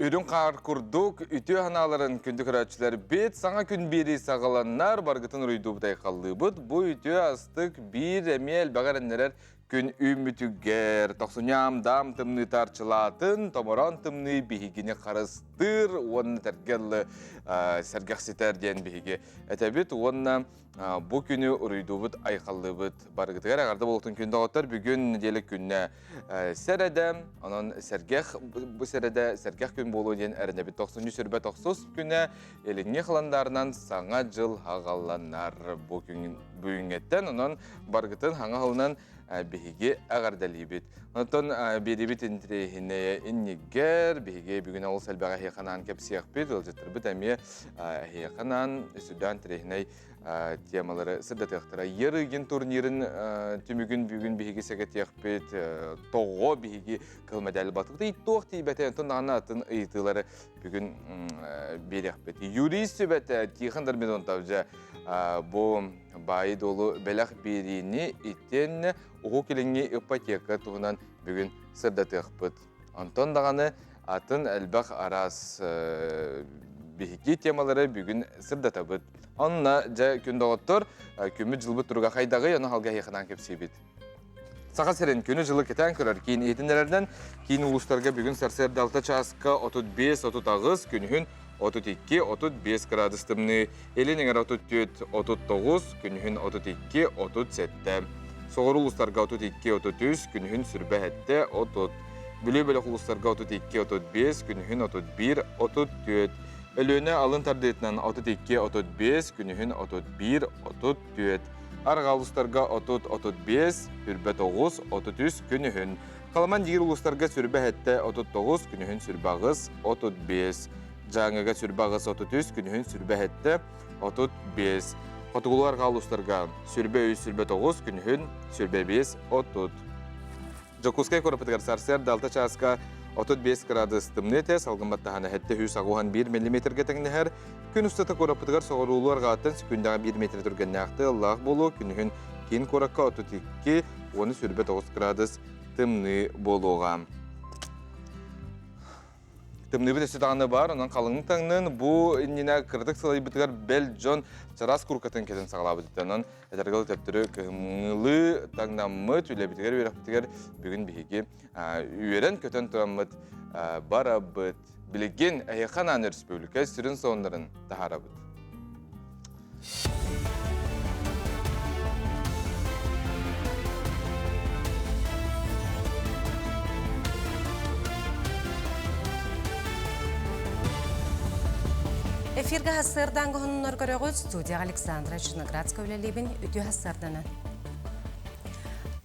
Үрүҥ хаар курдук үтүө санааларын күндү көрөөччүлэрбит саҥа күн биэрии саҕаланнар баргытын уруйдуубут айхаллыыбыт. Бу үтүө астык биир эмиэ элбэҕи эрэннэрэр күн үүммүтүгэр тохсунньу даам тымныы таарчылаатын томороон тымныы биһигини харыстыыр уонна тэргэллы сэргэхситэр диэн биһиги этэбит уонна бу күнү уруйдуубут айхаллыыбыт барыгытыгар эҕэрдэ буолуохтун күн доҕоттор бүгүн нэдиэлэ күннэ сэрэдэ онон сэргэх бу сэрэдэ сэргэх күн буолуо диэн эрэнэбит тохсунньу сүрбэ тохсус күнэ илиҥҥи халандаарынан саҥа дьыл аҕалланар бу күн бүгүҥҥэттэн онон барыгытын хаҥа сылынан биһиги эҕэрдэлиибит Онтон биэрибит интириэһинэйэ иннигэр биһиги бүгүн олус элбэҕи эһиэхэ анаан кэпсиэхпит, ыалдьыттарбыт эмиэ эһиэхэ анаан сүрдээх интэриэһинэй темалары сырдатыахтара. Ерыгин турнирын түмүгүн бүгүн биһиги сэгэтиэхпит, тоҕо биһиги кыл мэдэл батыбыт, туох тиийбэтэ, онтон даҕаны атын ыйытыылары бүгүн биэриэхпит. Юрий сүбэтэ Тихон Дормидонтов дьэ бу баайы-дуолу бэлэх биэриини итиэннэ Уһук Илиҥҥи ипотека туһунан бүгүн сырдатыахпыт. Онтон даҕаны атын элбэх араас биһиги темалары бүгүн сырдатабыт. Онно дьэ күн доҕоттор, күммүт-дьылбыт туруга хайдаҕый, ону халга эһиэхэ кэпсиибит. Саха сирин күнү-дьылы кэтээн көрөр киин иһитиннэрэринэн киин улуустарга бүгүн сарсыарда 6 чааска 35-38, күнүһүн 32-35 градус тымныы, илин эҥэр 34-39, күнүһүн 32-37. Соҕуруу улуустарга 32-33, күнүһүн сүрбэ 7-30. Бүлүү бөлөх улуустарга 32-35, күнүһүн 31-34. Өлүөнэ алын тардыытынан 32-35, күнүһүн 31-34. Арҕаа улуустарга 30-35, Сүрбэ 9, 33 күнүһүн. Халаман диир улуустарга сүрбэ 7, 39, күнүһүн сүрбэ 8, 35. Дьааҥыга сүрбэ 8, 33, күнүһүн сүрбэ 7, 35. Хотугулуу арҕаа улуустарга сүрбэ 3, сүрбэ 9, күнүһүн сүрбэ 5, 30. Дьокуускай куораппытыгар сарсыарда 6 чааска 35 градус тымныы этэ, салгын баттаһана 781 миллиметргэ тэҥнэһэр. Күн устата куораппытыгар соҕуруулуу арҕааттан секундаҕа 1 метр түргэннээх тыаллаах буолуо, күнүһүн киин куоракка 32 уонна 29 градус тымныы буолуоҕа. Тымныыбыт өссө даҕаны баар, онон халыҥ таҥнын бу иннинэ кыратык сылайбытыгар бэл дьон чараас куркатын кэтэн саҕалаабыт. Онон этэргэл төптөрү кыһымҥылыы таҥнаммыт үлэбитигэр үөрэхпитигэр бүгүн биһиги үөрэн-көтөн тураммыт барабыт. Билигин эһиэхэ анаан өрөспүүбүлүкэ сүрүн сонуннарын таһаарабыт. Эфиргэ хассыардаан хоһуннар көрөҕүт студияҕа Александра Черноградская үлэлиибин үтүө хассыарданан.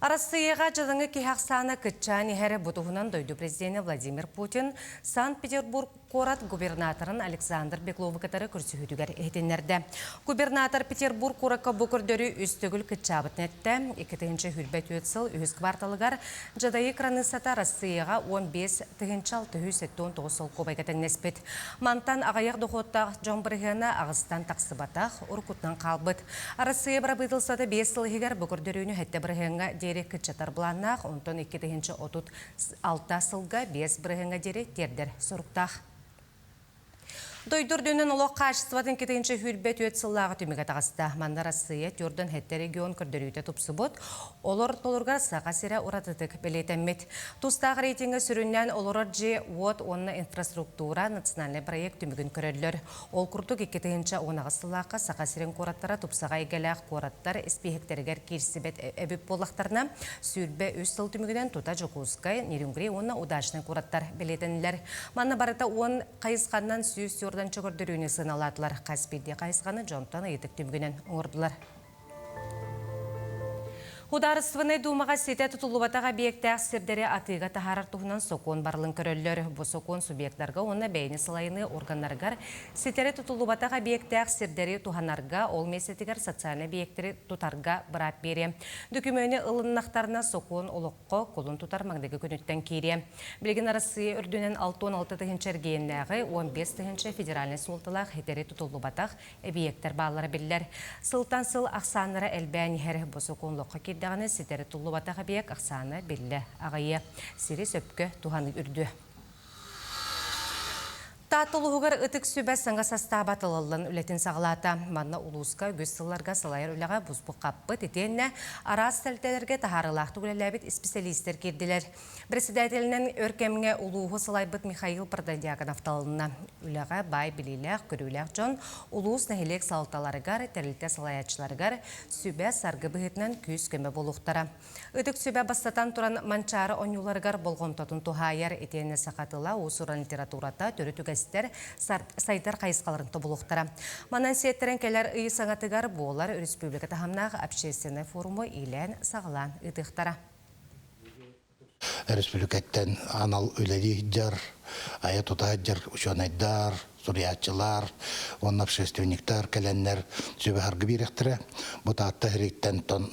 Арассыыйаҕа дьадаҥы киһи ахсаана кыччаан иһэр бу туһунан дойду президенэ Владимир Путин Санкт-Петербург куорат губернаторын Александр Бегловы кытары көрсүһүүтүгэр иһитиннэрдэ. Губернатор Петербург куоракка бу көрдөрүү үс төгүл кыччаабытын эттэ. 2024 сыл үһүс кварталыгар дьадайыы кыраныыссата Арассыыйаҕа 15 679 солкуобайга тэҥнэспит. Мантан аҕыйах дохуоттаах дьон бырыһыана аҕыстан тахсыбатах, уруккуттан хаалбыт. Арассыыйа бырабыыталыстыбата биэс сыл иһигэр бу көрдөрүүнү сэттэ бырыһыаҥҥа диэри кыччатар былааннаах, онтон 2036 сылга биэс бырыһыаҥҥа диэри тиэрдэр соруктаах. Дойду үрдүнэн олох хаачыстыбатын 2024 сыллааҕы түмүгэ таҕыста. Манна Арассыыйа төрдөн сэттэ регион көрдөрүүтэ тупсубут. Олор ортолоругар Саха сирэ уратытык бэлиэтэммит. Тустаах рейтингэ сүрүннээн олорор дьиэ, уот уонна инфраструктура национальнай проект түмүгүн көрөллөр. Ол курдук 2018 сыллаахха Саха сирин куораттара тупсаҕай эйгэлээх куораттар испииһэктэригэр киирсибэт эбит буоллахтарына, 23 сыл түмүгүнэн тута Дьокуускай, Нерюнгри уонна Удачнай куораттар бэлиэтэннилэр. Манна барыта уон хайысханнан 100 көрдөрүүнү сыаналаатылар. Хас биирдии хайысханы дьонтон ыйытык түмүгүнэн оҥордулар. Судаарыстыбаннай Дуумаҕа ситэ тутуллубатах объектээх сирдэри атыыга таһаарар туһунан сокуон барылын көрөллөр. Бу сокуон субъектарга уонна бэйэни салайыныы органнарыгар ситэри тутуллубатах объектээх сирдэри туһанарга, ол миэстэтигэр социальнай объектэри тутарга быраап биэриэ. Дөкүмүөнү ылыннахтарына сокуон олоххо кулун тутар маҥнайгы күнүттэн киириэ. Билигин Арассыыйа үрдүнэн 66 тыһыынча эргиэннээҕи, 15 тыһыынча федеральнай суолталаах ситэри тутуллубатах эбийиэктэр бааллара биллэр. Сылтан сыл ахсааннара элбээн иһэр. Бу сокуон олоххо киирдэҕинэ ситэри туллубатах эбийиэк ахсаана биллэ аҕыйыа. Сири сөпкө туһаныы үрдүө. Таатта улууһугар Ытык Сүбэ саҥа састааба талыллан үлэтин саҕалаата. Манна улууска үгүс сылларга салайар үлэҕэ буспут-хаппыт итиэннэ араас тэрилтэлэргэ таһаарыылаахтык үлэлээбит исписэлиистэр киирдилэр. Председателинэн өр кэмҥэ улууһу салайбыт Михаил Протодьяконов талылынна. Үлэҕэ баай билиилээх, көрүүлээх дьон улуус, нэһилиэк салалталарыгар, тэрилтэ салайааччыларыгар сүбэ-саргы быһыытынан күүс-көмө буолуохтара. Ытык сүбэ бастатан туран Манчаары оонньууларыгар болҕомтотун туһаайар, итиэннэ саха тыла, уус-уран литературата, төрүт үгэстэр сайдар хайысхаларын тобулуохтара. Манан сиэттэрэн кэлэр ый саҥатыгар буолар республика таһымнаах общественнай форуму иилээн-саҕалаан ыытыахтара. Республикаттан анал үлэлии сылдьар, айа-тута сылдьар учуонайдар, суруйааччылар уонна общественниктар кэлэннэр сүбэ-саргы биэриэхтэрэ. Бу Таатта сириттэн тон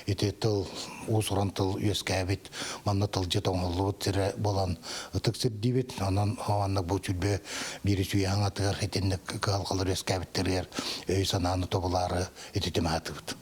ити тыл уус-уран тыл үөскээбит, манна тылдьыт оҥоһуллубут сирэ буолан ытык сир диибит. Онон маннык бу сүрбэ биир үчүгэй аҥатыгар итинник кыһалҕалар үөскээбиттэригэр өйү-санааны тобулаары ити түмэһатыбыт.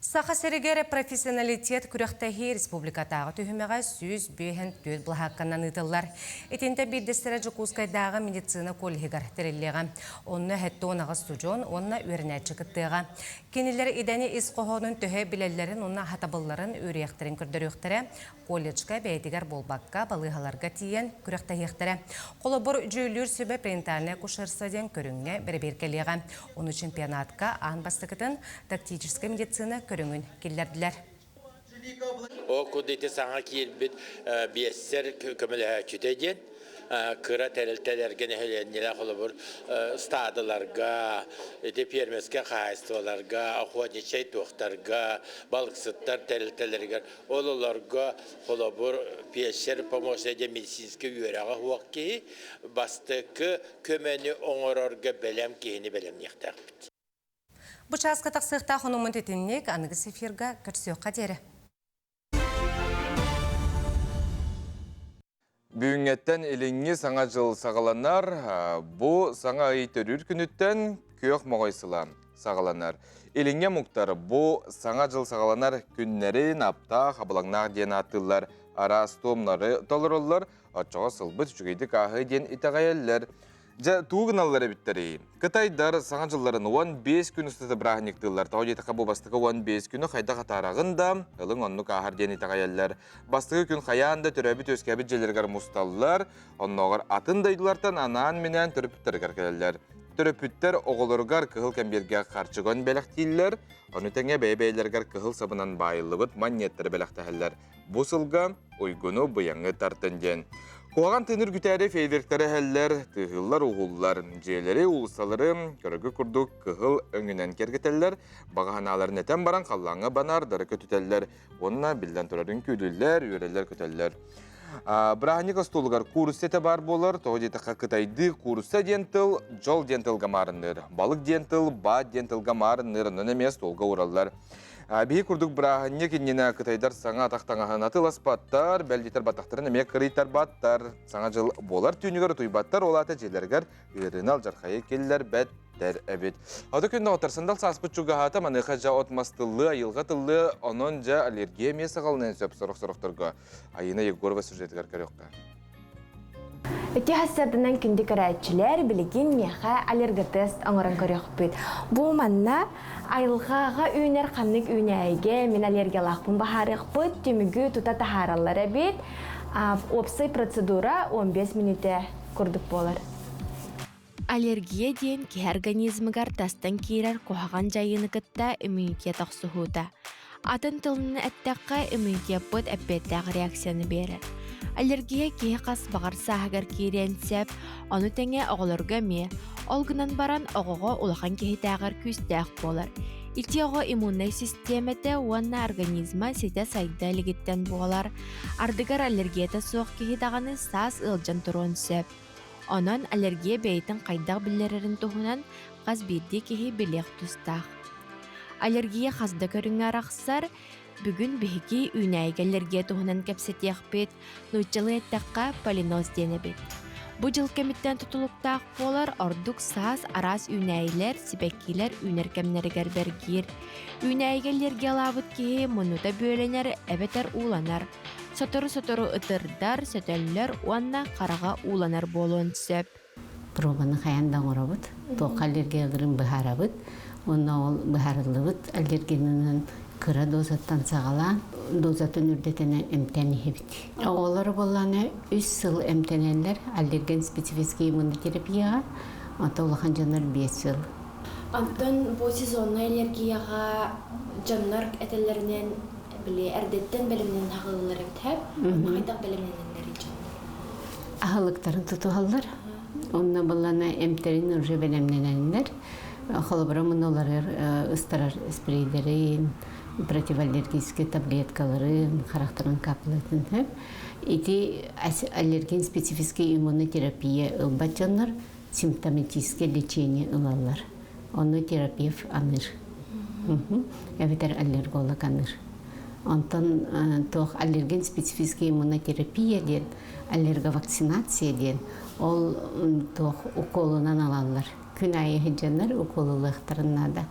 Саха сиригэр профессионалитет күрэхтэһии республикатааҕы түһүмэҕэ 154 былаһаакканан ыытыллар. Итинтэ биирдэстэрэ Дьокуускайдааҕы медицина коллеһыгар тэриллиэҕэ. Онно 78 студьон уонна үөрэнээччи кыттыаҕа. Кинилэр идэни ис хоһоонун төһө билэллэрин уонна сатабылларын үөрүйэхтэрин көрдөрүөхтэрэ, колледжка бэйэтигэр буолбакка, балыыһаларга тиийэн күрэхтэһиэхтэрэ. Холобур, дьүүллүүр сүбэ пренатальное акушерство диэн көрүҥҥэ бэрэбиэркэлиэҕэ. Ону чемпионатка аан бастакытын тактическай медицина көрүҥүн киллэрдилэр. Ол курдук ити саҥа киирбит биэссэр көмөлөһөөччүтэ диэн кыра тэрилтэлэргэ нэһилиэнньэлээх холобур стадаларга, ити фермерскэй хаһаайыстыбаларга, охотничай туохтарга, балыксыттар тэрилтэлэригэр Ол олорго холобур фельдшер помощник диэн медицинскэй үөрэҕэ суох киһи бастакы көмөнү оҥорорго бэлэм киһини бэлэмниэхтээхпит. Бу чааска тахсыахтаах онуммут итинник аныгыс эфирга көрсүөххэ диэри. Бүгүҥҥэттэн илиҥҥи Саҥа дьыл саҕаланар. Бу саҥа ый төрүүр күнүттэн күөх моҕой сыла саҕаланар. Илиҥҥи омуктар бу Саҥа дьыл саҕаланар күннэрин аптаах, абылаҥнаах диэн ааттыыллар, араас туомнары толороллор, оччоҕо сылбыт үчүгэйдик ааһыы диэн итэҕэйэллэр. Дьэ, тугу гыналлар эбиттэрий? Кытайдар Саҥа дьылларын 15 күн устата бырааһынньыктыыллар. Тоҕо диэтэххэ, бу бастакы 15 күнү хайдах атаараҕын да, ылыҥ оннук ааһар диэн итэҕэйэллэр. Бастакы күн хайаан да төрөөбүт-үөскээбит дьиэлэригэр мусталлар, оннооҕор атын дойдулартан анаан-минээн төрөппүттэригэр кэлэллэр. Төрөппүттэр оҕолоругар кыһыл кэмбиэргэ харчыгон бэлэхтииллэр, ону тэҥэ бэйэ-бэйэлэригэр кыһыл сабынан баайыллыбыт манньыаттары бэлэхтэһэллэр. Бу сылга уйгуну быйаҥы тартын диэн. Куһаҕан тыын үргүтээри фейерверктары эһэллэр, тыаһыыллар, уһууллар. Дьиэлэри, уулуссалары көрөргө курдук кыһыл өҥүнэн киэргэтэллэр, баҕа санааларын этэн баран халлааҥҥа банаардары көтүтэллэр уонна биллэн турар үҥкүүлүүллэр, үөрэллэр-көтөллөр. Бырааһынньык остуолугар куурусса этэ баар буолар, тоҕо диэтэххэ кытайдыы куурусса диэн тыл дьол диэн тылга маарынныыр, балык диэн тыл баат диэн тылга маарынныыр, онон эмиэ остуолга уураллар. Биһи курдук бырааһынньык иннинэ кытайдар саҥа атах таҥаһын атыыласпаттар, бэл диэтэр баттахтарын эмиэ кырыйтарбаттар. Саҥа дьыл буолар түүнүгэр утуйбаттар, ол аата дьиэлэригэр ыарыыны алдьархайы киллэрбэттэр эбит. Аты күн доҕоттор, сандал сааспыт чугаһаата, маныаха дьэ от мас тыллыы, айылҕа тыллыы, онон дьэ аллергия эмиэ саҕаланыан сөп сорох-сорохторго. Айына Егорова сюжетыгар көрүөххэ. Ити сарсыарданан күндү көрөөччүлэр, билигин миэхэ аллерготест оҥорон көрүөхпүт. Бу манна айылҕаҕа үүнэр ханнык үүнээйигэ мин аллергиялаахпын баһаарыахпыт, түмүгү тута таһаараллар эбит. Уопсай процедура 15 мүнүүтэ курдук буолар. Аллергия диэн киһи организмыгар тастан киирэр куһаҕан дьайыыны кытта иммунитет охсуһуута. Атын тылынан эттэххэ, иммунитеппыт эппиэттээх реакцияны биэрэр. Аллергия киһи хас баҕар сааһыгар киириэн сөп, ону тэҥэ оҕолорго эмиэ. Ол гынан баран оҕоҕо улахан киһитээҕэр күүстээх буолар. Ити оҕо иммуннай систиэмэтэ уонна организма ситэ сайда илигиттэн буолар. Ардыгар аллергията суох киһи даҕаны саас ыалдьан туруон сөп. Онон аллергия бэйэтин хайдах биллэрэрин туһунан хас биирдии киһи билиэх тустаах. Аллергия хас да көрүҥэ арахсар. Бүгүн биһиги үүнээйигэ аллергия туһунан кэпсэтиэхпит, нууччалыы эттэххэ, полиноз диэн эбит. Бу дьыл кэмиттэн тутулуктаах буолар ордук саас араас үүнээйилэр, сибэккилэр үүнэр кэмнэригэр бэргиир. Үүнээйигэ аллергиялаабыт киһи муннута бүөлэнэр эбэтэр ууланар. Сотору-сотору ытырдар, сөтөллөр уонна хараҕа ууланар буолуон сөп. Пробаны хайан да оҥоробут. Туохха аллергияларын быһаарабыт. Уонна ол быһаарыллыбыт аллергенынан кыра дозаттан саҕалаан дозатын үрдэтинэн эмтээн иһэбит. Оҕолор буоллаҕына үс сыл эмтэнэллэр аллерген специфический иммунотерапияҕа, онтон улахан дьоннор 5 сыл. Онтон бу сезоннай аллергияҕа дьоннор этэллэринэн били эрдэттэн бэлэмнэнэн аҕалаллар эбит һэ? Хайдах бэлэмнэнэллэрий дьоннор? Аһылыктарын тутуһаллар. Онно буоллаҕына эмтэрин уже бэлэмнэнэллэр. Холобура муннуларыгар ыстарар спрейдэрин, противоаллергическай таблеткаларын, харахтарын каплатын сөп. Ити аллерген специфический иммунотерапия ылбат дьоннор симптоматическое лечение ылаллар. Ону терапевт аныыр. Эбэтэр аллерголог аныыр. Онтон туох аллерген специфический иммунотерапия диэн, аллерговакцинация диэн, ол туох уколунан алаллар. Күн аайы сылдьаннар уколулуохтарын наада.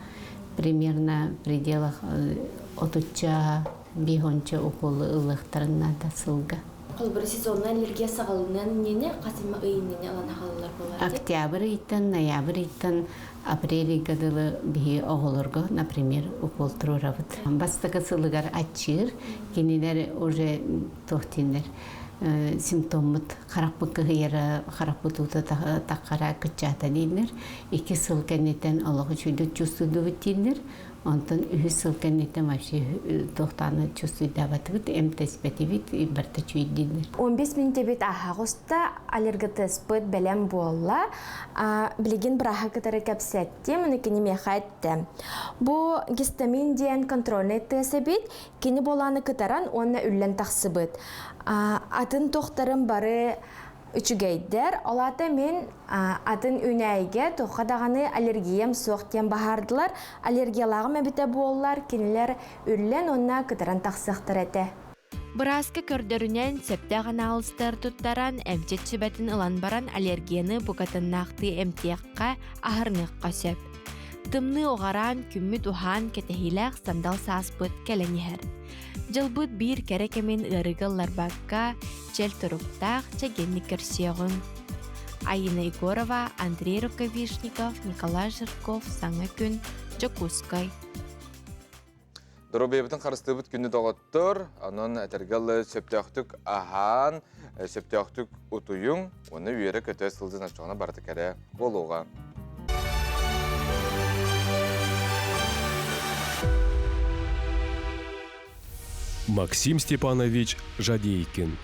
Примерно в пределах отучча, биэһонча уколу ылыахтарын наада сылга. Холобура сезонная аллергия саҕаланыан иннинэ хас эмэ ый иннинэ ылан аҕалаллар буолар. Октябрь ыйтан, ноябрь ыйтан апрель ыйга дылы биһи оҕолорго, например, укол туруорабыт. Бастакы сылыгар аччыыр, кинилэр уже туох дииллэр, симптоммут харахпыт кыһыйара, харахпыт уута таххара кыччаата дииллэр. Икки сыл кэнниттэн олох үчүгэйдик чувствуйдубут дииллэр. Онтон үһүс сыл кэнниттэн вообще туохтааны чувствуйдаабатыбыт, эмтэспэтибит, барыта үчүгэй дииллэр. 15 минутебит ааһаҕыста аллерготеспыт бэлэм буолла. Билигин бырааһы кытары кэпсэттим, аны кини миэхэ эттэ. Бу гистамин диэн контрольный тест эбит, кини буолааны кытаран уонна үллэн тахсыбыт. Атын тохтарым бары үчүгэйдэр. Ол аата мин атын үүнээйигэ туохха даҕаны аллергиям суох диэн баһаардылар. Аллергиялааҕым эбитэ буоллар, кинилэр үллэн уонна кытаран тахсыахтара этэ. Бырааска көрдөрүнэн, сөптөөх анаалыстар туттаран, эмчит сүбэтин ылан баран аллергияны букатыннаахтыы эмтиэххэ, аһарыныахха сөп. Тымныы уҕараан, күммүт уһаан, кэтэһиилээх сандал сааспыт кэлэн иһэр. Дьылбыт биир кэрэ кэмин ыарыыга ылларбакка, чөл туруктаах, чэгиэнник көрсүөҕүҥ. Айина Егорова, Андрей Рукавишников, Николай Жирков «Саҥа күн», Дьокуускай. Доруобуйабытын харыстыыбыт күнү доҕоттор, онон этэргэ дылы сөптөөхтүк аһаан, сөптөөхтүк утуйуҥ уонна үөрэ-көтө сылдьан оччоҕуна барыта кэрэ буолуоҕа. Максим Степанович Жадейкин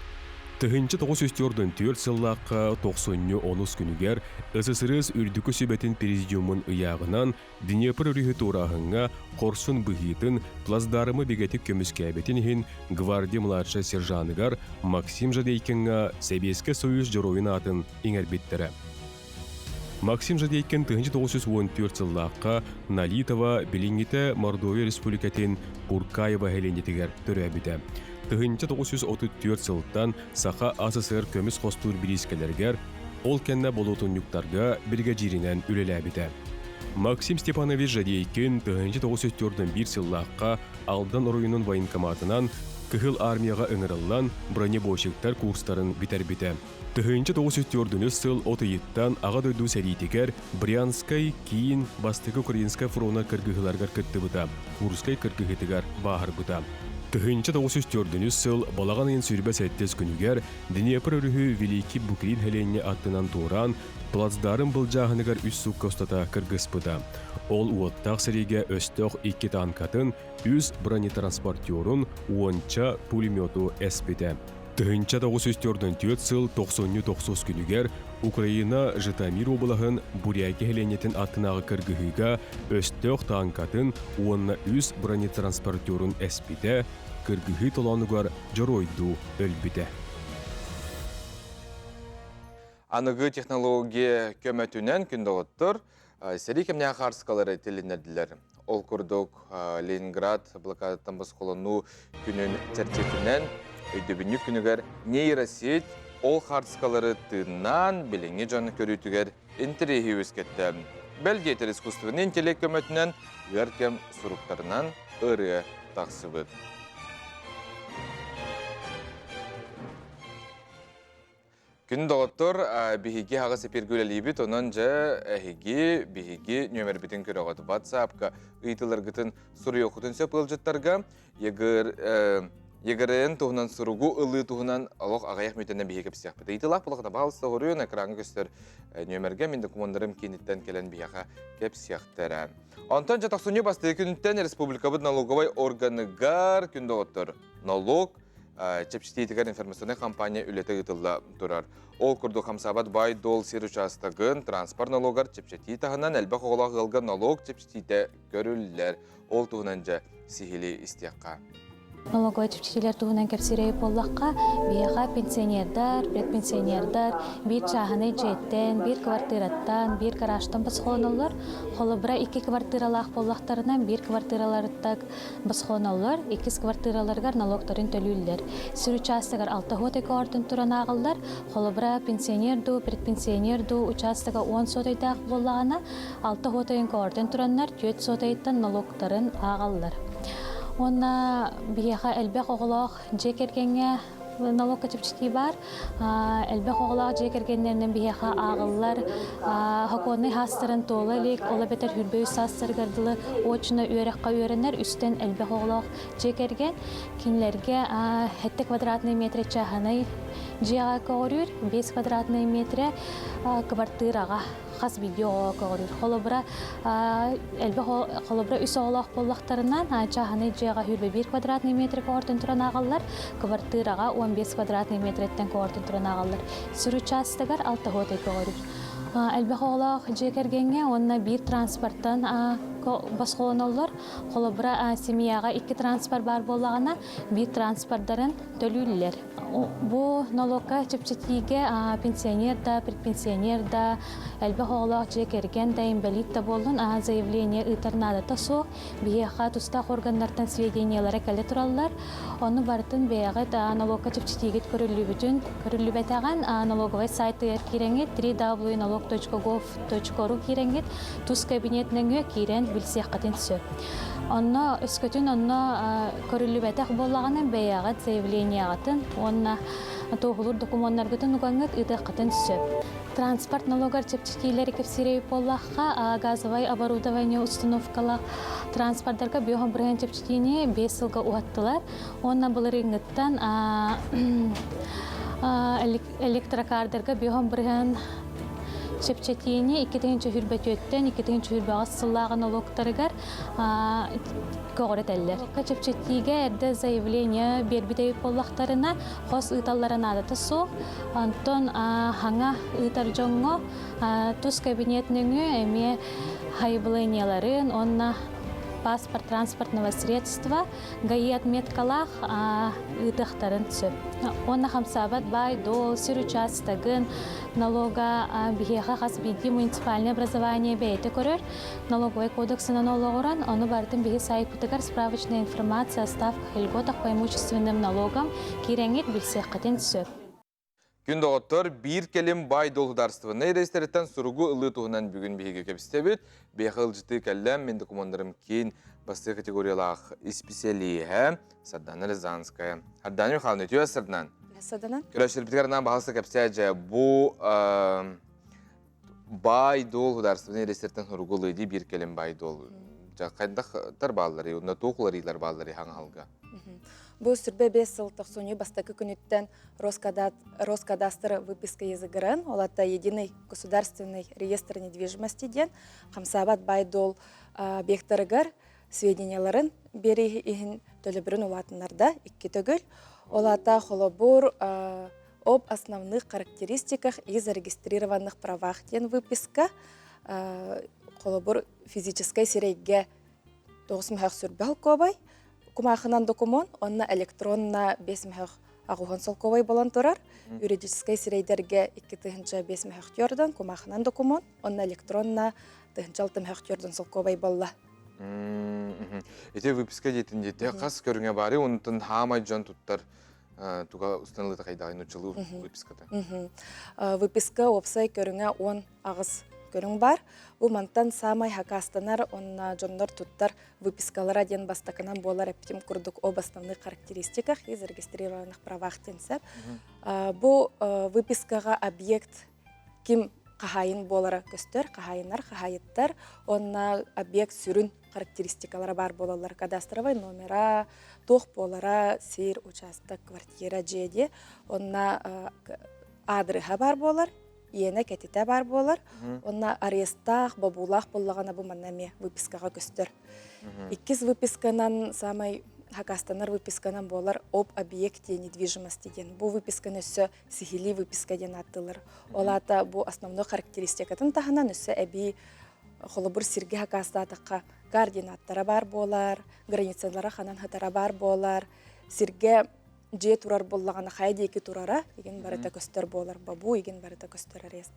1904 сыллаахха тохсунньу онус күнүгэр СССР Үрдүкү Сүбэтин Президиумун ыйааҕынан Днепр өрүһү туорааһыҥҥа хорсун быһыытын, плацдармы бигэтик көмүскээбитин иһин гвардия младшай сержаныгар Максим Жадейкиҥҥа Сэбиэскэй Союз Дьоруойун аатын иҥэрбиттэрэ. Максим Жадейкин 1914 сыллаахха Налитова билиҥҥитэ Мордовия Республикатын Куркаева сэлиэнньэтигэр төрөөбүтэ. 1934 сылтан Саха АССР көмүс хостуур бириискэлэригэр, ол кэннэ болуотунньуктарга биригэдьииринэн үлэлээбитэ. Максим Степанович Жадейкин 1941 сыллаахха Алдан оройуонун военкоматынан Кыһыл Армияҕа ыҥырыллан бронебойщиктар курстарын бүтэрбитэ. 1904 сыл от ыйыттан Аҕа дойду сэриитигэр Брянскай, Киин, Бастакы Украинскай фрона кыргыһыыларыгар кыттыбыта, Курскай кыргыһыытыгар бааһырбыта. 1904 сыл балаҕан ыйын 27 күнүгэр Днепр өрүһү Великий Букрин сэлиэнньэ аттынан туораан, плацдарм былдьааһыныгар үс суукка устата кыргыспыта. Ол уоттаах сэриигэ өстөөх икки танкатын, үс бронетранспортерун, уонча пулемету эспитэ. 1944 сыл тохсунньу тохсус күнүгэр Украина Житомир уобалаһын Буряки сэлиэнньэтин аттынааҕы кыргыһыыга өстөөх тааҥкатын уонна үс бронетранспортерун эспитэ, кыргыһыы толоонугар дьоруойдуу өлбүтэ. Аныгы технология көмөтүнэн күн доҕоттор сэрии кэмнээх хаарыскалары тилиннэрдилэр. Ол курдук Ленинград блокадаттан босхолонуу күнүн чэрчитинэн өйдөбүнньүк күнүгэр нейросеть ол хаарыскалары тыыннаан билиҥҥи дьон көрүүтүгэр интэриэһи үөскэттэ. Бэл диэтэр искусственный интеллект көмөтүнэн ыар кэм суруктарынан ырыа тахсыбыт. Күн доҕоттор, биһиги аҕыс эпиргэ үлэлиибит, онон дьэ эһиги биһиги нүөмэрбитин көрөҕүт. WhatsApp-ка ыйытыларгытын суруйуоххутун сөп ыалдьыттарга. ЕГР ЕГРН туһунан суругу ылыы туһунан олох аҕыйах мүтэнэ биһиги кэпсиэхпит. Ыйытылаах булахына баалыста хоруйун экраҥҥа көстөр нүөмэргэ мин докумуоннарым кииниттэн кэлэн биһиэхэ кэпсиэхтэрэ. Онтон дьэ тохсунньу бастакы күнүттэн республикабыт налоговай органыгар күн доҕоттор налог чэпчэтиитигэр информационнай компания үлэтэ ыытылла турар. Ол курдук хамсаабат баай-дуол сир учаастагын транспорт налогар чэпчэтии таһынан элбэх оҕолоох ыалга налог чэпчэтиитэ көрүллэр. Ол туһунан дьэ сиһилии истиэххэ. Налоговай чэпчэтиилэр туһунан кэпсиирэй буоллахха, биһиэхэ пенсионердар, предпенсионердар биир чааһынай дьиэттэн, биир квартираттан, биир гаражтан босхолоноллор. Холобура, икки квартиралаах буоллахтарына, биир квартираларыттан босхолоноллор, иккис квартираларыгар налогтарын төлүүллэр. Сир учаастагар алта уот ортон туран ааҕыллар. Холобура, пенсионер дуу, предпенсионер дуу учаастага 10 сотайдаах буоллаҕына, алта уотайын көҕөртөн тураннар, түөрт сотайыттан налогтарын ааҕаллар. Уонна биһиэхэ элбэх оҕолоох дьиэ кэргэҥҥэ налогка чэпчэтии баар. Элбэх оҕолоох дьиэ кэргэннэринэн биһиэхэ ааҕыллар сокуоннай хаастарын туола илик, ол эбэтэр хүрбэ үс саастарыгар дылы очно үөрэххэ үөрэнэр үстэн элбэх оҕолоох дьиэ кэргэн. Кинилэргэ 7 квадратный метр чааһынай дьиэҕэ көҕүрүүр, 5 квадратный метрэ квартираҕа хас биирдии оҕоҕо көҕүрүүр. Холобура, элбэх холобура үс оҕолоох буоллахтарына, чааһынай дьиэҕэ сүүрбэ биир квадратный метр көҕөртөн туран ааҕаллар, квартираҕа 15 квадратный метрэттэн көҕөртөн туран ааҕаллар. Сир учаастагар алта уотай көҕүрүүр. Элбэх оҕолоох дьиэ кэргэҥҥэ уонна биир транспортан босхолоноллор. Холобура, семьяҕа икки транспорт баар буоллаҕына, биир транспордарын төлүүллэр. Бу нолуокка чэпчэтиигэ пенсионер да, предпенсионер да, элбэх оҕолоох дьиэ кэргэн да, инбэлиит да буоллун, заявление ыытар наадата суох. Биһиэхэ тустаах органнартан сведениелара кэлэ тураллар. Ону барытын бэйэҕит нолуокка чэпчэтиигит көрүллүбүтүн, көрүллүбэтэҕин налоговай сайтыгар киирэҥҥит www.налог.gov.ru киирэҥҥит тус кабинет нөҥүө киирэн билсиэххитин сөп. Онно өскөтүн онно көрүллүбэтэх буоллаҕына бэйэҕит заявлениеҕытын уонна туоһулуур докумуоннаргытын угаҥҥыт ыытыаххытын сөп. Транспорт налогар чэпчэтиилэри кэпсиирэбит буоллахха, газовай оборудование установкалаах транспордарга биоһон бырыһыан чэпчэтиини 5 сылга уһаттылар. Уонна былырыыҥҥыттан электрокардарга биоһон бырыһыан чэпчэтиини 2024-тэн 2028 сыллааҕы налогтарыгар көҕүрэтэллэр. Чэпчэтиигэ эрдэ заявление биэрбит эбит буоллахтарына, хос ыыталлара наадата суох. Онтон хаҥа ыытар дьоҥҥо тус кабинет нөҥүө эмиэ хайбылынияларын уонна паспорт транспортного средства ГАИ отметкалаах ыытыахтарын сөп. Уонна хамсаабат баай-дуол, сир учаастагын налога биһиэхэ хас биирдии муниципальное образование бэйэтэ көрөр. Налоговай кодексынан олоҕуран, ону барытын биһи сайтпытыгар справочная информация о ставках и льготах по имущественным налогам киирэҥҥит билсиэххитин сөп. Күн доҕоттор, биир кэлим баай-дуол судаарыстыбаннай рейстэриттэн суругу ылыы туһунан бүгүн биһиги кэпсэтэбит. Биһиэхэ ыалдьытыы кэллэм, мин докумуоннарым киин бастакы категориялаах исписэлииһэ Сардана Рязанская. Сардана Михайловна, үтүө Сарданан. Сарданан. Көрөөччүлэрбитигэр анаан баһылса кэпсээ дьэ, бу баай-дуол судаарыстыбаннай рейстэриттэн суругу ылыы дии биир кэлим баай-дуол. Дьэ, хайдах баалларый, уонна туох уларыылар баалларый хаҥаһалга? Бу сүрбэ бес сыл тохсунньу бастакы күнүттэн Роскадастр выписка языгыран, ол атта единый государственный реестр недвижимости диэн хамсаабат баай-дуол объектарыгар сведенияларын биэрии иһин төлөбүрүн улаатыннарда икки төгүл. Ол ата холобур об основных характеристиках и зарегистрированных правах диэн выписка холобур физическэй сирэйгэ тоҕус мөһөх сүрбэ холкуобай кумаахынан докумуон уонна электронна 5 мөһөх аҕуһун солкуобай болон турар. Юридическай сирэйдэргэ 2 5 мөһөхтүөрдөн кумаахынан докумуон уонна электронна 1006 мөһөхтүөрдөн солкуобай болла. Ити выписка диэтин диэти хас көрүҥэ баары онтон хаамай дьон туттар туга устанылыта хайдаҕай нуччалыы выписката. Выписка уопсай көрүҥэ 10 аҕыс. көрүҥ бар. Бу мантан саамай хакаастанар уонна дьоннор туттар выпискалара диэн бастакынан буолар эппитим курдук об основных характеристиках и зарегистрированных правах диэн сөп. Бу выпискаҕа объект ким хаһаайын буолара көстөр, хаһаайыннар, хаһаайыттар уонна объект сүрүн характеристикалара баар буолаллар. Кадастровай номера, туох буолара, сир, участок, квартира, дьиэ диэ. Онна аадырыһа баар буолар, иэнэ кэтитэ баар буолар. Онна арестаах, бобуулаах буоллаҕына бу манна эмиэ выпискаҕа көстөр. Иккис выписканан самай хакастанар выписканан буолар об объекте недвижимости диэн. Бу выписканы өссө сиһилии выписка диэн ааттыыллар. Ол аата бу основной характеристикатын таһынан өссө эбии холобур сиргэ хакаастаатахха координаттара баар буолар, границалара ханан хатара баар буолар, сиргэ дьиэ турар буоллаҕына хайа диэки турара игин барыта көстөр буолар, бабу игин барыта көстөр арест.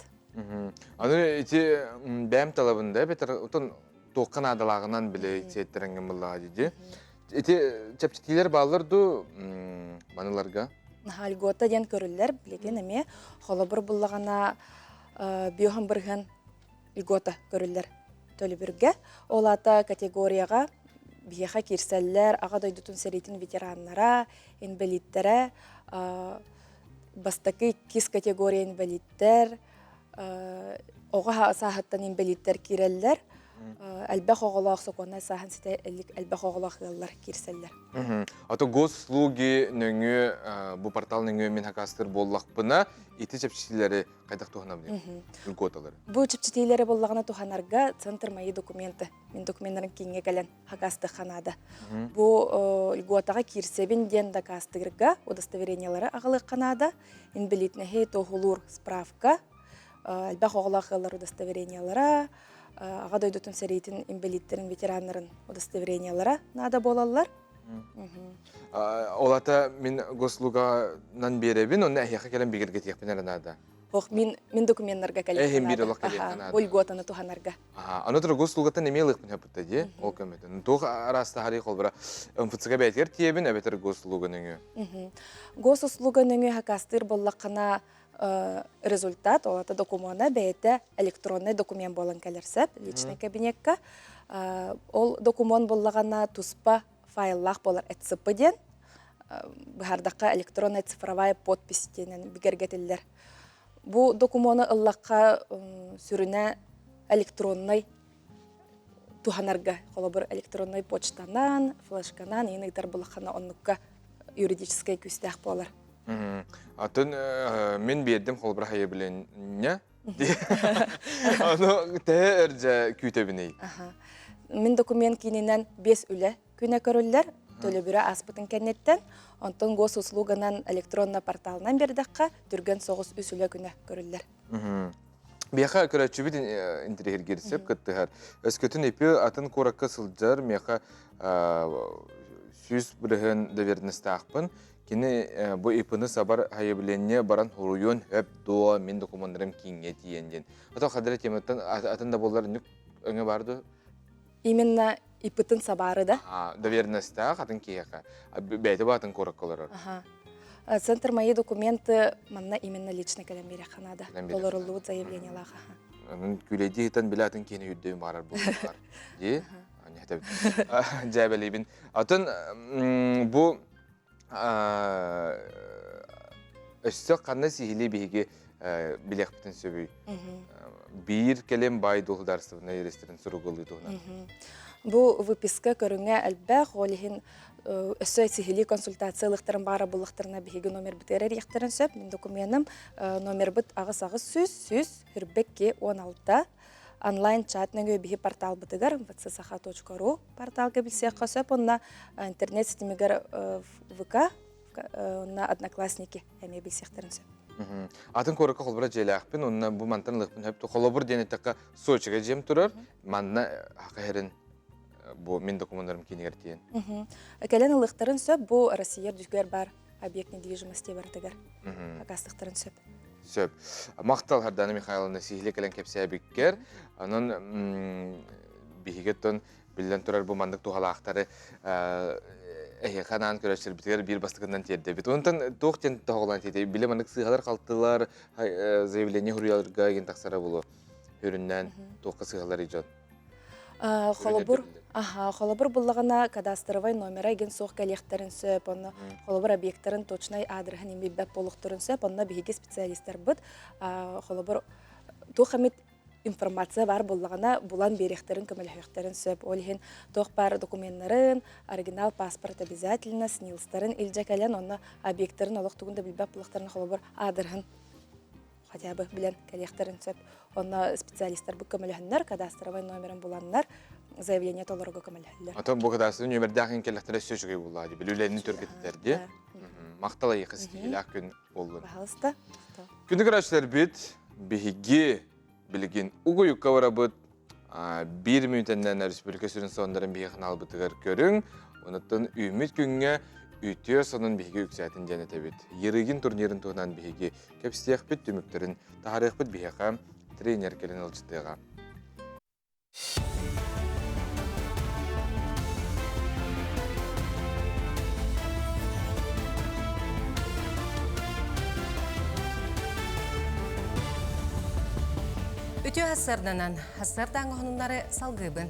Аны ити бэйэм талабын да бэтэр отон туохха наадалааҕынан билэ сиэттэрэҥҥин буллаҕа дии. Ити чэпчэтиилэр бааллар дуу маныларга? Льгота диэн көрүллэр билигин эмиэ холобур буллаҕына биоһан бырыһыан льгота көрүллэр төлөбүргэ. Ол аата категорияҕа биһиэхэ киирсэллэр Аҕа дойдутун сэриитин ветераннара, инбэлииттэрэ, бастакы иккис категория инбэлииттэр, оҕо сааһыттан инбэлииттэр киирэллэр. Элбэх оҕолоох сокуоннай сааһын ситэ илик элбэх оҕолоох ыаллар киирсэллэр. Ато госуслуги нөҥүө бу портал нөҥүө мин хакастыр буоллахпына ити чэпчэтиилэри хайдах туһанабын льготалары? Бу чэпчэтиилэри буоллаҕына туһанарга центр мои документы мин докуменнарын кииҥҥэ кэлэн хакастыахха наада. Бу льготаҕа киирсэбин диэн дакаастыырга удостоверениелары аҕалыахха наада. Инбэлиитинэһи туоһулуур справка, элбэх оҕолоох ыаллар удостоверениелара, Аҕа дойдутун сэриитин инбэлииттэрин ветераннарын удостоверениелара наада буолаллар. Ол ата мин госуслуганан биэрэбин, онно эһиэхэ кэлэн бигэргэтиэхпин эрэ наада. Ох, мин мин докуменнарга кэлиэхпин наада. Эһим биир наада. Бу льготаны туһанарга. Аны тура госуслугаттан эмиэ ылыахпын сөп дии, ол көмөтүн. Туох араастаһарый холбура МФЦ-га бэйэтигэр тиийэбин эбэтэр госуслуга нөҥүө? Госуслуга нөҥүө хакастыыр буоллаххына результат, ол ата докумуона бэйэтэ электронный документ буолан кэлэр сөп личный кабинекка. Ол документ буоллаҕына туспа файллаах буолар ЭЦП диэн, быһаардахха электронная цифровая подпись диэнэн бигэргэтиллэр. Бу докумуону ыллахха сүрүнэ электронный туһанарга, холобур, электронный почтанан, флешканан иин ыытар булаххана оннукка юридическай күүстээх буолар. Атын мин биэрдим холобур хайа Ону төһө өрдьө күүтэбиний? Мин документ киининэн 5 үлэ күнэ көрүллэр, төлөбүрэ ааспытын кэнниттэн, онтон госуслуганан электронно порталынан биэрдэххэ, түргэн соҕус үс үлэ күнэ көрүллэр. Миэхэ көрөөччүбүт интириэһиргиир сөп кыттыһар. Өскөтүн ипи атын куоракка сылдьар, миэхэ 100% доверенностаахпын. Кини бу ИП-ны сабар заявление баран хуруйуон хөп дуо, мин документарым кииҥҥэ тиийэн диэн. Ото хадра тематтан атын да боллар өҥө бар дуо? Именно ИП-тын сабаары да? Доверенностаах атын киһиэхэ. Бэйэтэ бу атын куоракка олорор. Центр мои документы манна именно лично кэлэн биэриэххэ наада. Толоруллубут заявлениелаах. Анын күлэйдии ыытан билэ атын киһини үрдэбин баарар буолуохтаар. Дии? Дьээбэлиибин. Атын бу өссө ханна сиһилии биһиги билиэхпитин сөбүй? Биир кэлим баай государственнай реестрин суругулуу туһунан. Бу выписка көрүҥэ элбэх, ол иһин өссө сиһилии консультация ылыахтарын баара буллахтарына биһиги номербытыгар эриэхтэрин сөп. Мин докуменым номербыт 8800 100 42 16 онлайн чат нөҥүө биһи порталбытыгар vcsaha.ru порталга билсиэххэ сөп. Онно интернет ситимигэр ВК, онно Одноклассники эмиэ билсиэхтэрин сөп. Атын куоракка холобура дьиэлээхпин, онно бу мантан ылыахпын сөп. Холобур диэн эттэххэ, Сочига дьиэм турар, манна хахаһерин бу мин документарым киинигэр тиийэн. Кэлэн ылыахтарын сөп, бу Россия үрдүгэр бар объект недвижимости барытыгар акаастыктарын сөп. Сөп. Махтал Хардана Михайловна сиһили кэлэн кэпсээбиккэр. Онон биһиги оттон биллэн турар бу маннык туһалаахтары эһиэхэ анаан көрөөччүлэрбитигэр биир бастакынан тиэрдэбит. Онтон туох диэн тоһоҕолоон тиэтэй? Били маннык сыыһалар-халтылар заявление суруйаларга игин тахсара буолуо. Үрүннээн туохха сыһалар дьон? Холобур, аха, холобур буллаҕына кадастровай номера игин суох кэлиэхтэрин сөп, онно холобур объекттарын точнай аадырыһын имбибэт буолуохтарын сөп, онно биһиги специалистарбыт холобур туох эмит информация баар буоллаҕына булан биэриэхтэрин, көмөлөһүөхтэрин сөп. Ол иһин туох баар докуменнарын, оригинал паспорт обязательно, СНИЛСтарын илдьэ кэлэн, онно объекттарын олох тугун да билбэт буоллахтарына холобур аадырыһын хотя бы билэн кэлиэхтэрин сөп. Онно специалистарбыт көмөлөһөннөр, кадастровай номерын буланнар, заявление толорорго көмөлөһөллөр. Отон бу кадастровай нүөмэрдээх кэллэхтэрэ өссө үчүгэй буоллаа дии. Билүүлэрин түргэтитэр дии. Махтал эйиэхэ ситиһиилээх күн буоллун. Пожалуйста. Күндү көрөөччүлэрбит, биһиги билигин угуйукка барабыт. Биир мүнүүтэннэн республика сүрүн сонуннарын биһиги ханаалбытыгар көрүҥ. Онуттан үүммүт күҥҥэ үтүө сонун биһиги үксээтин диэн этэбит. Ерыгин турнирын туһунан биһиги кэпсиэхпит, түмүктэрин таһаарыахпыт биһиэхэ тренер кэлин ылдьытыаҕа. Үтүө хассарданан, хассардааҥы хонуннары салгыыбын.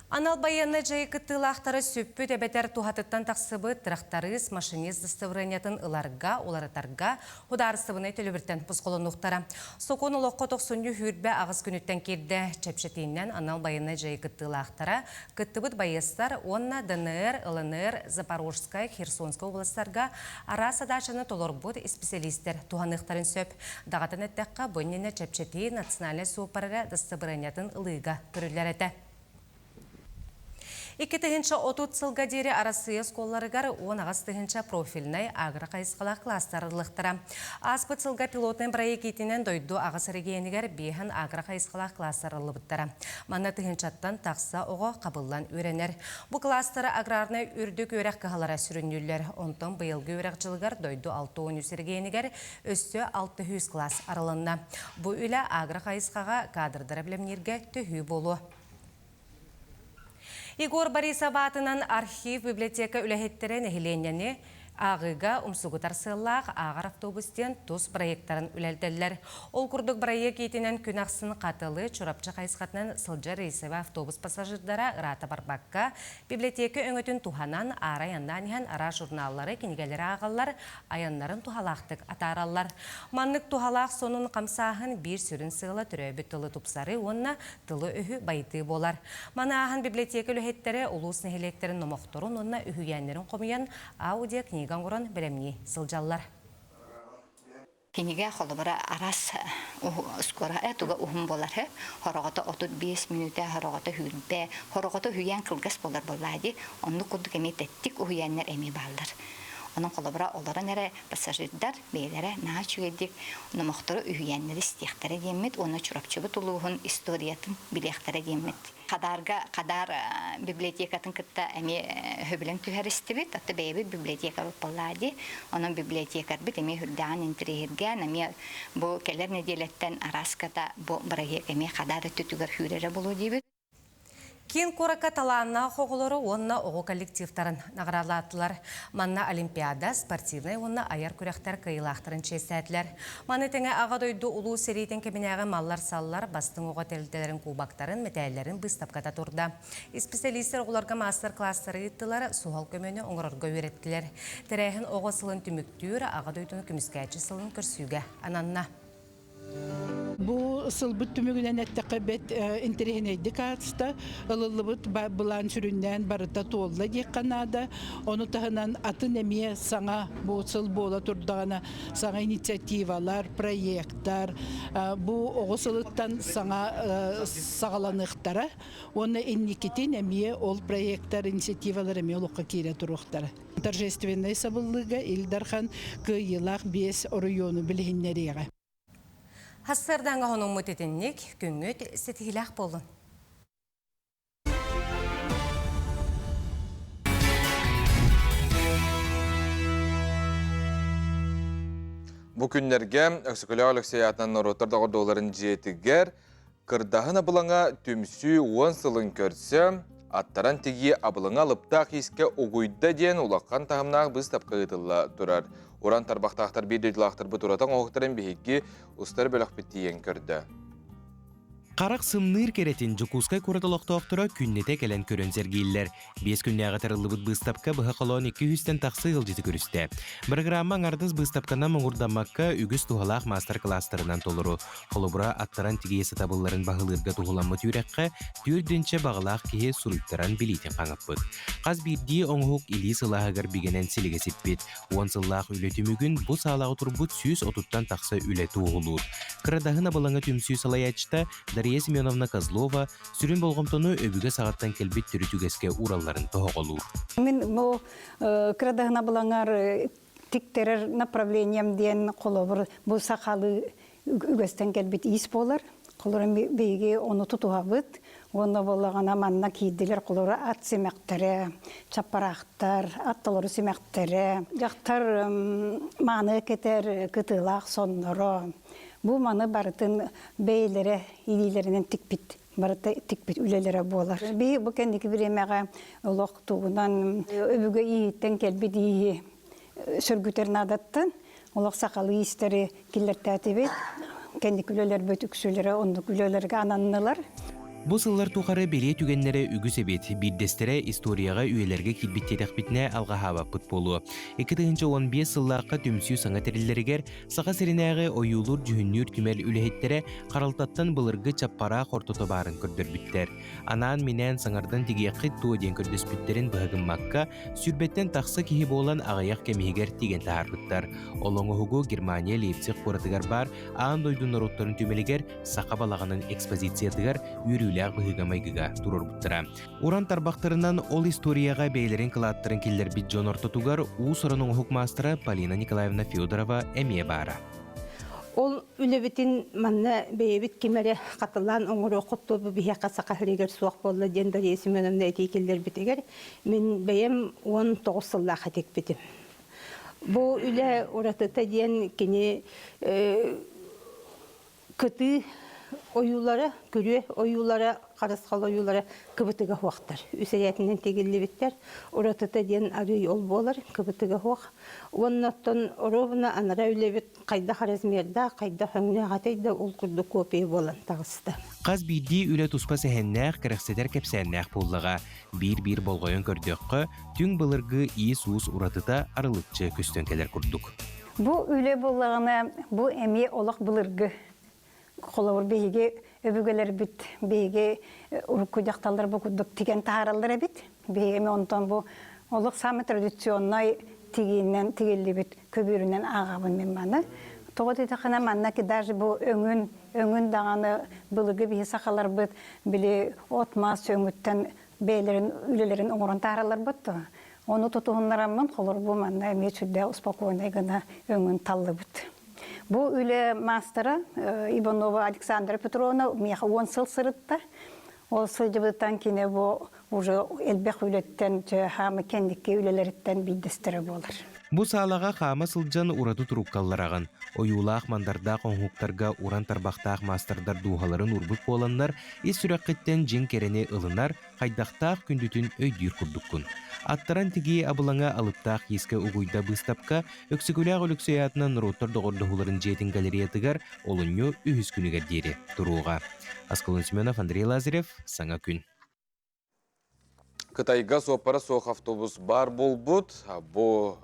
Анал байыаннай дьайыы кыттыылаахтара сүппүт эбэтэр туһатыттан тахсыбыт тырахтарыыс, машинист дастабырыанньатын ыларга, уларытарга судаарыстыбынай төлөбүртэн босхолонуохтара. Сокуон олоххо тохсунньу 28 күнүттэн киирдэ. Чэпчэтиинэн анал байыаннай дьайыы кыттыылаахтара, кыттыбыт байыастар уонна ДНР, ЛНР, Запорожскай, Херсонскай областарга араас садаачаны толорбут исписэлиистэр туһаныахтарын сөп. Даҕатан эттэххэ, бу иннинэ чэпчэтии национальнай суоппарга дастабырыанньатын ылыыга көрүллэр этэ. 2030 сылга диэри Арассыыйа оскуолаларыгар 18 тыһыынча профильнай агро-хайысхалаах класстар арыллыахтара. Ааспыт сылга пилотнай бырайыак иитинэн дойду аҕыс эрэгийиэнигэр биэһэн агро-хайысхалаах класстар арыллыбыттара. Манна тыһыынчаттан тахса оҕо хабыллан үөрэнэр. Бу класстары аграрнай үрдүк үөрэх кыһалара сүрүннүүллэр. Онтон быйылгы үөрэх дьылыгар дойду 63 эрэгийиэнигэр өссө 600 класс арылынна. Бу үлэ агро-хайысхаҕа кадрдары бэлэмнииргэ төһүү буолуо. Егор Борисов аатынан архив библиотека үлэһиттэрэ нэһилиэнньэни ааҕыыга умсугутар сыаллаах ааҕар автобус диэн тус проектарын үлэлэтэллэр. Ол курдук бырайыак иитинэн күн ахсын Хатылы, Чурапчы хайысхатынан сылдьар рейсовый автобус пассажирдара ыраата барбакка, библиотека өҥөтүн туһанан, аара айаннаан иһэн араас журналлары, кинигэлэри ааҕаллар, айаннарын туһалаахтык атаараллар. Маннык туһалаах сонун хамсааһын биир сүрүн сыала төрөөбүт тылы тупсарыы уонна тылы-өһү байытыы буолар. Маны ааһан библиотека үлэһиттэрэ улуус нэһилиэктэрин номохторун уонна үһүйээннэрин хомуйан аудиокнига оҥорон бэлэмнии сылдьаллар. Кинигэ холобура араас скоро туга уһун буолар хороҕото 35 мүнүүтэ, хороҕото сүүрбэ, хороҕото үһүйээн кылгас буолар буоллаа дии. Оннук курдук эмиэ тэттик уһуйааннар эмиэ бааллар. Онон холобура олорон эрэ пассажирдар бэйэлэрэ наһаа үчүгэйдик номохтору үһүйээннэри истиэхтэрэ диэммит уонна Чурапчыбыт улууһун историятын билиэхтэрэ диэммит. Хадаарга Хадаар библиотекатын кытта эмиэ сөбүлэҥ түһэристибит. Оттон бэйэбит библиотекабыт буоллаа дии. Онон библиотекарбыт эмиэ үрдээҕин интэриэһиргээн, эмиэ бу кэлэр нэдиэлэттэн арааската бу бырайыак эмиэ Хадаар өттүтүгэр күүрэрэ буолуо диибит. Киин куоракка талааннаах оҕолору уонна оҕо коллективтарын наҕараалаатылар. Манна Олимпиада, спортивнай уонна айар күрэхтэр кыайыылаахтарын чиэстээтилэр. Маны тэҥэ Аҕа дойду Улуу сэриитин кэминээҕи маллар-саллар, бастыҥ оҕо тэрилтэлэрин кубоктарын, мэтээллэрин быыстапката турда. Исписэлиистэр оҕолорго маастар-кылаастары ыыттылар, суһал көмөнү оҥорорго үөрэттилэр. Тэрээһин оҕо сылын түмүктүүр, Аҕа дойдуну көмүскээччи сылын көрсүүгэ ананна. Бу сылбыт түмүгүнэн эттэххэ бэт интэриэһинэйдик ааста. Ылыллыбыт былаан сүрүннээн барыта туолла диэххэ наада. Ону таһынан атын эмиэ саҥа бу сыл буола турдаҕына саҥа инициативалар, проекттар бу оҕо сылыттан саҥа саҕаланыахтара. Уонна инникитин эмиэ ол проекттар, инициативалар эмиэ олоххо киирэ туруохтара. Торжественнай сабыллыыга Ил Дархан кыайыылаах биэс оройуону билиһиннэриэҕэ. Сарсыардааҥҥа хонуммут итинник күҥҥүт ситиһиилээх буоллун. Бу күннэргэ Өксөкөлөөх Өлөксөй аатынан норуоттар доҕордууларын дьиэтигэр Кырдаһын абылаҥа түмсүү уон сылын көрсө, аттаран тигии абылаҥа алыптаах иискэ угуйда диэн улахан таһымнаах быыстапка ыытылла турар. Уран тарбахтаахтар биир дойдулаахтарбыт ураты оҥоһуктарын биһиги устар бөлөхпүт тиийэн көрдө. Харах сымныыр кэрэтин Дьокуускай куорат олохтоохторо күннэтэ кэлэн көрөн сэргииллэр. Биэс күннээҕи тарыллыбыт быыстапка быһа холоон 200-тэн тахса ыалдьыты көрүстэ. Бырагыраамма аҥардас быыстапканан муҥурдаммакка үгүс туһалаах маастар-кылаастарынан толору. Холобура, аттаран тигии сатабылларын баһылыырга туһуламмыт үөрэххэ түөрт баҕалаах киһи суруйтаран билиитин хаҥаппыт. Хас биирдии оҥоһук илии сылааһыгар бигэнэн силигэ сиппит. Уон сыллаах үлэ түмүгүн бу саалаҕа турбут 130-тан тахса үлэ туоһулуур. Кырадаһын абылаҥа түмсүү салайааччыта Дария Семеновна Козлова сүрүн болҕомтону өбүгэ саҕаттан кэлбит төрүт үгэскэ ууралларын тоһоҕолуур. Мин бу кырадаһын абылаҥар тиктэрэр направлением диэн холобур бу сахалыы үгэстэн кэлбит иис буолар. Холобура биһиги ону тутуһабыт. Уонна буоллаҕына манна киирдилэр холобура ат симэхтэрэ, чаппараахтар, ат толору симэхтэрэ, дьахтар мааны кэтэр кытыылаах сонноро. Бу маны барытын бэйэлэрэ илиилэринэн тикпит барыта тикпит үлэлэрэ буолар. Биһи бу кэнники бириэмэҕэ олох тугунан өбүгэ ииһиттэн кэлбит ииһи сөргүтэр наадаттан олох сахалыы иистэри киллэртээтибит. Кэнники үлэлэрбит үксүлэрэ оннук үлэлэргэ ананнылар. Бу сыллар тухары бэлиэ түгэннэрэ үгүс эбит. Биирдэстэрэ историяҕа үйэлэргэ киирбит диэтэхпитинэ алҕаһаабаппыт буолуо. 2015 сыллаахха түмсүү саҥа тэриллэригэр Саха сиринээҕи ойуулуур-дьүһүннүүр түмэл үлэһиттэрэ харалтаттан былыргы чаппараах ортото баарын көрдөрбүттэр. Анаан-минээн саҥардан тигиэххит дуо диэн көрдөспүттэрин быһа гыммакка, сүүрбэттэн тахса киһи буолан аҕыйах кэм иһигэр тигэн таһаарбыттар. Ол оҥоһугу Германия Лейпциг куоратыгар баар аан дойду норуоттарын түмэлигэр саха балаҕанын экспозициятыгар үөрүүлээх быһыыга-майгыга туруорбуттара. Уран тарбахтарынан ол историяҕа бэйэлэрин кылааттарын киллэрбит дьон ортотугар уус-уран оҥоһук маастара Полина Николаевна Федорова эмиэ баара. Ол үлэбитин манна бэйэбит ким эрэ хатылаан оҥоруоххут дуо, бу биһиэхэ саха сиригэр суох буолла диэн Дария Семеновна этии киллэрбитигэр мин бэйэм 19 сыллаах этикпитим. Бу үлэ уратыта диэн кини кытыы ойуулара, күрүө ойуулара, харысхал ойуулара кыбытыга суохтар. Үс эйээтинэн тигиллибиттэр. Уратыта диэн арыый ол буолар, кыбытыга суох. Уонна оттон ровно анара үлэбит хайдах размердаах, хайдах өҥнөөх этэй да ол курдук копия буолан таҕыста. Хас биирдии үлэ туспа сэһэннээх, кэрэхсэтэр кэпсээннээх буоллаҕа. Биир-биир болҕойон көрдөххө, түҥ былыргы иис-уус уратыта арылыччы көстөн кэлэр курдук. Бу үлэ буоллаҕына, бу эмиэ олох былыргы. Холобур, биһиги өбүгэлэрбит, биһиги урукку дьахталлар бу курдук тигэн таһаараллар эбит. Биһиги эмиэ онтон бу олох самый традиционнай тигиинэн тигиллибит көбүөрүнэн ааҕабын мин маны. Тоҕо диэтэххинэ, манна даже бу өҥүн, өҥүн даҕаны былыргы биһи сахаларбыт били от-мас өҥүттэн бэйэлэрин үлэлэрин оҥорон таһааралларбыт дуо? Ону тутуһуннараммын, холобур, бу манна эмиэ сүрдээх успокойнай гына өҥүн таллыбыт. Бу үлэ маастара Иванова Александра Петровна миэхэ уон сыл сырытта. Ол сылдьыбытыттан кини бу уже элбэх үлэттэн, хаама кэнники үлэлэриттэн биирдэстэрэ буолар. Бу саалаҕа хаама сылдьан ураты туруккаллараҕын. Ойуулаах-мандардаах оҥоһуктарга уран тарбахтаах маастардар дууһаларын уурбут буоланнар, ис сүрэххиттэн дьиҥ кэрэни ылынар, хайдахтаах күндүтүн өйдүүр курдуккун. Аттаран тигии абылаҥа алыптаах иискэ угуйда быыстапка Өксөкүлээх Өлөксөй аатынан норуоттар доҕордоһууларын дьиэтин галереятыгар олунньу үһүс күнүгэр диэри туруоҕа. Аскалон Семенов, Андрей Лазарев, Саҥа күн. Кытайга суоппара суох автобус баар буолбут. Бу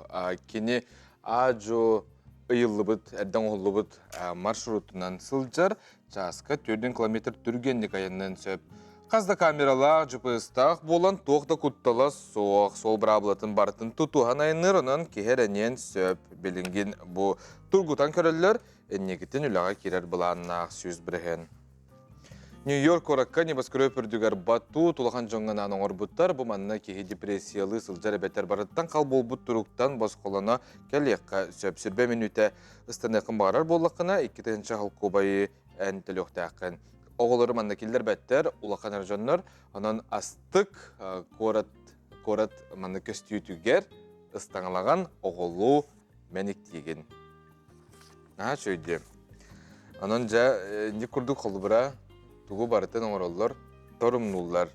кини аадьу ыйыллыбыт, эрдэ оҥоһуллубут маршрутунан сылдьар. Чааска 4 километр түргэнник айанныан сөп. Хас да камералаах, GPS-таах буолан туох да куттала суох. Суол быраабылатын барытын тутуһан айанныыр, онон киһи эрэниэн сөп. Билингин бу тургутан көрөллөр, инникитин үлэҕэ киирэр былааннаах 100%. Нью-Йорк куоракка небоскреб үрдүгэр батут улахан дьоҥҥо анаан оҥорбуттар. Бу манна киһи депрессиялыы сылдьар эбэтэр барыттан хал буолбут туруктан босхолоно кэлиэххэ сөп. Сүрбэ мүнүүтэ ыстаныаххын баҕарар буоллаххына, 2 000 холкуобайы эн төлүөхтээххин. Оҕолору манна киллэрбэттэр, улахан эрэ дьоннор. Онон астык куорат куорат манна көстүүтүгэр ыстаҥалаҕан оҕолуу мэниктиигин. Наһаа үчүгэй Онон дьэ, инник курдук холобура тугу барытын оҥороллор, торумнууллар.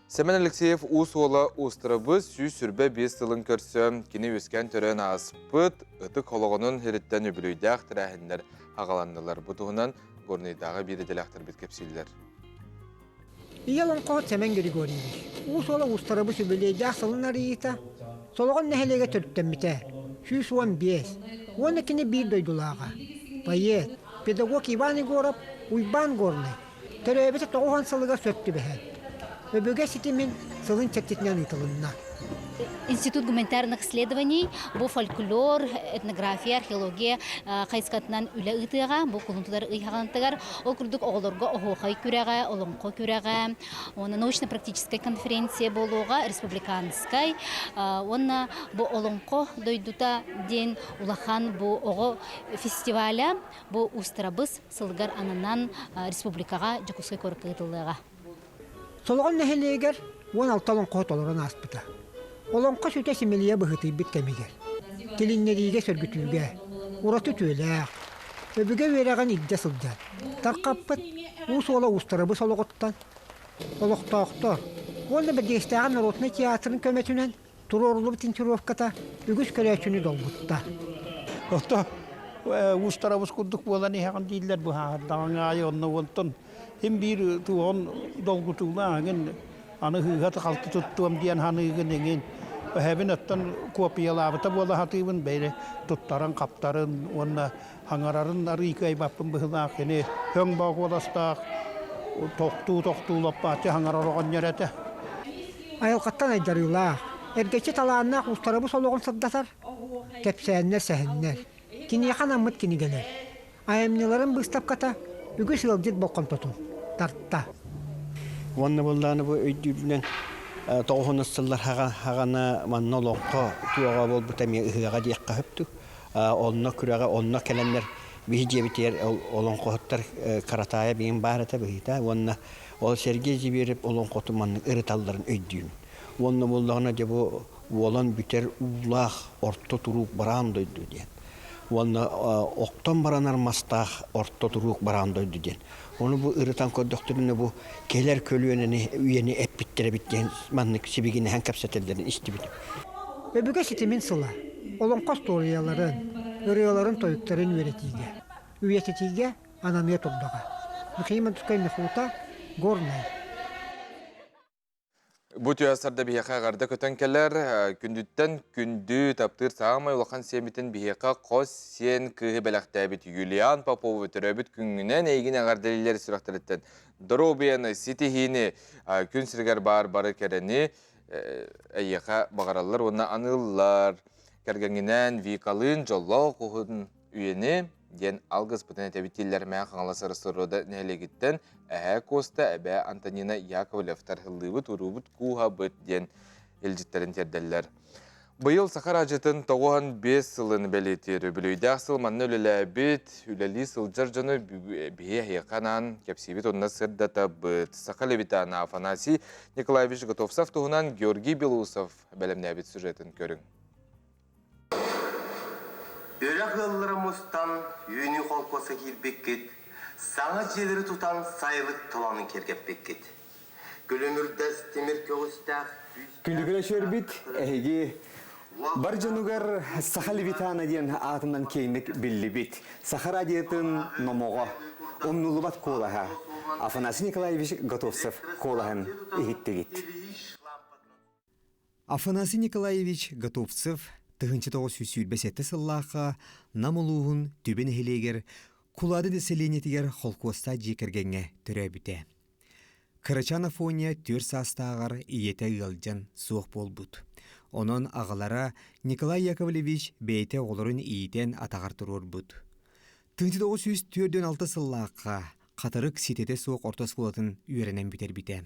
Сэмэн Алексеев уус уола Уустарабыс 125 сылын көрсө кини үөскээн төрөөн ааспыт ытык олоҕунун иһириттэн үбүлүйдээх тэрээһиннэр аҕаланнылар. Бу туһунан Горнайдааҕы биир идэлээхтэрбит кэпсииллэр. Ийэ олоҥхоһут Сэмэн Григорьевич Уус Уола Уустарабыс үбүлүөйдээх сылын арыйыыта Солоҕон нэһилиэгэ төрүттэммитэ 115 уонна кини биир дойдулааҕа, поэт, педагог Иван Егоров Уйбаан Горнай төрөөбүтэ 90 сылыгар сөп түбэһэн, өбүгэ ситимин сылын чэрчитинэн ыытылынна. Институт гуманитарных исследований бу фольклор, этнография, археология хайысхатынан үлэ ыытыаҕа. Бу кулун тутар ый хаҕантыгар ол курдук оҕолорго оһуохай күрэҕэ, олоҥхо күрэҕэ, уонна научно-практическай конференция буолуоҕа республиканскай уонна бу олоҥхо дойдута диэн улахан бу оҕо фестиваля бу Устарабыс сылыгар ананан республикаҕа Дьокуускай куоракка ыытыллыаҕа. Солоҕон нэһилиэгэр 16 олоҥхоһут олорон ааспыта. Олоҥхо сүтэ симэлийэ быһыытыйбыт кэмигэр, тилиннэриигэ сөргүтүүгэ ураты үтүөлээх, өбүгэ үөрэҕин илдьэ сылдьан, тархаппыт Уус Уола Уустарабыс олоҕуттан олохтоохтор уонна Бэрдигэстээҕи народнай театрын көмөтүнэн туруоруллубут интировката үгүс көрөөччүнү долгутта. Ото уустарабыс курдук буолан иһэҕин дииллэр быһаардаҕыҥ аайы онно онтон Син биир туоҕун долгутуулаах эҥин аны ыһыыга халты туттуом диэн саныыгын эҥин. Эһэбин оттон копиялаабыта буола сатыыбын бэйэ туттарын-хаптарын уонна хаҥарарын арыый кыайбаппын быһыылаах кини өҥ боокуоластаах тохтуу-тохтуу лоппааччы хаҥарар оҕонньор этэ. Айылҕаттан айдарыылаах, эргэччи талааннаах уустарабыс олоҕун сырдатар кэпсээннэр, сэһэннэр, киниэхэ анаммыт кинигэлэр Айымньыларын быыстапката үгүс ыалдьыт болҕомтотун тарта. Уонна буоллаҕына бу өйдүүрбүнэн тоҕуһунус сыллар хаҕана манна олоҥхо туоҕа буолбута эмиэ ыһыаҕа диэххэ сөптүк. Онно күрэҕэ онно кэлэннэр биһи дьиэбитигэр олоҥхоһуттар Каратаайа биин баар этэ быһыыта уонна ол Сергей Зибирев олоҥхотун маннык ырыталларын өйдүүбүн. Уонна буоллаҕына дьэ бу уолан бүтэр уулаах орто туруук бараан дойду диэн. Уонна октон баранар мастаах орто туруук бараан дойду диэн. Ону бу ырытан көрдөхтөрүнэ бу кэлэр көлүөнэни үйэни эппиттэр эбит диэн маннык сибигинэһэн кэпсэтэллэрин истибитим. Өбүгэ ситимин сыла олоҥхо остуоруйаларын, ырыаларын-тойуктарын үөрэтиигэ, үйэтитиигэ ананыа турдаҕа. Михаил Мандускай Михута, Горнай. Бу түһэ биһиэхэ эҕэрдэ көтөн кэлэр. Күндүттэн күндү таптыыр саамай улахан сиэммитин биһиэхэ хос сиэн кыыһы бэлэхтээбит Юлиан Попову төрөөбүт күҥҥүнэн эйигин эҕэрдэлииллэр сүрэхтэриттэн доруобуйаны, ситиһиини, күн сиригэр баар бары кэрэни эйиэхэ баҕараллар уонна аныыллар. Кэргэҥҥинээн Викалыын дьоллоох уһун үйэни диэн алгыспытын этэбит дииллэр Мэҥэ Хаҥалас Росторода нэһилиэгиттэн эһээ Куоста, эбээ Антонина Яковлевтар һыллыыбыт, уруубут кууһабыт диэн илдьиттэрин тиэрдэллэр. Быйыл Саха араадьыйатын 95 сылын бэлиэтиир үбүлүөйдээх сыл манна үлэлээбит, үлэлии сылдьар дьону биһи эһиэхэ анаан кэпсиибит уонна сырдатабыт. Саха левитана Афанасий Николаевич Готовцев туһунан Георгий Белоусов бэлэмнээбит сюжетын көрүҥ. Үрэх ыаллара мустан Үүнүү холкуоска киирбиккит, саҥа дьиэлэри тутан сайылык толоонун киэргэппиккит. Күлүмүрдэс тимир көҕүстээх Күндүгүрэ сүөрбүт эһиги бар дьонугар Саха Левитана диэн аатынан киэҥник биллибит Саха радиотын номоҕо, умнуллубат куолаһа Афанасий Николаевич Готовцев куолаһын иһиттигит. Афанасий Николаевич Готовцев 1927 сыллаахха Нам улууһун Түбэ нэһилиэгэр Кулаады дэсэлиэнньэтигэр холкуостаах дьиэ кэргэҥҥэ төрөөбүтэ. Кырачаан Афоня түөрт саастааҕар ийэтэ ыалдьан суох буолбут. Онон аҕалара Николай Яковлевич бэйэтэ оҕолорун иитэн атаҕар туруорбут. 1946 сыллаахха Хатырык ситэтэ суох орто оскуолатын үөрэнэн бүтэрбитэ.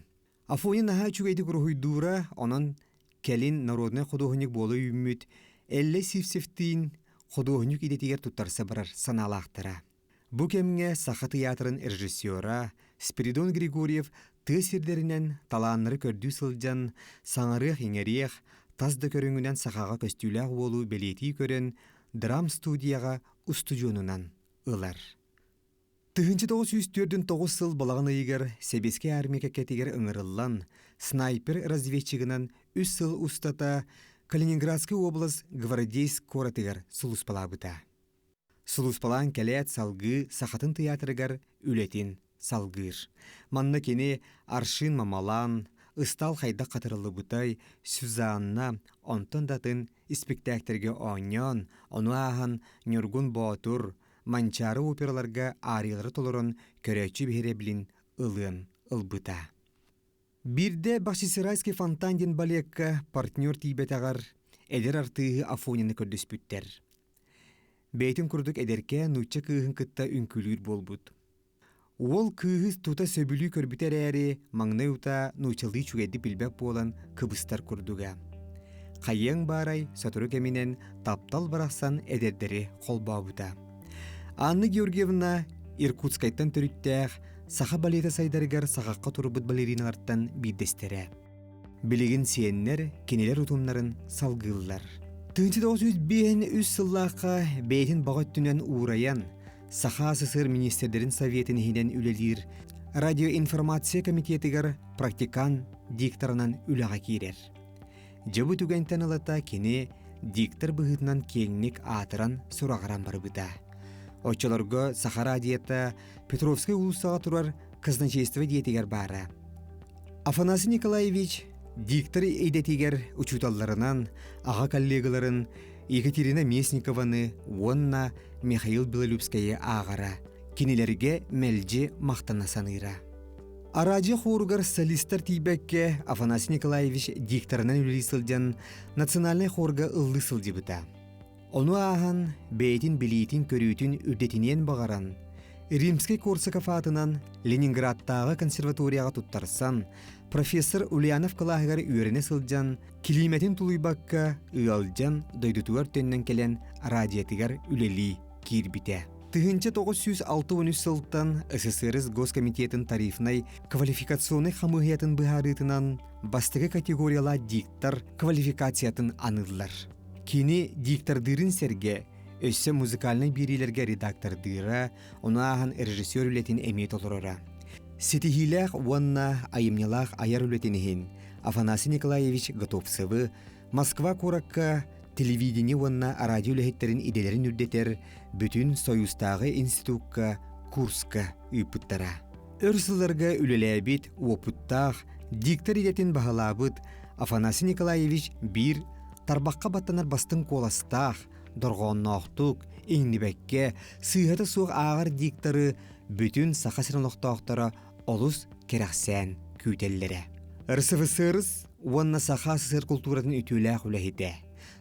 Афоня наһаа үчүгэйдик уруһуйдуура, онон кэлин народнай худуоһунньук буола үүммүт Эллэй Сивцевтиин худуоһунньук идэтигэр туттарса барар санаалаахтара. Бу кэмҥэ Саха тыйаатырын режиссера Спиридон Григорьев тыа сирдэринэн талааннары көрдүү сылдьан, саҥарыах-иҥэриэх, тас да көрүҥүнэн сахаҕа көстүүлээх уолу бэлиэтии көрөн, драм-студияҕа устудьуонунан ылар. 1949 сыл балаҕан ыйыгар Сэбиэскэй Армия кэккэтигэр ыҥырыллан, снайпер-разведчигынан үс сыл устата Калининградскай уобалас Гвардейск куоратыгар сулууспалаабыта. Сулууспалаан кэлээт салгыы Сахатын тыйаатырыгар үлэтин салгыыр. Манна кини Аршин Мамалан, Ыстаал хайдах хатырыллыбытай, Сюзанна, онтон да атын испиктээктэргэ оонньоон, ону ааһан Ньургун Боотур, Манчаары операларга аариялары толорон көрөөччү биһирэбилин ылыан ылбыта. Биирдэ Бахчисарайский фонтан диэн балекка партнер тиийбэтэҕэр эдэр артыыһы Афонины көрдөспүттэр. Бэйэтин курдук эдэркээн нуучча кыыһын кытта үҥкүүлүүр буолбут. Уол кыыһы тута сөбүлүү көрбүтэ эрээри, маҥнай утаа нууччалыы үчүгэйдик билбэт буолан кыбыстар курдуга. Хайыаҥ баарай, сотору кэминэн таптал барахсан эдэрдэри холбообута. Анна Георгиевна Иркутскайтан төрүттээх саха балета сайдарыгар саҕахха турбут балериналартан биирдэстэрэ. Билигин сиэннэр кинилэр утумнарын салгыыллар. 1953 сыллаахха бэйэтин баҕа өттүнэн уурайан, Саха СССР министрдэрин советын иһинэн үлэлиир радиоинформация комитетыгар практикант дикторынан үлэҕэ киирэр. Дьэ бу түгэнтэн ылата кини диктор быһыытынан киэҥник аатыран-сураҕыран барбыта. Оччолорго Саха радиота Петровскай уулуссаҕа турар казначейство дьиэтигэр баара. Афанасий Николаевич диктор идэтигэр учууталларынан аҕа коллегаларын Екатерина Местникованы уонна Михаил Белолюбскайы ааҕара, кинилэргэ мэлдьи махтана саныыра. Араадьыйа хуоругар солистар тиийбэккэ Афанасий Николаевич дикторынан үлэлии сылдьан национальнай хуорга ыллыы сылдьыбыта. Ону ааһан бэйэтин билиитин-көрүүтүн үрдэтиниэн баҕаран, Римскэй-Корсаков аатынан Ленинградтааҕы консерваторияҕа туттарсан, профессор Ульянов кылааһыгар үөрэнэ сылдьан, килиимэтин тулуйбакка ыалдьан дойдутугар төннөн кэлэн радиотыгар үлэлии киирбитэ. 1963 сылтан СССР Госкомитетын тарифнай квалификационнай хамыыһыйатын быһаарыытынан бастакы категориялаах диктор квалификациятын аныыллар. Кини диктордыырын сэргэ өссө музыкальнай биэриилэргэ редактордыыра, ону ааһан режиссер үлэтин эмиэ толороро. Ситиһиилээх уонна айымньылаах айар үлэтин иһин Афанасий Николаевич Готовцевы Москва куоракка телевидение уонна радио үлэһиттэрин идэлэрин үрдэтэр бүтүн Союзтааҕы институкка курска ыыппыттара. Өр сылларга үлэлээбит, уопуттаах, диктор идэтин баһылаабыт Афанасий Николаевич биир тарбахха баттанар бастыҥ куоластаах, дорҕоонноохтук, иҥнибэккэ, сыыһата суох ааҕар дикторы бүтүн Саха сирин олохтоохторо олус кэрэхсээн күүтэллэрэ. РСФСР уонна Саха СССР култууратын үтүөлээх үлэһитэ,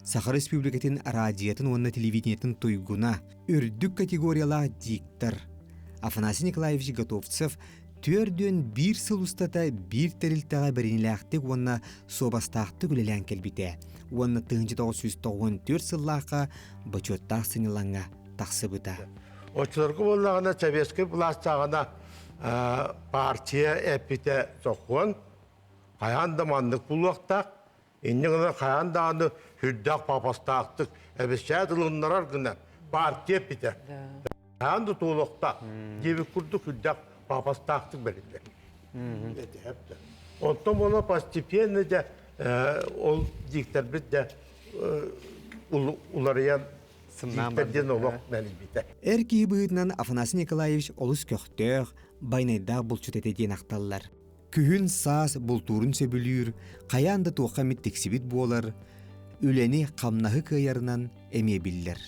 Саха Республикатын радиотын уонна телевидениетын туйгуна, үрдүк категориялаах диктор Афанасий Николаевич Готовцев 41 сыл устата биир тэрилтэҕэ бэриниилээхтик уонна суобастаахтык үлэлээн кэлбитэ уонна 1994 сыллаахха бочуоттаах сынньалаҥҥа тахсыбыта. Оччолорго буоллаҕына советскай былаастааҕына партия эппитэ сокуон хайаан да маннык булуохтаах инньэ гынан хайаан даҕаны сүрдээх папастаахтык эбисээт ылыннарар гына партия эппитэ хайаан да туолуохтаах диэбит курдук сүрдээх папастаахтык бэриллэр онтон буола постепенно дьэ ол диктэрбит дьэ уларыйан диэн олох мэлийбитэ. Эр киһи быһыытынан Афанасий Николаевич олус көхтөөх, байнайдаах булчут этэ диэн ахталлар. Күһүн саас бултуурун сөбүлүүр, хайаан да туохха эмит тиксибит буолар, үлэни хамнаһы кыайарынан эмиэ биллэр.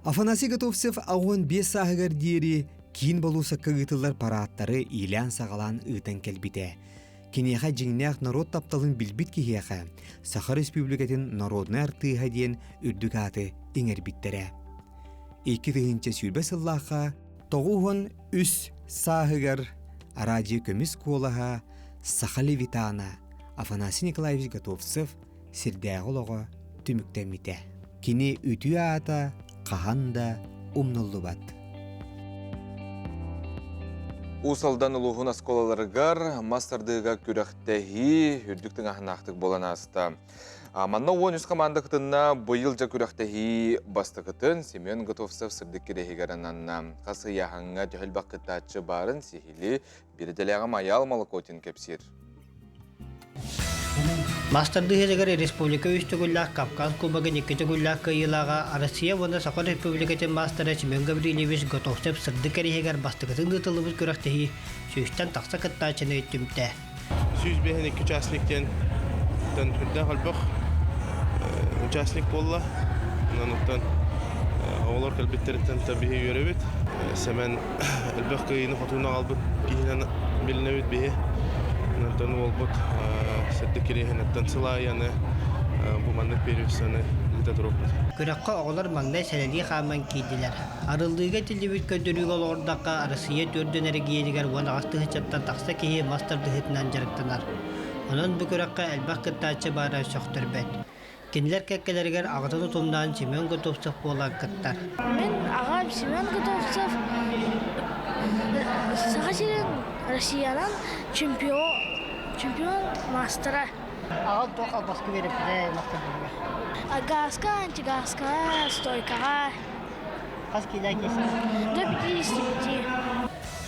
Афанасий Готовцев 85 сааһыгар диэри киин болуосакка ыытыллар парааттары иилээн-саҕалаан ыытан кэлбитэ. Киниэхэ дьиҥнээх норуот тапталын билбит киһиэхэ Саха Республикатын народнай артыыһа диэн үрдүк ааты иҥэрбиттэрэ. 2020 сыллаахха 93 сааһыгар араадьыйа көмүс куолаһа Саха Левитана Афанасий Николаевич Готовцев сирдээҕи олоҕо түмүктэммитэ. Кини үтүө аата хаһан да умнуллубат. Уус Алдан улууһун оскуолаларыгар мас тардыыга күрэхтэһии үрдүк тыҥааһыннаахтык буолан ааста. Манна 13 команда кытынна быйыл дьа күрэхтэһии бастакытын Семен Готовцев сырдык кирэһигэр ананна. Хас ыйааһыҥҥа төһө элбэх кыттааччы баарын сиһили биирдэлээҕим Айаал Молокотин кэпсиир. Мас тардыһыытыгар республика үс төгүллээх Кавказ Кубогын икки төгүллээх кыайыылааҕа Россия уонна Саха Республикатын маастара Семен Гаврильевич Готовцев сырдык кэриэһигэр бастакытын ыытыллыбыт күрэхтэһии сүүстэн тахса кыттааччыны түмтэ. 152 участник диэн үрдээх элбэх участник буолла. Онон оттон оҕолор кэлбиттэриттэн биһи үөрэбит. Сэмэн элбэх кыайыыны-хотууну аҕалбыт киһинэн билинэбит биһи. Онтон уолбут сырдык кириэһинэттэн сыл аайы аны бу маннык первенствоны ыыта туруохпут. Күрэххэ оҕолор маҥнай сэлэлии хааман киирдилэр. Арыллыыга этиллибит көрдөрүүгэ олоҕурдахха, Арассыыйа төрдүн эрэгийиэнигэр 18 тыһыынчаттан тахса киһи мас тардыһыытынан дьарыктанар. Онон бу күрэххэ элбэх кыттааччы баара сөхтөрбөт. Кинилэр кэккэлэригэр аҕатын утумнаан Семен Готовцев буолан кыттар. Мин аҕам Семен Готовцев Саха сирин Россиянан чемпион, чемпион маастара. Аҕам туох албаска үөрэппитэ мастарбыга? Газка, антигаска, стойкаҕа. Хас киилэ киирсэр? До 55.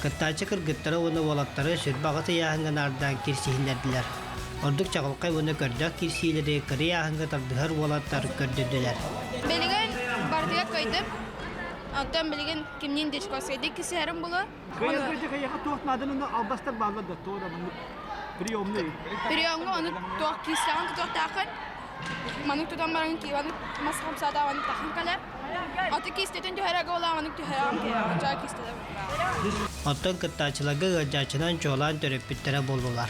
Кыттааччы кыргыттары уонна уолаттары сүрбэ аҕыс ыйааһыҥҥа наардаан киирсиһиннэрдилэр. Ордук чаҕылхай уонна көрдөөх киирсиилэри кыра ыйааһыҥҥа тардыһар уолаттар көрдөрдүлэр. Билигин барытыгар кыайдым. Оттон билигин кимниин Дичковскайдык кисиһэрим булу. Кыайарга туох нааданы албастар бааллар да туора приемный. Приемҥа ону туох киирсэҕин тутуохтааххын. Маннык тутан баран кииваны мас хамсаата маннык тахан кэлэр. Аты киистэтин түһэрэ голаа маннык түһэрэҕин киһэҕин чаа киистэтэ Оттон кыттааччыларга ыалдьааччынан чуолаан төрөппүттэрэ буоллулар.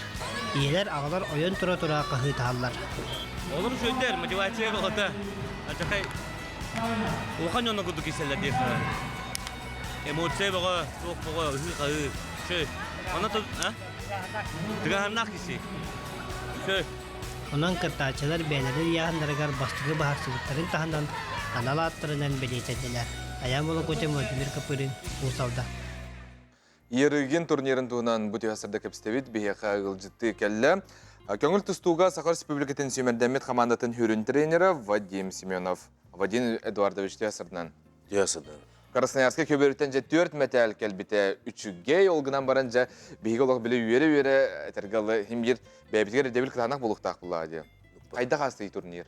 Ийэлэр, аҕалар ойон тура-тура хаһыытаһаллар. Олор үчүгэйдэр, мотивация болота. Ачакай улахан дьонно курдук киселлер диye Эмоция бөҕө, туох бөҕө, ыһыы-хаһыы. Шö. Она тут, а? Тыгаһаннаах киси. Шö. Онон кыттааччылар бэйэлэрин ыйааһыннарыгар бастакы быһаарсыбыттарын таһынан анал ааттарынан бэлиэтэннилэр. Айаан Волокотин, Владимир Копырин, Уус Алдан. Ерыгин турнирын туһунан бу түһэсэрдэ кэпсэтэбит биһиэхэ ыалдьыттыы кэллэ. Көҥүл тустууга Саха Республикатын сүүмэрдэммит хамаандатын хүрүн тренера Вадим Семенов. Вадим Эдуардович түһэсэрдэн. Түһэсэрдэн. Красноярскай көбүөрүттэн дьэ түөрт мэтээл кэлбитэ үчүгэй. Ол гынан баран дьэ биһиги олох били үөрэ-үөрэ этэргэ дылы иһин биир бэйэбитигэр ирдэбил кытаанах буолуохтаах буоллаҕа дии. Хайдах аастый турнир?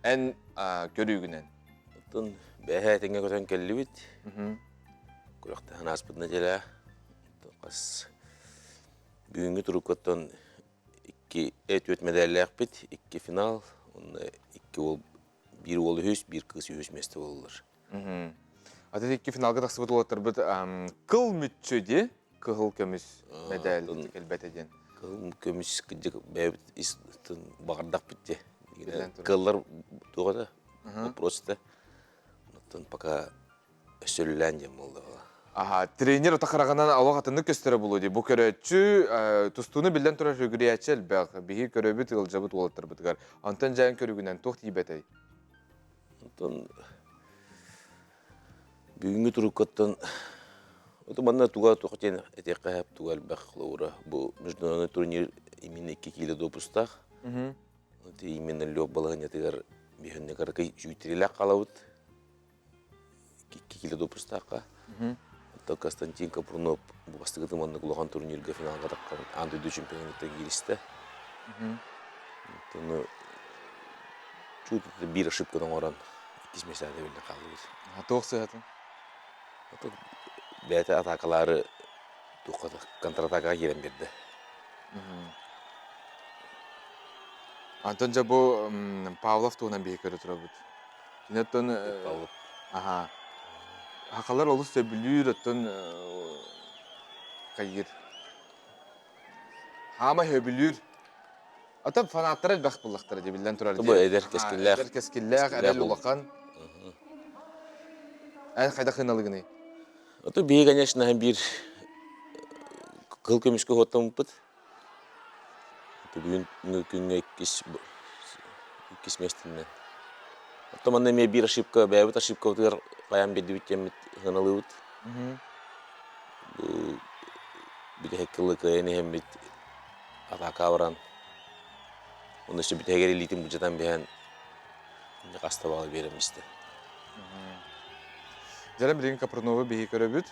Эн көрүүгүнэн. Оттон бэһээ тэҥҥэ көтөн кэллибит. Күрэхтэһэн ааспыт нэдиэлэ. Хас бүгүҥҥү туруккаттан икки түөрт мэдээллээхпит, икки финал, уонна икки уол биир уол үһүс, биир кыыс үһүс миэстэ буоллулар. Аты икки финалга тахсыбыт уолаттарбыт кыл мүччү ди кыһыл көмүс мэдээл кэлбэтэ диэн. Кыһыл көмүс кырдьык бэйэбит ис баҕардахпыт дии. Кыллар туох да вопрос да. Оттон пока өссө диэн буолла. Аха, тренер ота хараҕынан олох атыннык көстөрө буолуо дии. Бу көрөөччү тустууну биллэн турар сүгүрүйээччи элбэх. Биһи көрөбүт, ыалдьабыт уолаттарбытыгар. Онтон дьайан көрүгүнэн туох тиийбэтэй? Онтон бүгүҥҥү туруккаттан ото манна туга туох диэн этиэххэ сөп туга элбэх холобура бу международный турнир именно икки киилэ допустаах. Именно лёг балаһынньатыгар биһөннө кыракый сүүйтэрилээх хаалабыт. Икки киилэ допустаахха. Оттон Константин Капрунов бу бастакытын маннык улахан турнирга финалга таххан аан дойду чемпионатыгар кииристэ. Оттон чуть биир ошибканы оҥорон иккис миэстэҕэ тэбиллэн хааллыбыт. Туох сыһатын? Бэйэтэ атаакалаары туохха контратакаҕа киирэн биэрдэ. Антон дьэ бу Павлов туһунан биһи көрө турабыт. Кини оттон Павлов. Аха. Хахалар олус сөбүлүүр оттон хайыр. Хаама сөбүлүүр. Ата фанаттар элбэх буллахтара дии биллэн турар. Бу эдэр кэскиллээх. Эдэр кэскиллээх, эрэл улахан. Эн хайдах ыналыгыный? Ото биһи, конечно, биир кыл көмүскэ уоттаммыппыт. Бүгүн күҥҥэ иккис иккис миэстэннэ. Оттон манна эмиэ биир ошибка, бэйэбит ошибкабытыгар хайаан биэрдибит диэммит сыаналыыбыт. Бу бүтэһик кылы кыайан иһэммит атака баран, онно өссө бүтэһигэр илиитин былдьатан биһэн хаста баалы биэрэн истэ. Дьэ, билигин Капруновы биһи көрөбүт.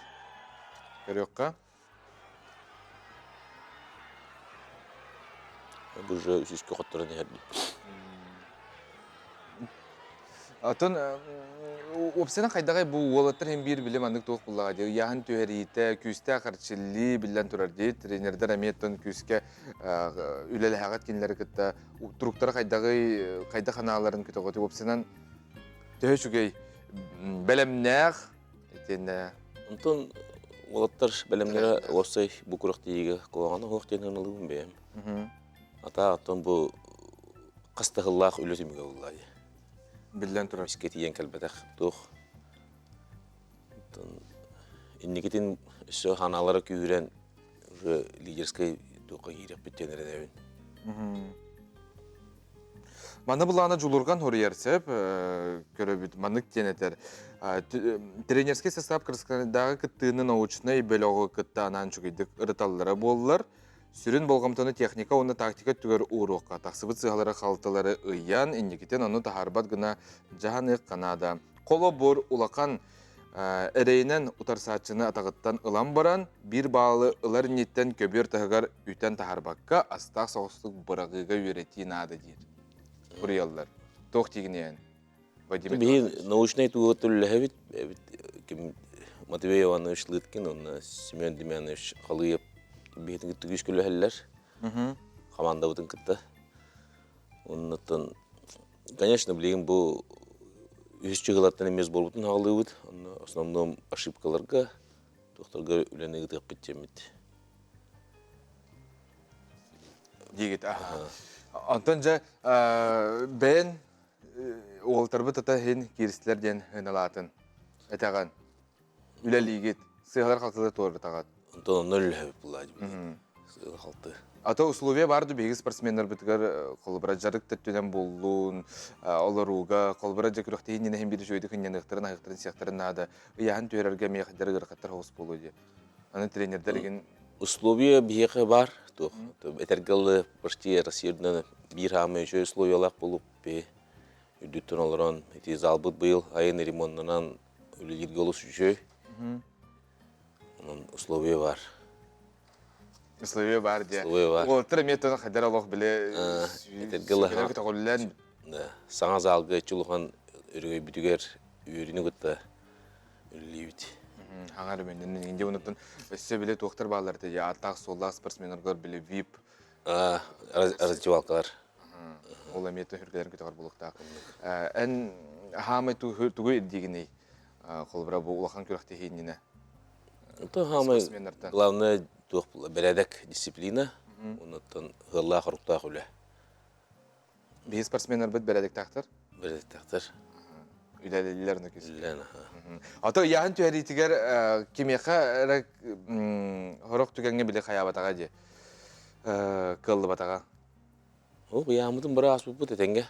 Көрүөххэ. Бу уже үсүскэ хотторон иһэрди. Атын уопсайынан хайдаҕай бу уолаттар иһин биир билим аннык туох буллаҕа дии ыйааһын түһэриитэ күүстээх эрчиллии биллэн турар дии тренердэр эмиэ оттон күүскэ үлэлэһэҕит кинилэри кытта туруктара хайдаҕый хайдах анааларын көтөҕөтүй уопсайынан төһө үчүгэй бэлэмнээх итиэннэ Онтон уолаттар бэлэмнэрэ уопсай бу күрэхтэһиигэ куһаҕана суох диэн сыаналыыбын бэйэм. Ата оттон бу хас да сыллаах үлэ түмүгэ буолла дии. Биллэн турар. Искэ тиийэн кэлбэтэх туох. Оттон инникитин өссө ханаалара күүһүрэн уже лидерскэй туохха киириэхпит диэн эрэнэбин. Манна былаана Дьулурган хоруйар сөп көрөбүт. Маннык диэн этэр. Тренерскэй состав Красноярдааҕы кыттыыны научнай бөлөҕү кытта анаан үчүгэйдик ырыталлара буоллар, сүрүн болҕомтону техника уонна тактика өттүгэр ууруохха, тахсыбыт сыыһалары-халтылары ыйан, инникитин ону таһаарбат гына дьаһаныахха наада. Холобур, улахан эрэйинэн утарсааччыны атаҕыттан ылан баран, биир баалы ылар инниттэн көбүөр таһыгар үтэн таһаарбакка, астаах соҕустук быраҕыыга үөрэтии наада диир. Суруйаллар. Туох диигиниэн? Вадим Биһи научнай туга түллэһэбит, ким Матвей Иванович Лыткин уонна Семен Демьянович Халыев биһитин кытта күүскэ үлэһэллэр. Хамаандабытын кытта. Оннуттан Конечно, билигин бу үһүс чыгылаттан эмиэ сборбутун хаалыыбыт. Онно основном ошибкаларга, туохтарга үлэни ыытыахпыт диэммит. Диигит, Онтон дьэ, бэйэн уолтарбыт ата иһин кииристилэр диэн ыналаатын этэҕин. Үлэлиигит, сыыһалар халтылар туорутаҕыт. Онтон онно үлэлэһэбит буллаа сыыһа халты. Ато условия бар ду биһиги спортсменнарбытыгар холобура дьарык төттүнэн буоллун, олорууга, холобура дьэ күрэхтэһии иннинэ иһин биир үчүгэйдик ынньаныахтарын, аһыахтарын, сиэхтэрин наада. Ыйааһын түһэрэргэ эмиэ дьарык ыарахаттар соҕус буолуо дии. Аны тренердэр игин Условия биһиэхэ бар, туох этэргэ дылы почти Россия үрдүнэн биир хаамыы үчүгэй условиялаах буолуп би үрдүттэн олорон ити залбыт быйыл айын ремоннанан үлэлииргэ олус үчүгэй. Онон условия бар. Условия бар диye. Условия бар. Уолаттар эмиэ тон хайдар олох биле Этэргэ көтөҕүллэн саҥа залга чулухан өрөгөйбүтүгэр үөрүүнү кытта үлэлиибит. Хаҥар менен инде онуттан өссө биле туохтар баалар те ааттаах суоллаах спортсменнаргар биле VIP раздевалкалар. Ол эмиэ төһүргэлэр көтөҕөр булуктаах. Эн хаамай тугу ирдиигиний? Холобура бу улахан күрэхтэһии иннинэ. То хаамай главное туох бэрээдэк дисциплина, оннуттан ыаллаах оруктаах үлэ. Биһи спортсменнарбыт бэрээдэктээхтэр? Бэрээдэктээхтэр. Үлэлииллэр нүкүс. Үлэлээн аха. Ато ыйааһын түһэриитигэр кимиэхэ эрэ хорох түгэҥҥэ били хайаабатаҕа дии. Кыаллыбатаҕа. Ол ыйааммытын бары ааспыппыт этэҥҥэ.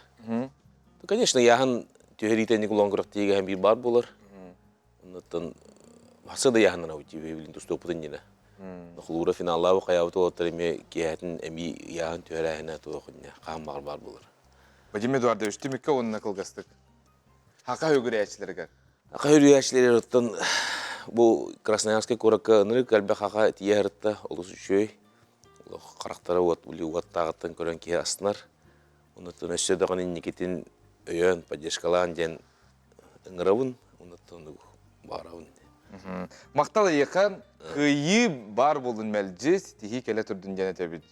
Конечно, ыйааһын түһэриитэ Николаон күрэхтэһиигэ биир баар буолар. Оннуттан хаса да ыйааһыннана билин тустуохпут иннинэ. Холуура финаллаабы хайаабыт уолаттар эмиэ киэһэтин эмии ыйааһын түһэрээһинэ туох инньэ хаһан баҕар баар буолар. Вадим Эдуардович, түмүккэ уонна кылгастык. Хака үгүрээччилэригэр. Хака үгүрээччилэригэр оттон бу Красноярскай куоракка ынырык элбэх хака тиийэ сырытта олус үчүгэй. Олох харахтара уот уоттааҕыттан көрөн киһи астынар. Онуттан өссө даҕаны инникитин өйөөн, поддержкалаан диэн ыҥырабын, онуттан баарабын. Махтал эйиэхэ кыайыы баар буоллун мэлдьи, ситиһии кэлэ турдун диэн этэбит.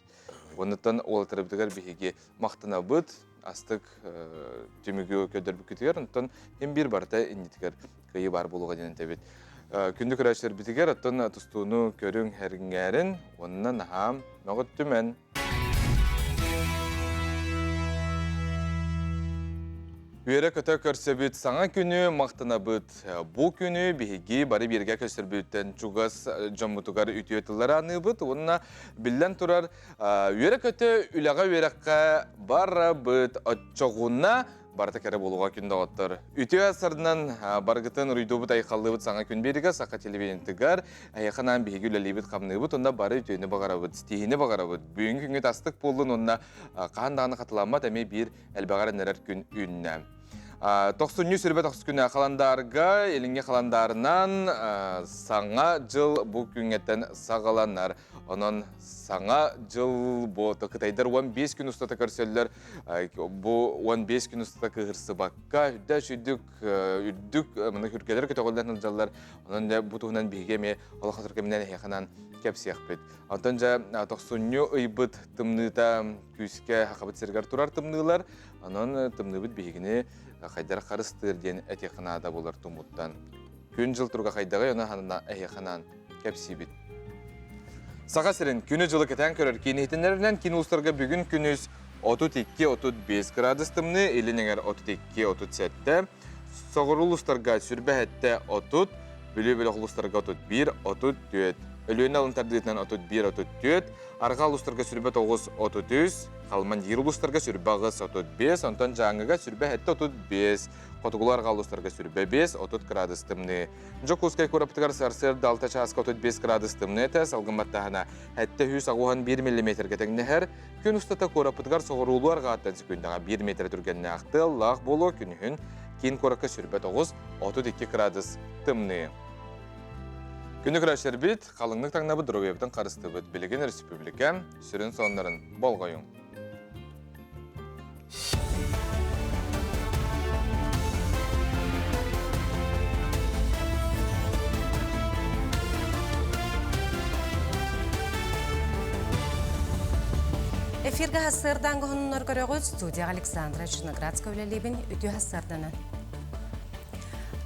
Онуттан уолаттарбытыгар биһиги махтанабыт, астык түмүгү көрдөрбүккүтүгэр, онтон ким биир барыта иннитигэр кыайыы баар буолуоҕа диэн этэбит. Күндү көрөөччүлэрбитигэр оттон тустууну көрүҥ һэргиҥээрин уонна наһаа мөҕүттүмэн. Үөрэ-көтө көрсөбүт саҥа күнү махтанабыт. Бу күнү биһиги бары бииргэ көрсөрбүтүттэн чугас дьоммутугар үтүө тыллары аныыбыт уонна биллэн турар үөрэ-көтө үлэҕэ-үөрэххэ барабыт. Оччоҕуна барыта кэрэ буолуоҕа күн доҕоттор. Үтүө сарынан баргытын уруйдуубут айхаллыыбыт саҥа күн биэригэ саха телевидениетыгар эһиэхэ анаан биһиги үлэлиибит хамныыбыт уонна бары үтүөнү баҕарабыт, ситиһиини баҕарабыт. Бүгүҥҥү күҥҥүт астык буоллун уонна хаһан даҕаны хатыламмат эмиэ биир элбэҕэр эрэннэрэр күн үүннэ. Тохсунньу сүрбэ тохсус күнэ халандаарга, илиҥҥи халандаарынан саҥа дьыл бу күҥҥэттэн саҕаланар. Онон саҥа дьыл бу кытайдар 15 күн устата көрсөллөр. Бу 15 күн устата кыһырсыбакка, үрдэ үрдүк үрдүк мына хүргэлэр көтөҕүллэн сылдьаллар. Онон дьэ бу туһунан биһиги эмиэ олох хатыр кэминэн эһиэхэнэн кэпсиэхпит. Онтон дьэ тохсунньу ыйбыт тымныыта күүскэ хахабыт сиригэр турар тымныылар. Онон тымныыбыт биһигини хайдар харыстыыр диэн этиэххэ наада буолар тумуттан. Күн-дьыл туруга хайдаҕый, ону эһиэхэ кэпсиибит. Саха сирин күнү-дьылы кэтээн көрөр киин иһитиннэринэн киин улуустарга бүгүн күнүс 32-35 градус тымныы, илин эҥэр 32-37, соҕуруу улуустарга сүрбэһэттэ 30, Бүлүү бөлөх улуустарга 31-34, Өлүөнэ алын тардыытынан 31-34, Арҕаа улуустарга сүрбэ 9-33, Халман-Диир улуустарга сүрбэ 8-35, онтон Дьааҥыга сүрбэ 7-35, Хотугулуу арҕаа улуустарга сүрбэ 5-30 градус тымныы. Дьокуускай куораппытыгар сарсыарда 6 чааска 35 градус тымныы этэ, салгын баттааһына 781 миллиметргэ тэҥнэһэр. Күн устата куораппытыгар соҕуруулуу арҕааттан секундаҕа 1 метр түргэннээх тыаллаах буолуо, күнүһүн киин куоракка сүрбэ 9, 32 градус тымныы. Күнү көрөөччүлэрбит, халыҥнык таҥнабыт доруобуйабытын харыстыыбыт. Билигин республика сүрүн сонуннарын болҕойуҥ. Эфиргэ хассыардаан хоннор көрөҕүт студияҕа Александра Черноградская үлэлиибин үтүө хассыарданан.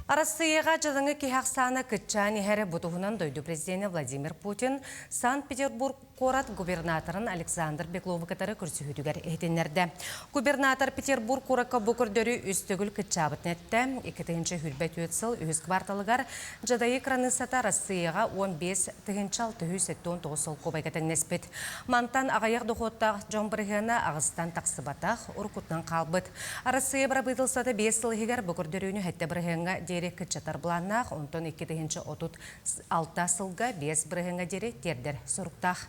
Арассыыйаҕа дьадаҥы киһи ахсаана кыччаан иһэр бу туһунан дойду президенэ Владимир Путин Санкт-Петербург куорат губернаторын Александр Бегловы кытары көрсүһүүтүгэр иһитиннэрдэ. Губернатор Петербург куоракка бу көрдөрүү үс төгүл кыччаабытын эттэ. 2024 сыл үһүс кварталыгар дьадайыы кыраныыссата Арассыыйаҕа 15 679 солкуобайга тэҥнэспит. Мантан аҕыйах дохуоттаах дьон бырыһыана аҕыстан тахсыбатах, уруккутунан хаалбыт. Арассыыйа бырабыыталыстыбата биэс сыл иһигэр бу көрдөрүүнү сэттэ бырыһыаҥҥа диэри кыччатар былааннаах, онтон 2036 сылга биэс бырыһыаҥҥа диэри тиэрдэр соруктаах.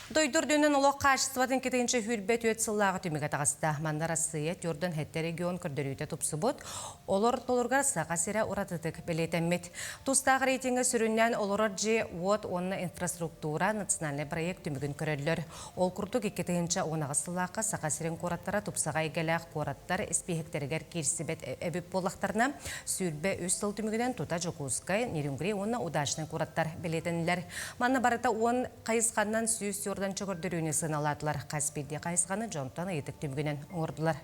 Дойду үрдүнэн олох хаачыстыбатын 2024 сыллааҕы түмүгэ таҕыста. Манна Арассыыйа төрдөн сэттэ регион көрдөрүүтэ тупсубут. Олор толоругар Саха сирэ уратытык бэлиэтэммит. Тустаах рейтингэ сүрүннээн олорор дьиэ, уот уонна инфраструктура национальнай проект түмүгүн көрөллөр. Ол курдук 2018 сыллаахха Саха сирин куораттара тупсаҕай эйгэлээх куораттар испииһэктэригэр киирсибэт эбит буоллахтарына, 23 сыл түмүгүнэн тута Дьокуускай, Нерюнгри уонна Удачнай куораттар бэлиэтэннилэр. Манна барыта уон хайысханан 100 чөгөрдөрүүнү сыаналаатылар. Хас биирдии хайысханы дьонтон ыйытык түмүгүнэн оҥордулар.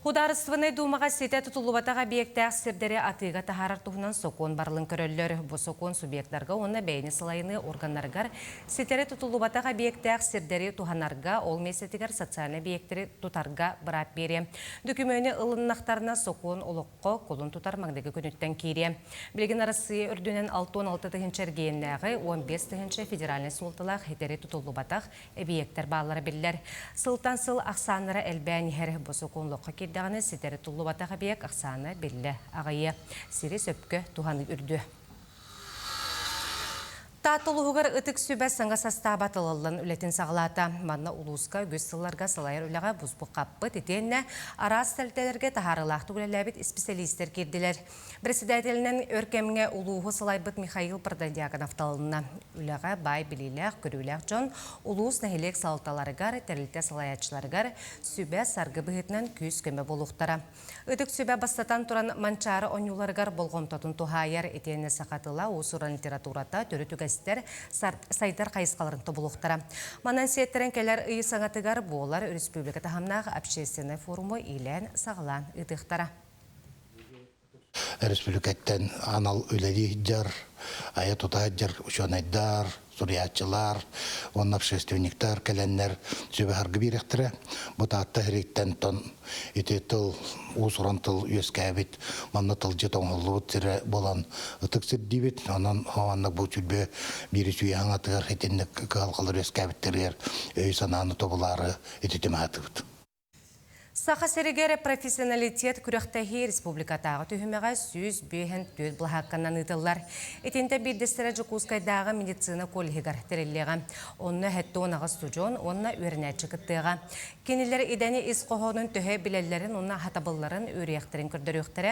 Судаарыстыбаннай Дуумаҕа ситэ тутуллубатах объектээх сирдэри атыыга таһаарар туһунан сокуон барылын көрөллөр. Бу сокуон субъектарга уонна бэйэни салайыныы органнарыгар ситэри тутуллубатах объектээх сирдэри туһанарга, ол миэстэтигэр социальнай объектэри тутарга быраап биэриэ. Дөкүмүөнү ылыннахтарына сокуон олоххо кулун тутар маҥнайгы күнүттэн киириэ. Билигин Арассыыйа үрдүнэн 66 тыһыынча эргиэннээҕи, 15 тыһыынча федеральнай суолталаах ситэри тутуллубатах эбийиэктэр бааллара биллэр. Сылтан сыл ахсааннара элбээн иһэр. Бу сокуон олоххо киирдэҕинэ ситэри туллубатах эбийиэк ахсаана биллэ аҕыйыа. Сири сөпкө туһаныы үрдүө. Таатта улууһугар Ытык Сүбэ саҥа састааба талыллан үлэтин саҕалаата. Манна улууска үгүс сылларга салайар үлэҕэ буспут-хаппыт итиэннэ араас тэрилтэлэргэ таһаарыылаахтык үлэлээбит исписэлиистэр киирдилэр. Председателинэн өр кэмҥэ улууһу салайбыт Михаил Протодьяконов талылынна. Үлэҕэ баай билиилээх, көрүүлээх дьон улуус нэһилиэк салалталарыгар, тэрилтэ салайааччыларыгар сүбэ-саргы быһыытынан күүс-көмө буолуохтара. Ытык сүбэ бастатан туран Манчаары оонньууларыгар болҕомтотун туһаайар, итиэннэ саха тыла, уус-уран литературата, төрүт үгэстэр сайдар хайысхаларын тобулуохтара. Манан сиэттэрэн кэлэр ый саҥатыгар буолар республика таһымнаах общественнай форуму иилээн-саҕалаан ыытыахтара. Республикаттан анал үлэлии сылдьар, айа-тута сылдьар учуонайдар, суруйааччылар уонна общественниктар кэлэннэр сүбэ-саргы биэриэхтэрэ. Бу Таатта сириттэн тон ити тыл, уус-уран тыл үөскээбит, манна тылдьыт оҥоһуллубут сирэ буолан ытык сир диибит. Онон маннык бу сүрбэ биир үчүгэй аҥатыгар итинник кыһалҕалар үөскээбиттэригэр өй-санааны тобулаары ити түмэ сатыыбыт. Саха сиригэр профессионалитет күрэхтэһии республикатааҕы түһүмэҕэ 154 былаһаакканан ыытыллар. Итинтэ биирдэстэрэ Дьокуускайдааҕы медицина коллеһыгар тэриллиэҕэ. Онно 78 студьон уонна үөрэнээччи кыттыаҕа. Кинилэр идэни ис хоһоонун төһө билэллэрин уонна сатабылларын үөрүйэхтэрин көрдөрүөхтэрэ,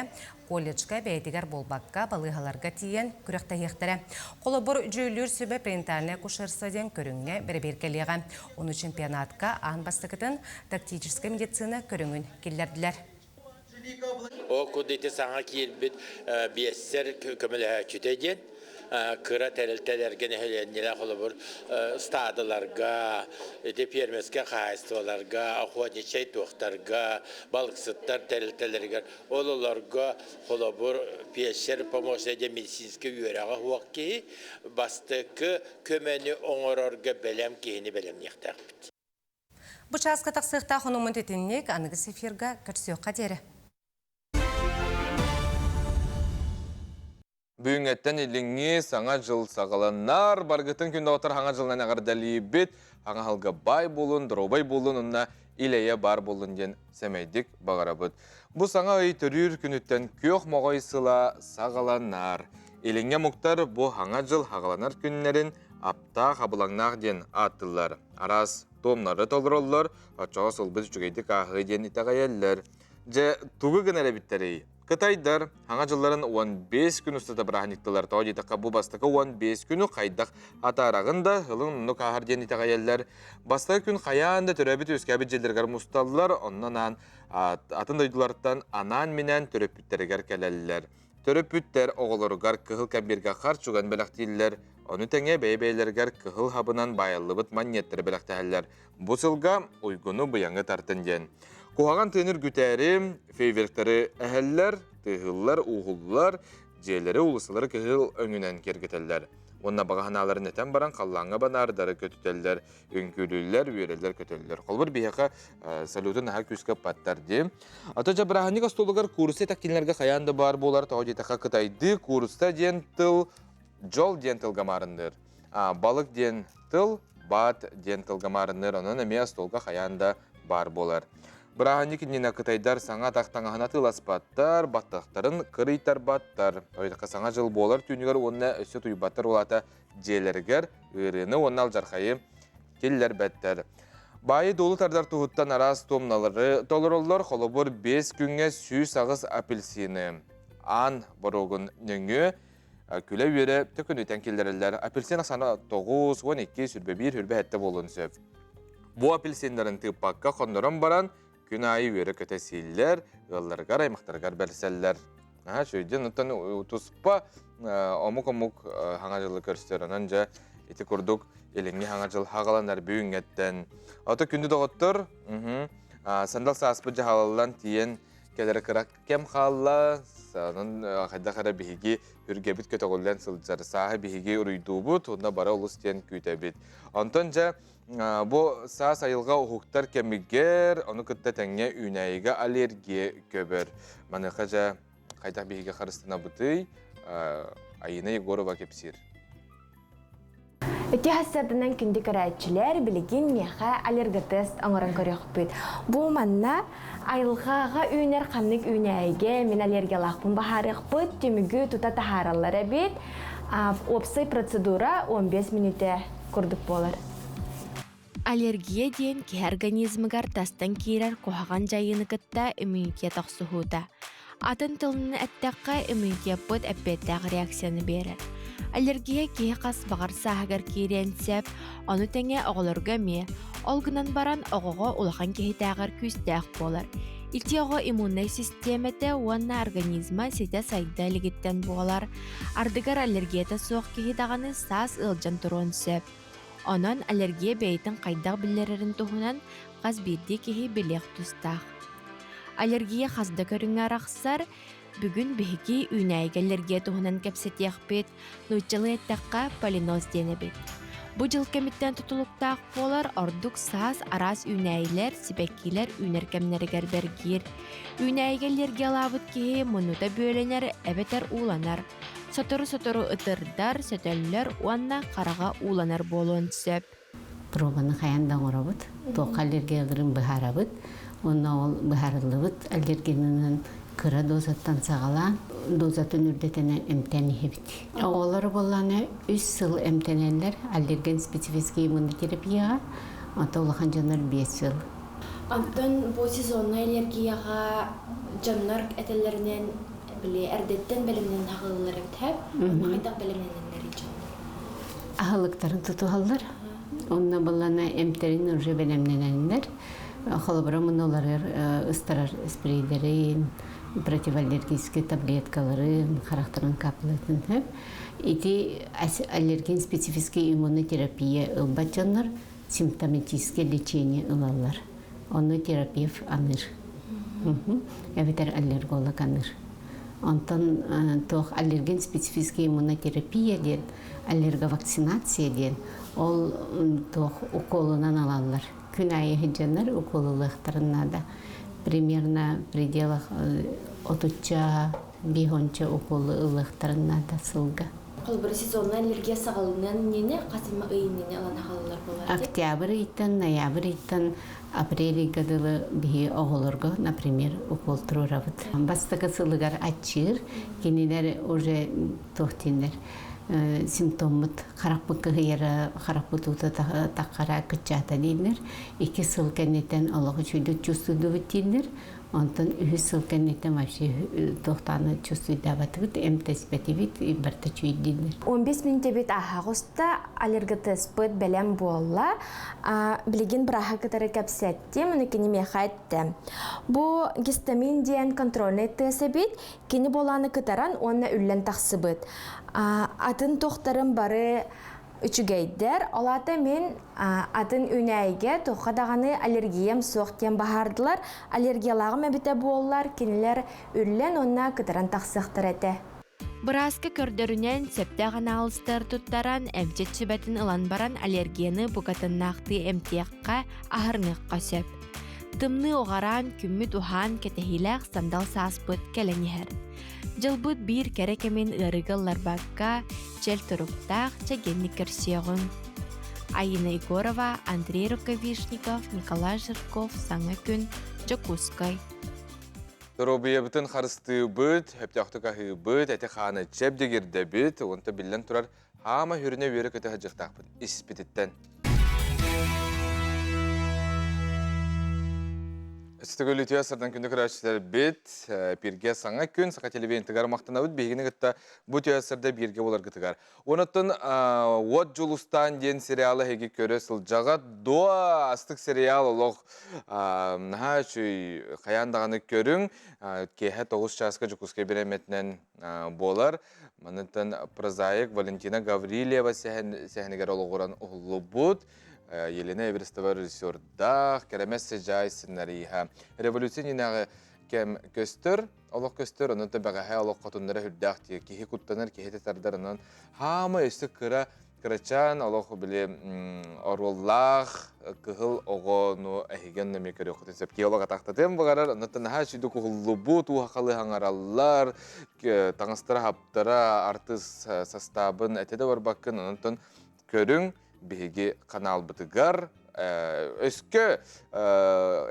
колледжка бэйэтигэр буолбакка, балыыһаларга тиийэн күрэхтэһиэхтэрэ. Холобур, дьүүллүүр сүбэ прентальное акушерство диэн көрүҥҥэ бэрэбиэркэлиэҕэ. Ону чемпионатка аан бастакытын тактическай медицина көрүҥүн киллэрдилэр. Ол курдук саҥа киирбит биэссэр көмөлөһөөччүтэ диэн кыра тэрилтэлэргэ нэһилиэнньэлээх холобур стадаларга, ити фермерскэй хаһаайыстыбаларга, охотничай туохтарга, балыксыттар тэрилтэлэригэр ол олорго холобур фельдшер помощник диэн медицинскэй үөрэҕэ суох киһи бастакы көмөнү оҥорорго бэлэм киһини бэлэмниэхтээхпит. Бу чааска тахсыахтаах онуммут итинник аныгыс эфирга көрсүөххэ диэри. Бүгүҥҥэттэн илиҥҥи саҥа дьыл саҕаланар. Баргытын күн доҕоттор саҥа дьылынан эҕэрдэлиибит. Саҥа аһылга баай буолун, доруобай буолун уонна ил-эйэ баар буоллун диэн сэмэйдик баҕарабыт. Бу саҥа ый төрүүр күнүттэн күөх моҕой сыла саҕаланар. Илиҥҥэ омуктар бу саҥа дьыл саҕаланар күннэрин аптаах абылаҥнаах диэн ааттыыллар. Араас туомнары толороллор, оччоҕо сылбыт үчүгэйдик ааһыы диэн итэҕэйэллэр. Дьэ, тугу гынар эбиттэрий? Кытайдар Саҥа дьылларын 15 күн устата бырааһынньыктыылар. Тоҕо диэтэххэ, бу бастакы 15 күнү хайдах атаараҕын да, ылын оннук ааһар диэн итэҕэйэллэр. Бастакы күн хайаан да төрөөбүт-үөскээбит дьиэлэригэр мусталлар, онно анаан атын дойдулартан анаан-минээн төрөппүттэригэр кэлэллэр. Төрөппүттэр оҕолоругар кыһыл кэмбиэргэ харчыган бэлэхтииллэр, ону тэҥэ бэйэ-бэйэлэригэр кыһыл хабынан баайыллыбыт манньыаттары бэлэхтэһэллэр. Бу сылга уйгуну-быйаҥы тартын диэн. Куһаҕан тыын үргүтээри фейверктары эһэллэр, тыаһыыллар, ууһуллар, дьиэлэри, уулуссалары кыһыл өҥүнэн киэргэтэллэр. Уонна баҕа санааларын этэн баран халлааҥҥа банаардары көтүтэллэр, үҥкүүлүүллэр, үөрэллэр-көтөллөр. Холобур, биһиэхэ салюту наһаа күүскэ ыппаттар дии. Ата дьэ бырааһынньык остуолугар куурусса тэккинлэргэ хайаан да баар буолар, тоҕо диэтэххэ кытайдыы куурусса диэн тыл дьол диэн тылга маарынныыр. Балык диэн тыл, баат диэн тылга маарынныыр, онон эмиэ остуолга хайаан да баар буолар. Бырааһынньык иннинэ кытайдар саҥа атах таҥаһын атыыласпаттар, баттахтарын кырыйтарбаттар. Ойдоххо саҥа дьыл буолар түүнүгэр уонна өссө туйбаттар улаата дьиэлэригэр ыарыыны уонна алдьархайы киллэрбэттэр. Баайы-дуолу тардар туһуттан араас туомналары толороллор, холобур, 5 күҥҥэ 108 апельсины, аан боруогун нөҥүө күлэ-үөрэ төкүнүтэн киллэрэллэр. Апельсин ахсаана 9, 12, 21, 27 буолуон сөп. Бу апельсиннарын тыыппакка хоннорон баран, күн аайы үөрэ-көтө сииллэр, ыалларыгар, аймахтарыгар бэрсэллэр. Наһаа үчүгэй. Оттон туспа омук-омук хаҥа дьылы көрсөр. Онон дьэ ити курдук илиҥҥи хаҥа дьыл хаҕаланар бүгүҥҥэттэн. Ото күндү доҕоттор, сандал сааспыт дьаһалаллан тиийэн кэлэрэ кыра кэм хаалла. Онон хайдах эрэ биһиги үргэбит көтөҕүллэн сылдьар. Сааһы биһиги уруйдуубут, онно бары олус диэн күүтэбит. Онтон дьэ бу саас айылҕа уһуктар кэмигэр, ону кытта тэҥҥэ үүнээйигэ аллергия көбөр. Маныаха дьэ хайдах биһиги харыстанабытый? Айына Егорова кэпсиир. Ити хассарданан күндү көрөөччүлэр, билигин миэхэ аллерготест оҥорон көрүөхпүт. Бу манна айылҕаҕа үүнэр ханнык үүнээйигэ мин аллергиялаахпын баһаарыахпыт, түмүгү тута таһаараллар эбит. Уопсай процедура 15 мүнүүтэ курдук буолар. Аллергия диэн киһи организмыгар тастан киирэр куһаҕан дьайыыны кытта иммунитет охсуһуута. Атын тылынан эттэххэ, иммунитеппыт эппиэттээх реакцияны биэрэр. Аллергия киһи хас баҕар сааһыгар киириэн сөп, ону тэҥэ оҕолорго эмиэ. Ол гынан баран оҕоҕо улахан киһитээҕэр күүстээх буолар. Ити оҕо иммуннай систиэмэтэ уонна организма ситэ сайда илигиттэн буолар. Ардыгар аллергията суох киһи даҕаны саас ыалдьан туруон сөп. Онон аллергия бэйэтин хайдах биллэрэрин туһунан хас биирдии киһи билиэх тустаах. Аллергия хас да көрүҥэ арахсар. Бүгүн биһиги үүнээйигэ аллергия туһунан кэпсэтиэхпит, нууччалыы эттэххэ полиноз диэн эбит. Бу дьыл кэмиттэн тутулуктаах буолар ордук саас араас үүнээйилэр, сибэккилэр үүнэр кэмнэригэр бэргиир. Үүнээйигэ аллергиялаабыт киһи муннута бүөлэнэр эбэтэр ууланар. Сотору-сотору ытырдар, сөтөллөр уонна хараҕа ууланар буолуон сөп. Пробаны хайаан да оҥоробут, туохха аллергияларын быһаарабыт. Уонна ол быһаарыллыбыт аллергенынан кыра дозаттан саҕалаан дозатын үрдэтинэн эмтээн иһэбит. Оҕолор буоллаҕына үс сыл эмтэнэллэр аллерген специфический иммунотерапияҕа, онтон улахан дьоннор 5 сыл. Онтон бу сезоннай аллергияҕа дьоннор этэллэринэн били эрдэттэн бэлэмнэнэн аҕалаллар эбит һэ? Хайдах бэлэмнэнэллэрий дьоннор? Аһылыктарын тутуһаллар. Онно буоллаҕына эмтэрин уже бэлэмнэнэллэр. Холобура муннуларыгар ыстарар спрейдэрин, противоаллергическай таблеткаларын, харахтарын каплатын сөп. Ити аллерген специфический иммунотерапия ылбат дьоннор симптоматическое лечение ылаллар. Ону терапевт аныыр. Эбэтэр аллерголог аныыр. Онтон туох аллерген специфический иммунотерапия диэн, аллерговакцинация диэн, ол туох уколунан алаллар. Күн аайы сылдьаннар уколулуохтарын наада. Примерно в пределах отучча, биһонча уколу ылыахтарын наада сылга. Холобура сезонная аллергия саҕаланыан иннинэ хас эмэ ый иннинэ ылан аҕалаллар буолар. Октябрь ыйтан, ноябрь ыйтан апрель ыйга дылы биһи оҕолорго, например, укол туруорабыт. Бастакы сылыгар аччыыр, кинилэр уже туох дииллэр, симптоммут харахпыт кыһыйара, харахпыт уута таххара кыччаата дииллэр. Икки сыл кэнниттэн олох үчүгүйдүк чувствуйдубут дииллэр. Онтон үһүс сыл кэнниттэн вообще туохтааны чувствуйдаабатыбыт, эмтэспэтибит, барыта үчүгэй дииллэр. 15 мүнүүтэбит ааһаҕыста аллерготеспыт бэлэм буолла. Билигин бырааһы кытары кэпсэттим, ону кини миэхэ эттэ. Бу гистамин диэн контрольнай тест эбит. Кини буолааны кытаран уонна үллэн тахсыбыт. Атын туохтарым бары үчүгэйдэр. Ол аата мин атын үүнээйигэ туохха даҕаны аллергиям суох диэн баһаардылар. Аллергиялааҕым эбитэ буоллар, кинилэр үллэн уонна кытаран тахсыахтара этэ. Бырааска көрдөрүнэн, сөптөөх анаалыстар туттаран, эмчит сүбэтин ылан баран аллергияны букатыннаахтыы эмтиэххэ, аһарыныахха сөп. Тымныы уҕараан, күммүт уһаан, кэтэһиилээх сандал сааспыт кэлэн иһэр. Дьылбыт биир кэрэ кэмин ыарыыга ылларбакка, чөл туруктаах, чэгиэнник көрсүөҕүҥ. Айина Егорова, Андрей Рукавишников, Николай Жирков «Саҥа күн», Дьокуускай. Доруобуйабытын харыстыыбыт, сөптөөхтүк аһыыбыт, эти-хааны чэбдигирдэбит, онто биллэн турар, хаама хүрүнэ үөрэ-көтө сылдьыахтаахпыт испититтэн. Өстөгөл үтүө сардан күндү көрөөччүлэрбит, пирге саҥа күн саха телевидениетыгар махтанабыт биһигини кытта бу үтүө сарда бииргэ буоларгытыгар. Онуттан Уот Дьулустаан диэн сериалы эһиги көрө сылдьаҕыт. Дуо астык сериал олох наһаа үчүй хайаан даҕаны көрүҥ. Киэһэ 9 чааска Дьокуускай бириэмэтинэн буолар. Манытан прозаик Валентина Гаврильева сэһэнигэр олоҕуран уһуллубут. Елена Эверстова режиссердаах, Кэрэмэс Сыдьаай сценариһа. Революция иннинээҕи кэм көстөр, олох көстөр, онон да бэҕэһээ олох хотуннара үрдээх киһи куттанар, киһи тардар, онон хаама өссө кыра Кырачаан олох били оруоллаах кыһыл оҕону эһиги онно эмиэ көрүөххүтүн сөп. Киһи олох атахтатыан баҕарар, оннуттан наһаа үчүгэй уһуллубут, ууһахалыы хаҥараллар, таҥастара хаптара, артыыс састаабын этэ да барбаккын, онтон көрүҥ биһиги каналбытыгар өскө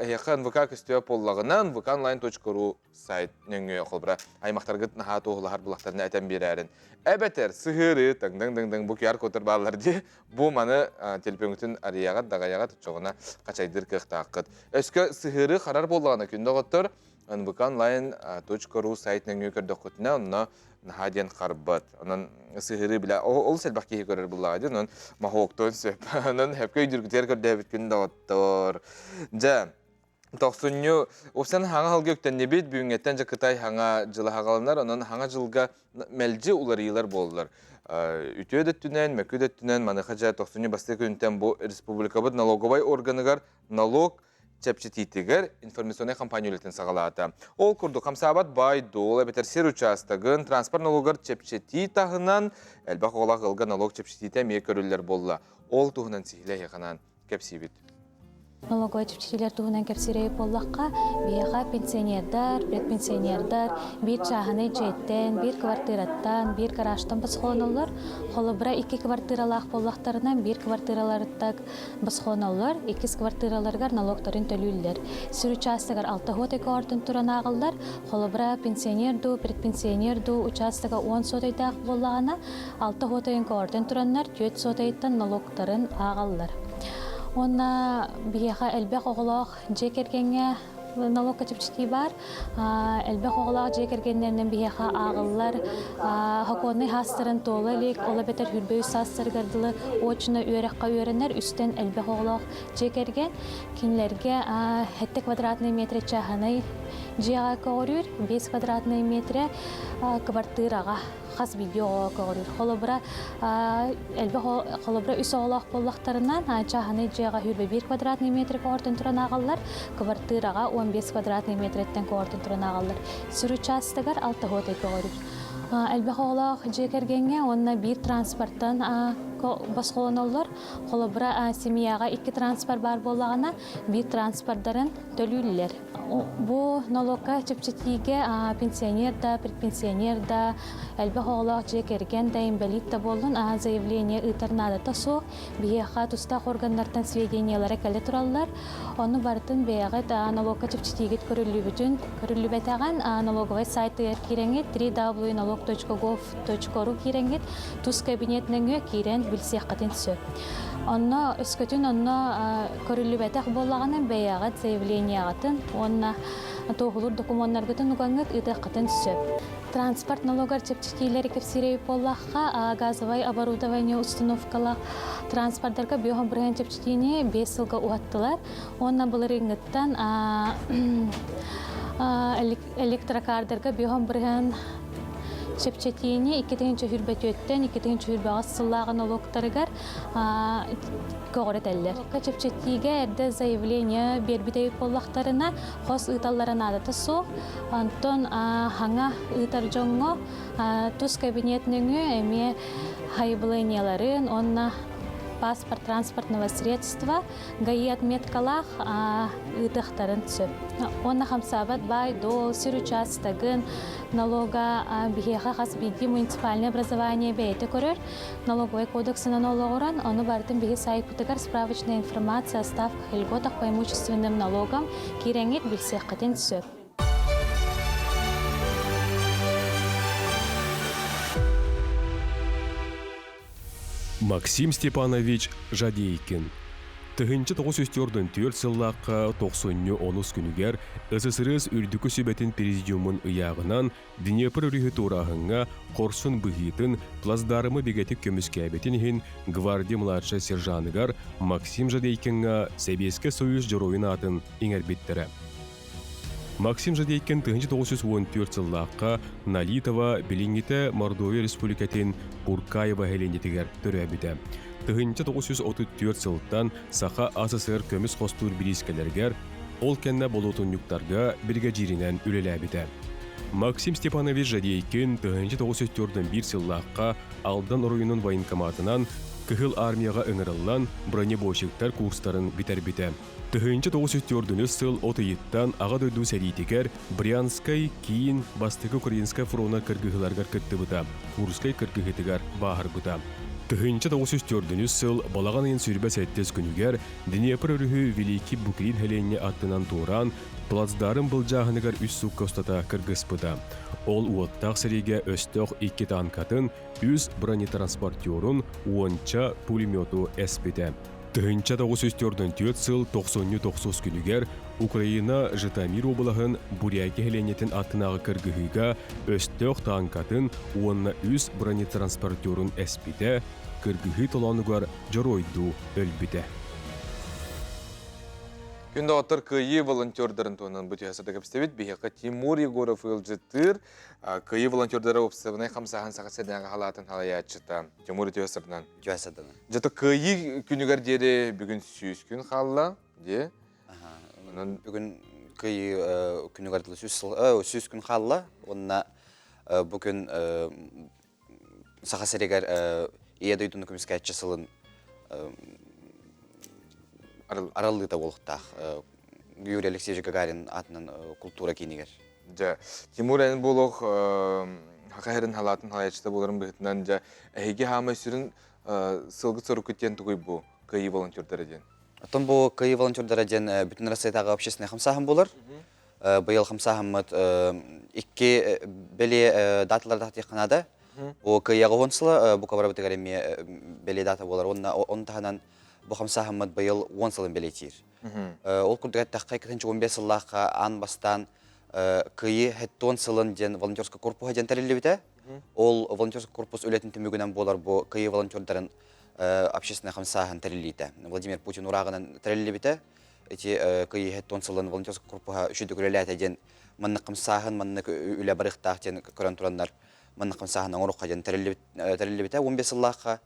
эһиэхэ НВК көстүө буоллаҕына nvkonline.ru сайт нөҥүө холобура аймахтаргыт наһаа туоһулаһар булахтарына этэн биэрээрин эбэтэр сыһыарыы таҥдаҥ-даҥдаҥ бу QR кодтар бааллар дии бу маны телефоҥҥутун арыйаҕыт даҕайаҕыт оччоҕуна хачайдыыр кыахтааххыт өскө сыһыарыы харар буоллаҕына күндү оҕоттор nvkonline.ru сайт нөҥүө көрдөххүтүнэ онно наһаа диэн харбат онон сыһыарыы билэ олус элбэх киһи көрөр буллаҕа дии онон моһуоктуон сөп онон сөпкө өйдүүргүтүгэр көрдөөбүт күн доҕоттор дьэ Тохсунньу уопсан хаҥа сылга үктэннибит, бүгүҥҥэттэн дьэ Кытай хаҥа дьыла хаҕаланар, онон хаҥа дьылга мэлдьи уларыйыылар буоллулар. Үтүө да өттүнэн, мөкү да өттүнэн маныаха дьэ тохсунньу бастакы күнтэн бу республикабыт налоговай органыгар налог чэпчэтиитигэр информационнай компания үлэтин саҕалаата. Ол курдук хамсаабат баай-дуол эбэтэр сир учаастагын транспорт налогар чэпчэтии таһынан элбэх оҕолоох ыалга налог чэпчэтиитэ эмиэ көрүллэр буолла. Ол туһунан сиһилэ эһиэхэ кэпсиибит. Налоговай чэпчэтиилэр туһунан кэпсиирэй буоллахха, биһиэхэ пенсионердар, предпенсионердар биир чааһынай дьиэттэн, биир квартираттан, биир гаражтан босхолоноллор. Холобура, икки квартиралаах буоллахтарына, биир квартираларыттан босхолоноллор, иккис квартираларыгар налогтарын төлүүллэр. Сир учаастагар алта уот ортон туран ааҕыллар. Холобура, пенсионер дуу, предпенсионер дуу учаастага 10 сотайдаах буоллаҕына, алта уотайын көҕөрдөн тураннар, түөрт сотайыттан налогтарын ааҕаллар. Уонна биһиэхэ элбэх оҕолоох дьиэ кэргэҥҥэ налогка чэпчэтии баар. Элбэх оҕолоох дьиэ кэргэннэринэн биһиэхэ ааҕыллар сокуоннай хаастарын туола илик, ол эбэтэр хүрбэ үс саастарыгар дылы очно үөрэххэ үөрэнэр үстэн элбэх оҕолоох дьиэ кэргэн. Кинилэргэ сэттэ квадратный метр чааһынай дьиэҕэ көҕүрүүр, 5 квадратный метрэ квартираҕа хас биирдии оҕоҕо көҕүрүүр. Холобура, элбэх холобура үс оҕолоох буоллахтарына, чааһынай дьиэҕэ 21 квадратный метр көҕөртөн туран ааҕаллар, квартираҕа 15 квадратный метреттэн көҕөртөн туран ааҕаллар. Сир учаастагар алта уотай көҕүрүүр. Элбэх оҕолоох дьиэ кэргэҥҥэ уонна биир транспортан босхолоноллор. Холобура, семьяҕа икки транспорт баар буоллаҕына, биир транспордарын төлүүллэр. Бу нолуокка чэпчэтиигэ пенсионер да, предпенсионер да, элбэх оҕолоох дьиэ кэргэн да, инбэлиит да буоллун, заявление ыытар наадата суох. Биһиэхэ тустаах органнартан сведениялара кэлэ тураллар. Ону барытын бэйэҕит налогка чэпчэтиигит көрүллүбүтүн, көрүллүбэтэҕин налоговай сайтыгар киирэҥҥит www.налог.gov.ru киирэҥҥит тус кабинет нөҥүө киирэн билсиэххитин сөп. Онно өскөтүн онно көрүллүбэтэх буоллаҕына бэйэҕит заявлениеҕытын уонна туоһулуур докумуоннаргытын угаҥҥыт ыытыаххытын сөп. Транспорт налогар чэпчэтиилэри кэпсиир буоллахха, газовай оборудование установкалаах транспордарга биоһон бырыһыан чэпчэтиини 5 сылга уһаттылар. Уонна былырыыҥҥыттан электрокардарга биоһон бырыһыан чэпчэтиини 2024-тэн 2028 сыллааҕы нолуоктарыгар көҕүрэтэллэр. Чэпчэтиигэ эрдэ заявление биэрбит эбит буоллахтарына, хос ыыталлара наадата суох. Онтон хаҥа ыытар дьоҥҥо тус кабинет нөҥүө эмиэ хайбыланияларын уонна паспорт транспортного средства ГАИ отметкалаах ыытыахтарын сөп. Уонна хамсаабат баай-дуол, сир учаастагын налога биһиэхэ хас биирдии муниципальное образование бэйэтэ көрөр. Налоговай кодексынан олоҕуран, ону барытын биһи сайтпытыгар справочная информация о ставках и льготах по имущественным налогам киирэҥҥит билсиэххитин сөп. Максим Степанович Жадейкин 1994 сыллаахха тохсунньу онус күнүгэр СССР Үрдүкү Сүбэтин Президиумун ыйааҕынан Днепр өрүһү туорааһыҥҥа хорсун быһыытын, плацдармы бигэтик көмүскээбитин иһин гвардия младшай сержаныгар Максим Жадейкиҥҥа Сэбиэскэй Союз Дьоруойун аатын иҥэрбиттэрэ. Максим Жадейкин 1914 сыллаахха Налитова билиҥҥитэ Мордовия Республикатын Пуркаева сэлиэнньэтигэр төрөөбүтэ. 1934 сылтан Саха АССР көмүс хостуур бириискэлэригэр, ол кэннэ болуотунньуктарга биригэдьииринэн үлэлээбитэ. Максим Степанович Жадейкин 1941 сыллаахха Алдан оройуонун военкоматынан Кыһыл Армияҕа ыҥырыллан бронебойщиктар курстарын бүтэрбитэ. 1904 сыл от ыйыттан Аҕа дойду сэриитигэр Брянскай, Киин, Бастакы Украинскай фрона кыргыһыыларыгар кыттыбыта, Курскай кыргыһыытыгар бааһырбыта. 1904 сыл балаҕан ыйын 27 күнүгэр Днепр өрүһү Великий Букрин сэлиэнньэ аттынан туораан, плацдарм былдьааһыныгар үс суукка устата кыргыспыта. Ол уоттаах сэриигэ өстөөх икки танкатын, үс бронетранспортерун, уонча пулемету эспитэ. 1944 сыл тохсунньу тохсус күнүгэр Украина Житомир уобалаһын Буряки сэлиэнньэтин аттынааҕы кыргыһыыга өстөөх тааҥкатын уонна үс бронетранспортерун эспитэ, кыргыһыы толоонугар дьоруойдуу өлбүтэ. Күн доҕоттор Кыайыы волонтердарын туһунан бу түһэ сата кэпсэбит. Биһиэхэ Тимур Егоров ыалдьыттыыр. Кыайыы волонтердара уопсастыбаннай хамсааһын Саха сиринээҕи халаатын халайааччыта Тимур үтүө сырдынан. Үтүө сырдынан. Дьэ Кыайыы күнүгэр диэри бүгүн 100 күн хаалла. Дии. Онон бүгүн Кыайыы күнүгэр дылы 100 күн хаалла. Уонна бу күн Саха сиригэр Ийэ дойдуну көмүскээччи сылын. арыллыыта буолуохтаах Юрий Алексеевич Гагарин аатынан култуура киинигэр. Дьэ, Тимур эн буолуох хаха хэрин халаатын халаяччыта буоларын быһыытынан дьэ эһиги хаамай сүрүн сылгыт соруккут диэн тугуй бу кыайыы волонтердара диэн? Оттон бу кыайыы волонтердара диэн бүтүн Россиятааҕы общественнай хамсааһын буолар. Быйыл хамсааһыммыт икки бэлиэ даталар тахтыахха наада. Бу кыайыаҕа уон сыла бука барыбытыгар эмиэ бэлиэ дата буолар. Уонна ону таһынан бу хамсааһыммыт быйыл уон сылын бэлиэтиир. Ол курдук эттэххэ, 2015 сыллаахха аан бастаан Кыайыы 70 сылын диэн волонтерскай корпуһа диэн тэриллибитэ. Ол волонтерскай корпус үлэтин түмүгүнэн буолар бу Кыайыы волонтердарын общественнай хамсааһын тэриллиитэ. Владимир Путин урааҕынан тэриллибитэ. Ити Кыайыы 70 сылын волонтерскай корпуһа үчүгэй үлэлээтэ диэн маннык хамсааһын, маннык үлэ барыахтаах диэн көрөн тураннар маннык хамсааһын оҥоруохха диэн тэриллибитэ. 15 сыллаахха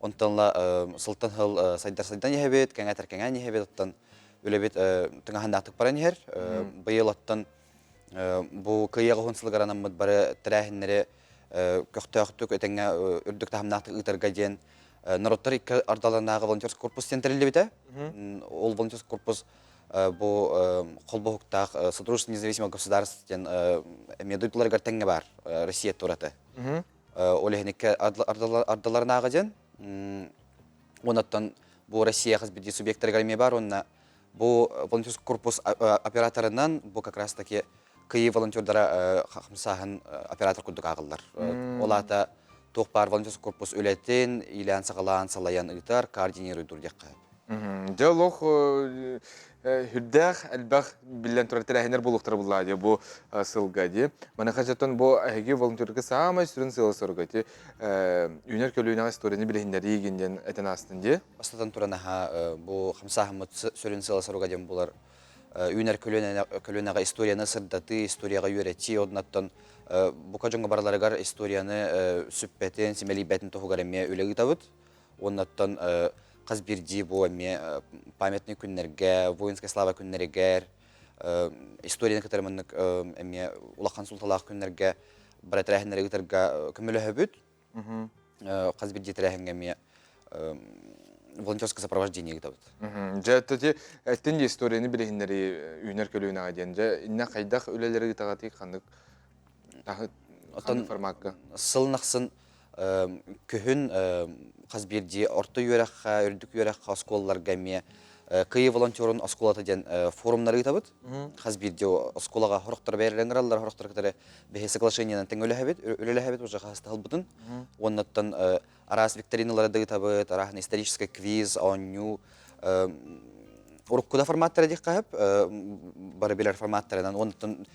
Онтон ла сылтан сыл сайдар сайдан иһэбит, кэҥээтэр кэҥээн иһэбит, оттон үлэбит тыҥаһыннаахтык баран иһэр. Быйыл оттон бу кыайыаҕа уһун сылыгар анаммыт бары тэрээһиннэри көхтөөхтүк, этэҥҥэ үрдүк таһымнаахтык ыытарга диэн норуоттар икки ардаларынааҕы волонтерский корпус диэн тэриллибитэ. Ол волонтерский корпус бу холбоһуктаах Содружество независимых государств диэн эмиэ дойдуларыгар тэҥҥэ баар Россия тураты. Ол иһин икки ардыларынааҕы диэн оннуттан бу Россия хас биирдии субъектарыгар эмиэ баар уонна бу волонтерский корпус операторынан бу как раз таки Кыайыы волонтердара хамсааһын оператор курдук ааҕыллар. Ол аата туох баар волонтерский корпус үлэтин иилээн-саҕалаан салайан ыытар, координируйдуур диэххэ сөп. Дьэ олох үрдээх элбэх биллэн турар тэрээһиннэр буолуохтара буллаа дии бу сылга дии. Маныаха дьоттон бу эһиги волонтерга саамай сүрүн сыала-соруга ити үүнэр көлүөнэҕэ историяны билиһиннэрии игин диэн этэн аастын дии. Бастатан туран аһа бу хамсааһыммыт сүрүн сыала-соруга диэн булар үүнэр көлүөнэҕэ историяны сырдатыы, историяҕа үөрэтии, оннуттан бука дьоҥҥо барыларыгар историяны сүппэтин, симэлийбэтин туһугар эмиэ үлэ ыытабыт. Уоннаттан хас биирдии бу эмиэ памятный күннэргэ, воинская слава күннэригэр, историяны кытары маннык эмиэ улахан суолталаах күннэргэ бары тэрээһиннэри ыытарга көмөлөһөбүт. Хас биирдии тэрээһиҥҥэ эмиэ волонтерское сопровождение ыытабыт. Дьэ, эти эттин дии историяны билиһиннэри үүнэр көлүөнэҕэ диэн. Дьэ, иннэ хайдах үлэлэри ыытаҕытый ханнык Оттон формакка? Сылын ахсын күһүн хас биирдии орто үөрэххэ, үрдүк үөрэххэ, оскуолаларга эмиэ Кыайыы волонтерун оскуолата диэн форумнары ыытабыт. Хас биирдии оскуолаҕа сорохтор бэйэлэрин ыҥыраллар, сорохтор кытары биһи соглашениенан тэҥ үлэһэбит, үлэлэһэбит уже хаһыстаһылбытын. Уоннаттан араас викториналары да ыытабыт, араас исторический квиз, оонньуу, урукку да форматтара диэххэ сөп, бары билэр форматтарынан, онтон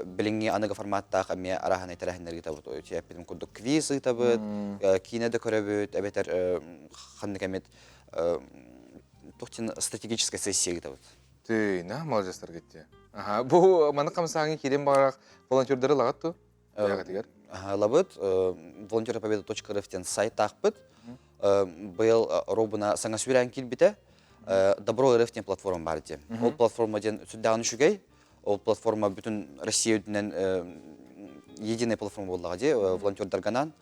билиҥҥи аныгы форматтаах эмиэ арааһынай тэрээһиннэри ыытабыт. Эппитим курдук квиз ыытабыт, киинэ да көрөбүт, эбэтэр ханнык эмит туох стратегическая сессия ыытабыт. Тыына, молодецтар кетти. Аха, бу маны хамсааҥы киирэн баҕарах волонтердары ылаҕыт ту? Бэйэҕитигэр? Ылабыт. Волонтерпобеда.рф диэн сайтаахпыт. Быйыл робуна саҥа сүүрээн киирбитэ. Добро РФ диэн платформа баар диэн. Ол платформа диэн сүрдээҕин үчүгэй. Ол платформа бүтүн Россия үрдүнэн единая платформа буоллаҕа дии, волонтердарганан.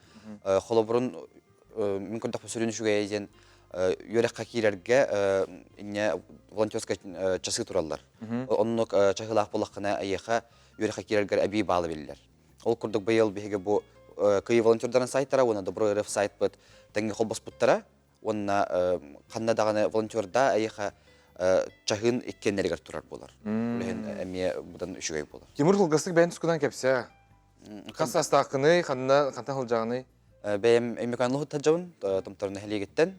Холобурун мин көрдөхпө сүрүн үчүгэйэ диэн үөрэххэ киирэргэ инньэ волонтерскай часы тураллар. Оннук чаһыылаах буоллаххына эйиэхэ үөрэххэ киирэргэр эбии баалы биллэр. Ол курдук быйыл биһиги бу Кыайыы волонтердарын сайтара уонна Добро РФ сайтпыт тэҥҥэ холбоспуттара уонна ханна даҕаны волонтерда эйиэхэ чаһыын иккиэннэригэр турар буолар. Үлэһин эмиэ будан үчүгэй буолар. Тимур кылгастык бэйэн тускунан кэпсээ. Хас саастааххыный, ханна хантан сылдьаҕыный? Бэйэм Өймөкөөн улууһуттан Томтор нэһилиэгиттэн.